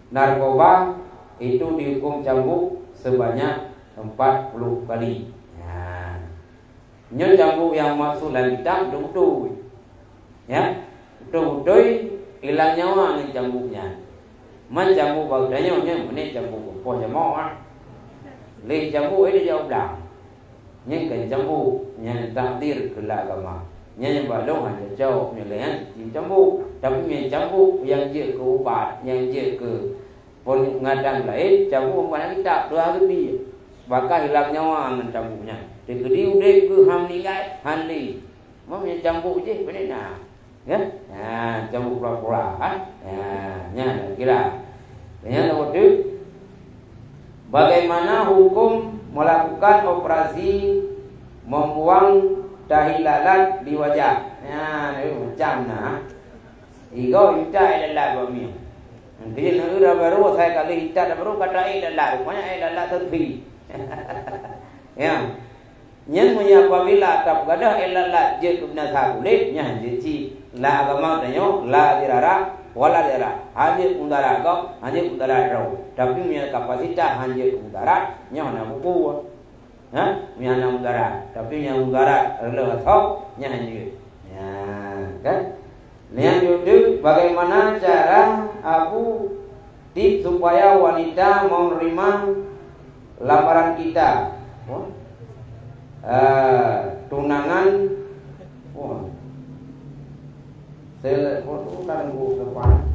narkoba itu dihukum cambuk sebanyak empat puluh kali. Nah, nyoe cambuk nyang maksud lam kitab beutôi-beutôi. Ya, beutôi-beutôi ilang nyawa ngon cambuk nyan. Man cambuk bak tanyoe nyan, meunan cambuk geupoh jamoe, ah. Lé cambuk, eh, dijak u blang. Nyan kan cambuk, nyan takdir keu lam agama. Nyan nyang bak lôn hana cocok, nyan lé nyan cambuk. Tapi nyan cambuk nyang jeuet keu ubat, nyang jeuet keu peungadang laén, cambuk bukan kitab, dua geubi. Bahkan ilang nyawa ngon cambuk nyan. Teukeudi udeb keu han meuninggai, han lé. Meunyoe cambuk jih, beuna na. Ya? Ha, cambuk pura-pura, ha? Ha, nyan kira. Nyan beutôi. Bagaimana hukum melakukan operasi membuang tahi lalat di wajah? Nyan, eh, macam na. Igoe intat lalat bak mieng. Mungkin na udah baru saya kali intat baru kata, eh, lalat. Rupanya, eh, lalat tepi. Ya. Nyan meunyoe apabila tapeugah, eh, lalat jeuet keu binasa kulét, nyan jeuet cit. Lam agama tanyoe, la dirara wala dirara. Hana jeuet mudarat gob, hana jeuet mudarat droe. Tapi meunyoe kapasitas hana jeuet keu mudarat, nyan hana buku. Ha? Meunyoe hana mudarat. Tapi meunyoe mudarat reuloh asoe, nyan hana jeuet. Nyan, kan? Nyan jeuet, bagaimana cara Abu Tips supaya wanita mau nerima lamaran kita. Wah. Eh, tunangan. Wah. Se-, oh, tu kan guru depan.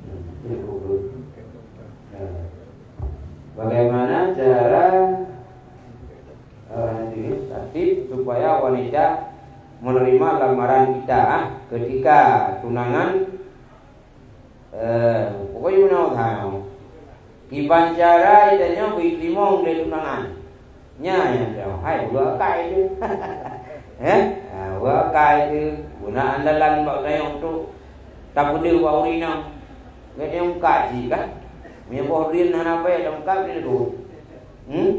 Hmm, guru, guru. Eh. Bagaimana cara, eh, ini, tips supaya wanita menerima lamaran kita, ah, ketika tunangan Eh, pokoknya meunan that. Kiban cara geutanyoe geuteurimong lé tunangan. Nyan nyang teurimong, hai, uroe akai teuh. Eh? Ha, uroe akai teuh. Guna andalan bak geutanyoe untuk tapeudeuh bak ureueng inong. Geutanyoe muka cit kan? Meunyoe boh ureueng hana bèe dan muka, boleh duduk. Hmm?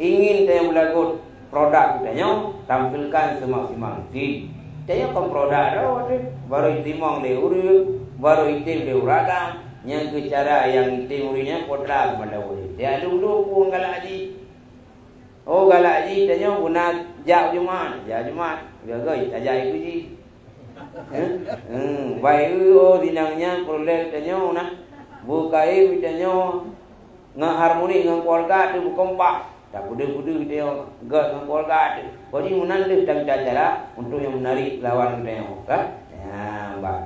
Ingin tanyoe beulagot produk geutanyoe, tampilkan semaksimal mungkin. Tanyoe kon produk droe teuh, baru jiteurimong lé ureueng, baru jitem lé ureueng agam. Nyan keuh cara nyang jitem ureueng nyan putra keupada ureueng. Tajak lôn-lôn peue galak jih. Oh, galak jih tanyoe guna jak Jumat, jak Jumat. Gagai tajak ikeu jih. Eh? Hmm, baik, oh, sinang nyan peureulèe tanyoe na. Beukaém tanyoe. Ngon harmoni ngon keuluwarga teuh beukompak. Tapeudeuh-peudeuh teuh gèt ngon keuluwarga teuh. Jadi meunan lheueh tamita cara untuk nyang meunari lawan geutanyoe, kan? Nyan, bah.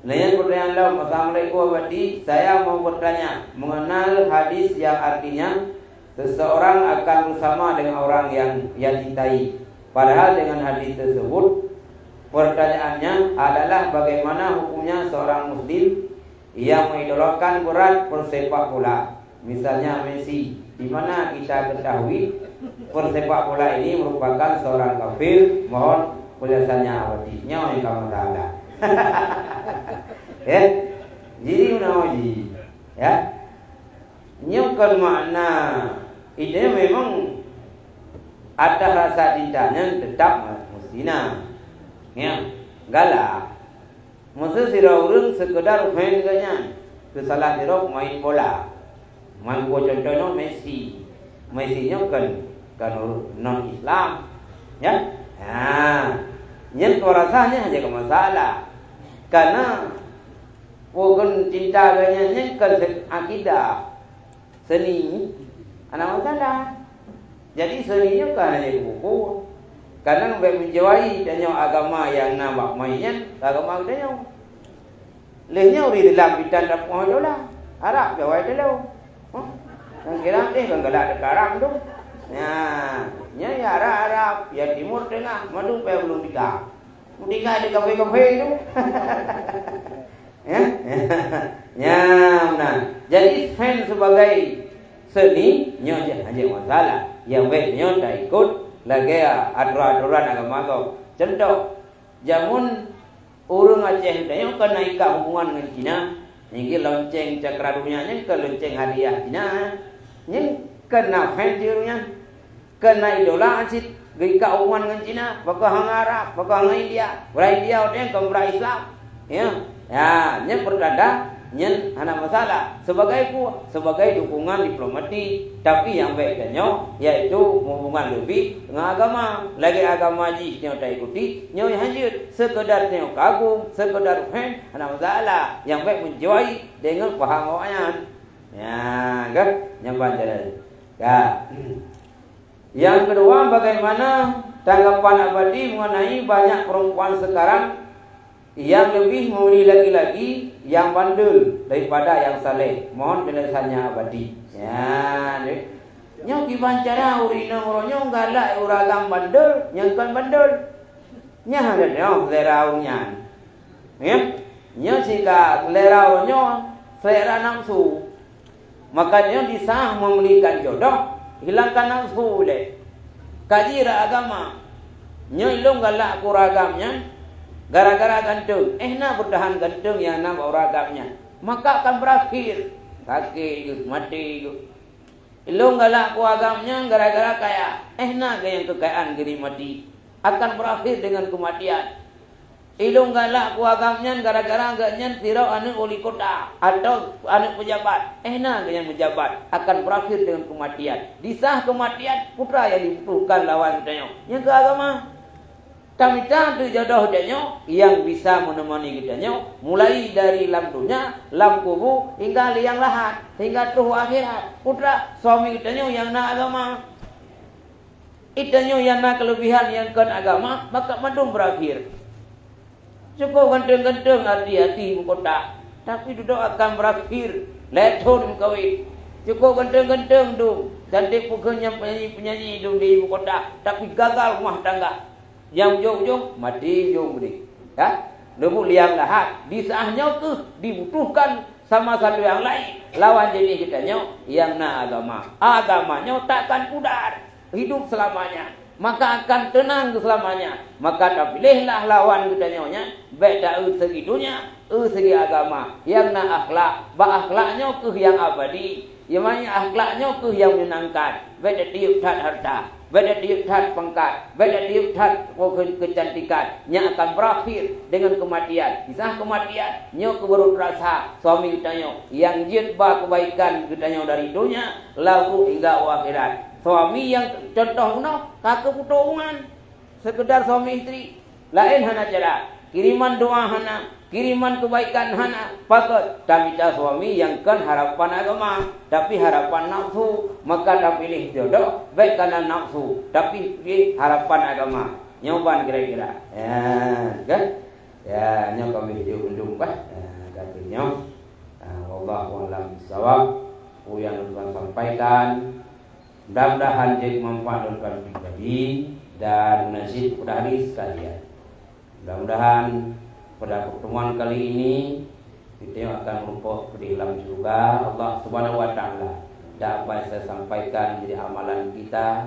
Nyan peurtanyaan lom, "Assalamualaikum, Abati. Saya mau bertanya mengenal hadis yang artinya seseorang akan bersama dengan orang yang ia cintai. Padahal dengan hadis tersebut, pertanyaannya adalah bagaimana hukumnya seorang muslim yang mengidolakan berat persepak bola, misalnya Messi, di mana kita ketahui persepak bola ini merupakan seorang kafir?" Mohon penjelasannya, Abati. Nyoe nyang ka masalah. Ya? Jadi, meunyoe ji, ya. Nyoe kon makna, itu memang atas rasa cinta nyan tetap mesti na. Ya, galak. Meuseu sidroe ureueng sekedar fan geuh nyan, keu salah sidroe pemain bola. Man, contoh nyoe Messi. Messi nyoe kan, kan ureueng non Islam. Ya? Ha. Nyan keu rasa nyan hana masalah. Karena bukan cinta geuh nyan, nyan kan se-, akidah. Seni, hana masalah. Jadi, seni nyoe kan hana buku-buku. Kadang bèk meujuai tanyoe agama nyang na bak main nyan, agama geutanyoe. Lheueh nyoe ureueng Islam bitan dapoh dola. Arab jawai teulo. Huh? Nyang kira deh kan galak teuka Arab tu. Nah, nyan ya Arab-Arab, ya Timur Tengah, madu payah belum tiga. Meutinggai di kafe-kafe tu. Ya? Ya, meunan. Jadi, fan sebagai seni, nyoe je hana masalah. Nyang bèk nyoe taikot lagèe atoran-atoran agama gob. Contoh, jameun ureueng Aceh tanyoe kan na ikat hubungan ngon Cina, nyan keuh lonceng Cakra Dunia nyan keuh lonceng hadiah Cina. Nyan kan na fan jih ureueng nyan. Keu na idola cit geuikat hubungan ngon Cina, pakon hana Arab, pakon hana India. Ureueng India watèe nyan kon ureueng Islam. Ya, ya, nyan pertanda, nyan hana masalah. Sebagai pu-, sebagai dukungan diplomatik, tapi nyang bèk tanyoe, yaitu hubungan leubeh ngon agama. Lagèe agama jih nyoe taikuti, nyoe hanjeuet. Sekedar tanyoe kagum, sekedar fans, hana masalah. Nyang bèk menjuai dengan paham awaknyan. Ya, kan? Nyan ban jalan. Ya. Yang kedua, bagaimana tanggapan Abadi mengenai banyak perempuan sekarang yang lebih memilih laki-laki yang bandel daripada yang saleh? Mohon penjelasannya, Abadi. Ya, deh. Nyoe kiban cara ureueng inong uroe nyoe galak ureueng agam bandel, nyang kon bandel. Nyan hana nyoe selera ureueng nyan. Ya? Nyoe sika selera ureueng nyoe, selera nafsu. Maka nyoe disah memilihkan jodoh, hilangkan nafsu lé. Kaji rot agama. Nyoe ilôn galak keu ureueng agam nyan, gara-gara ganteng. Eh, na bertahan ganteng nyang na bak ureueng agam nyan. Maka akan berakhir. Sakét geuh, maté geuh. Ilôn galak keu agam nyan gara-gara kaya. Eh, na geuh nyang keukayaan geunikmati. Akan berakhir dengan kematian. Ilôn galak keu agam nyan gara-gara gobnyan sidroe aneuk wali kota atau aneuk pejabat. Eh, na geuh nyang pejabat. Akan berakhir dengan kematian. Disah kematian, peue nyang dibutuhkan lawan geutanyoe. Nyang keu agama. Tamita teuh jodoh geutanyoe nyang bisa menemani geutanyoe mulai dari lam dunia, lam kubu, hingga liang lahat, hingga troh akhirat. Peue suami geutanyoe nyang na agama. Geutanyoe nyang na keulebihan nyang kon agama, maka mandum berakhir. Cukup ganteng-ganteng artis-artis ibu kota, tapi dudoe akan berakhir lhèe thon meukawen. Cukup ganteng-ganteng dum, cantik peukeun nyang penyanyi-penyanyi dum di ibu kota, tapi gagal rumah tangga. Nyang ujong-ujong, maté ujong beudeh. Ya? Leubuet liang lahat, di saat nyoe keuh dibutuhkan sama satu nyang laén lawan jeunèh geutanyoe nyang na agama. Agama nyoe takkan pudar, hidup selamanya. Maka akan teunang selamanya. Maka tapiléhlah lawan geutanyoe nyan, bèk taeu segi dunia, eu segi agama, nyang na akhlak. Bak akhlak nyoe keuh nyang abadi. Nyang mana akhlak nyoe keuh nyang menyenangkan. Bèk tatiep that hareuta, bèk tatiep that pangkat, bèk tatiep that keucantikan nyang akan berakhir dengan kematian. Kisah kematian nyoe keuh baru teurasa suami geutanyoe nyang jeuet ba keubaikan geutanyoe dari donya, lalu hingga u akhirat. Suami nyang contoh bunoe ka keuputoh hubungan. Sekedar suami istri, laén hana cara. Kiriman doa hana, kiriman keubaikan hana. Pakon? Tamita suami nyang kon harapan agama, tapi harapan nafsu. Maka tapiléh jodoh, bèk kana nafsu, tapi piléh harapan agama. Nyoe ban kira-kira. Ya, kan? Ya, nyoe kami di ujong bah. Ya, kata nyoe. Ah, wallahu a'lam bishawab. Peue nyang ulôn sampaikan, mudah-mudahan jeuet manfaat lôn pribadi dan munajat kepada diri sekalian. Mudah-mudahan pada pertemuan kali ini, kita akan merumpok di dalam syurga Allah Subhanahu wa Taala. Dan apa yang saya sampaikan menjadi amalan kita,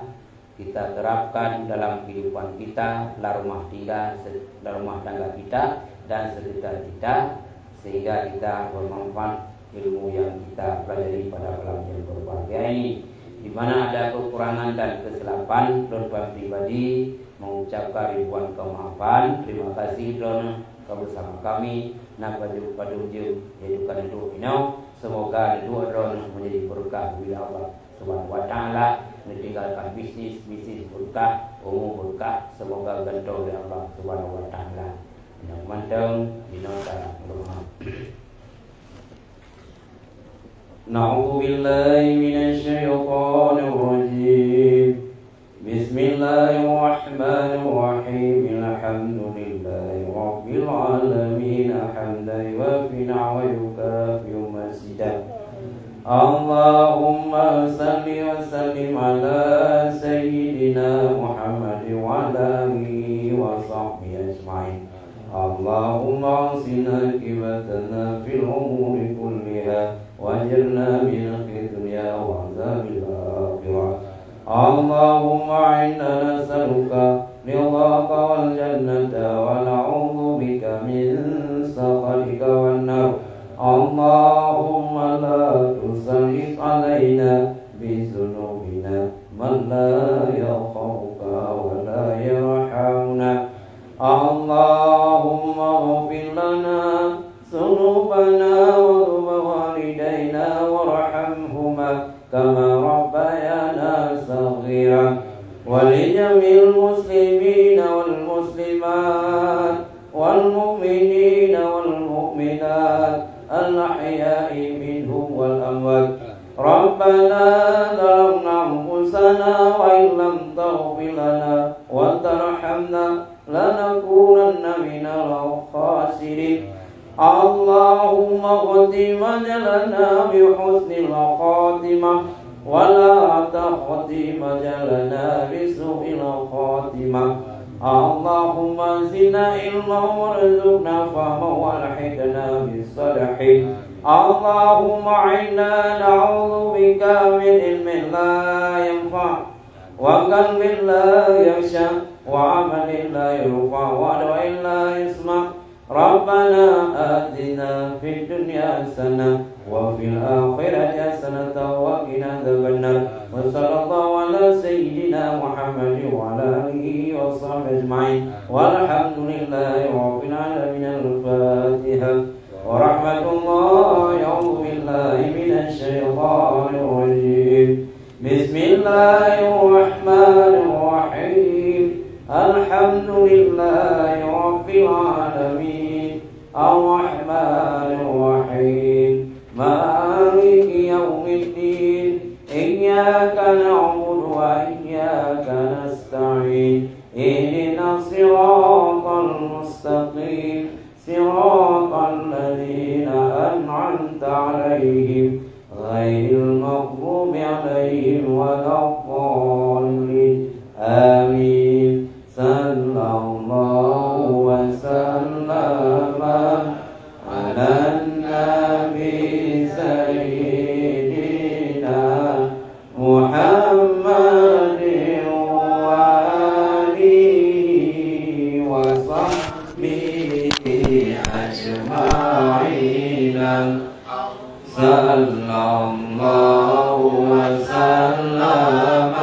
kita terapkan dalam kehidupan kita, dalam rumah tinggal, se-, dalam rumah tangga kita dan sekitar kita, sehingga kita bermanfaat ilmu yang kita pelajari pada malam yang berbahagia ini. Di mana ada kekurangan dan kesilapan, lôn pribadi mengucapkan ribuan kemaafan. Terima kasih droeneuh ka bersama kami, na padum-padum jeuem, yaitu ka neuduek inoe. Semoga neuduek droeneuh menjadi berkah bila Allah Subhanahu wa Taala, neutinggalkan bisnis, bisnis berkah, umu berkah, semoga gantoe lé Allah Subhanahu wa Taala. Nyang mantong binoe tadoa. A'udzubillahi minasyaitonirrajim. Bismillahirrahmanirrahim. Alhamdulillahi rabbil alamin. Hamdan yuwafi ni'amahu wa yukafi'u mazidah. Allahumma salli wa sallim ala sayyidina Muhammad wa ala alihi wa sahbihi ajma'in. Allahumma ahsin aqibatana fil umuri kulliha wajirna min khizyi dunya wa azabil akhirah. Allahumma inna nas'aluka ridhaka wal jannata wa na'udzu bika min sakhatika wan nar. Allahumma la tusallit alaina bi dzunubina man la yakhafuka wa la yarhamuna. Allahumma ighfir lana ذنوبنا وذنوب والدينا وارحمهما كما ربيانا صغيرا. ولجميع المسلمين والمسلمات والمؤمنين والمؤمنات الأحياء منهم والأموات. ربنا ظلمنا أنفسنا وإن لم تغفر لنا وترحمنا لنكونن من الخاسرين. اللهم اختم أجلنا بحسن الخاتمة ولا تختم أجلنا بسوء الخاتمة. اللهم زدنا علما وارزقنا فهما وألحقنا بالصالحين. اللهم إنا نعوذ بك من علم لا ينفع وقلب لا يخشع وعمل لا يرفع ودعاء لا يسمع. ربنا آتنا في الدنيا حسنة وفي الآخرة حسنة وقنا عذاب النار. وصلى الله على سيدنا محمد وعلى آله وصحبه أجمعين. والحمد لله رب العالمين. الفاتحة. ورحمة الله. أعوذ بالله من الشيطان الرجيم. بسم الله الرحمن الرحيم. الحمد لله رب العالمين. الرحمن الرحيم. مالك يوم الدين. إياك نعبد وإياك نستعين. اهدنا الصراط المستقيم. صراط الذين أنعمت عليهم غير المغضوب عليهم ولا الضالين. آمين. صلى الله وسلم على النبي سيدنا محمد وآله وصحبه أجمعين. صلى الله وسلم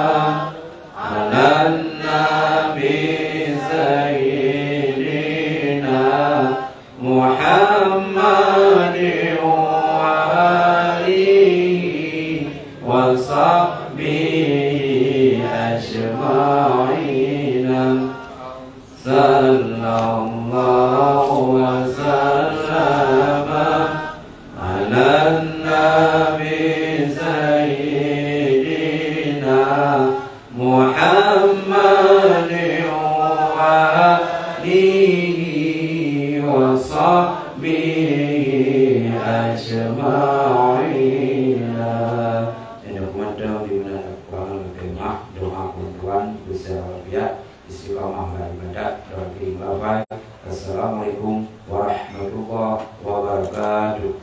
على النبي سيدنا محمد وآله وصحبه أجمعين. صلى الله وسلم على النبي سيدنا محمد وآله وصحبه أجمعين. Nyang mantong di mana kurang lebih mah doa bantuan besar wasiat istiqamah beribadah doa kirim labai. Assalamualaikum warahmatullahi wabarakatuh.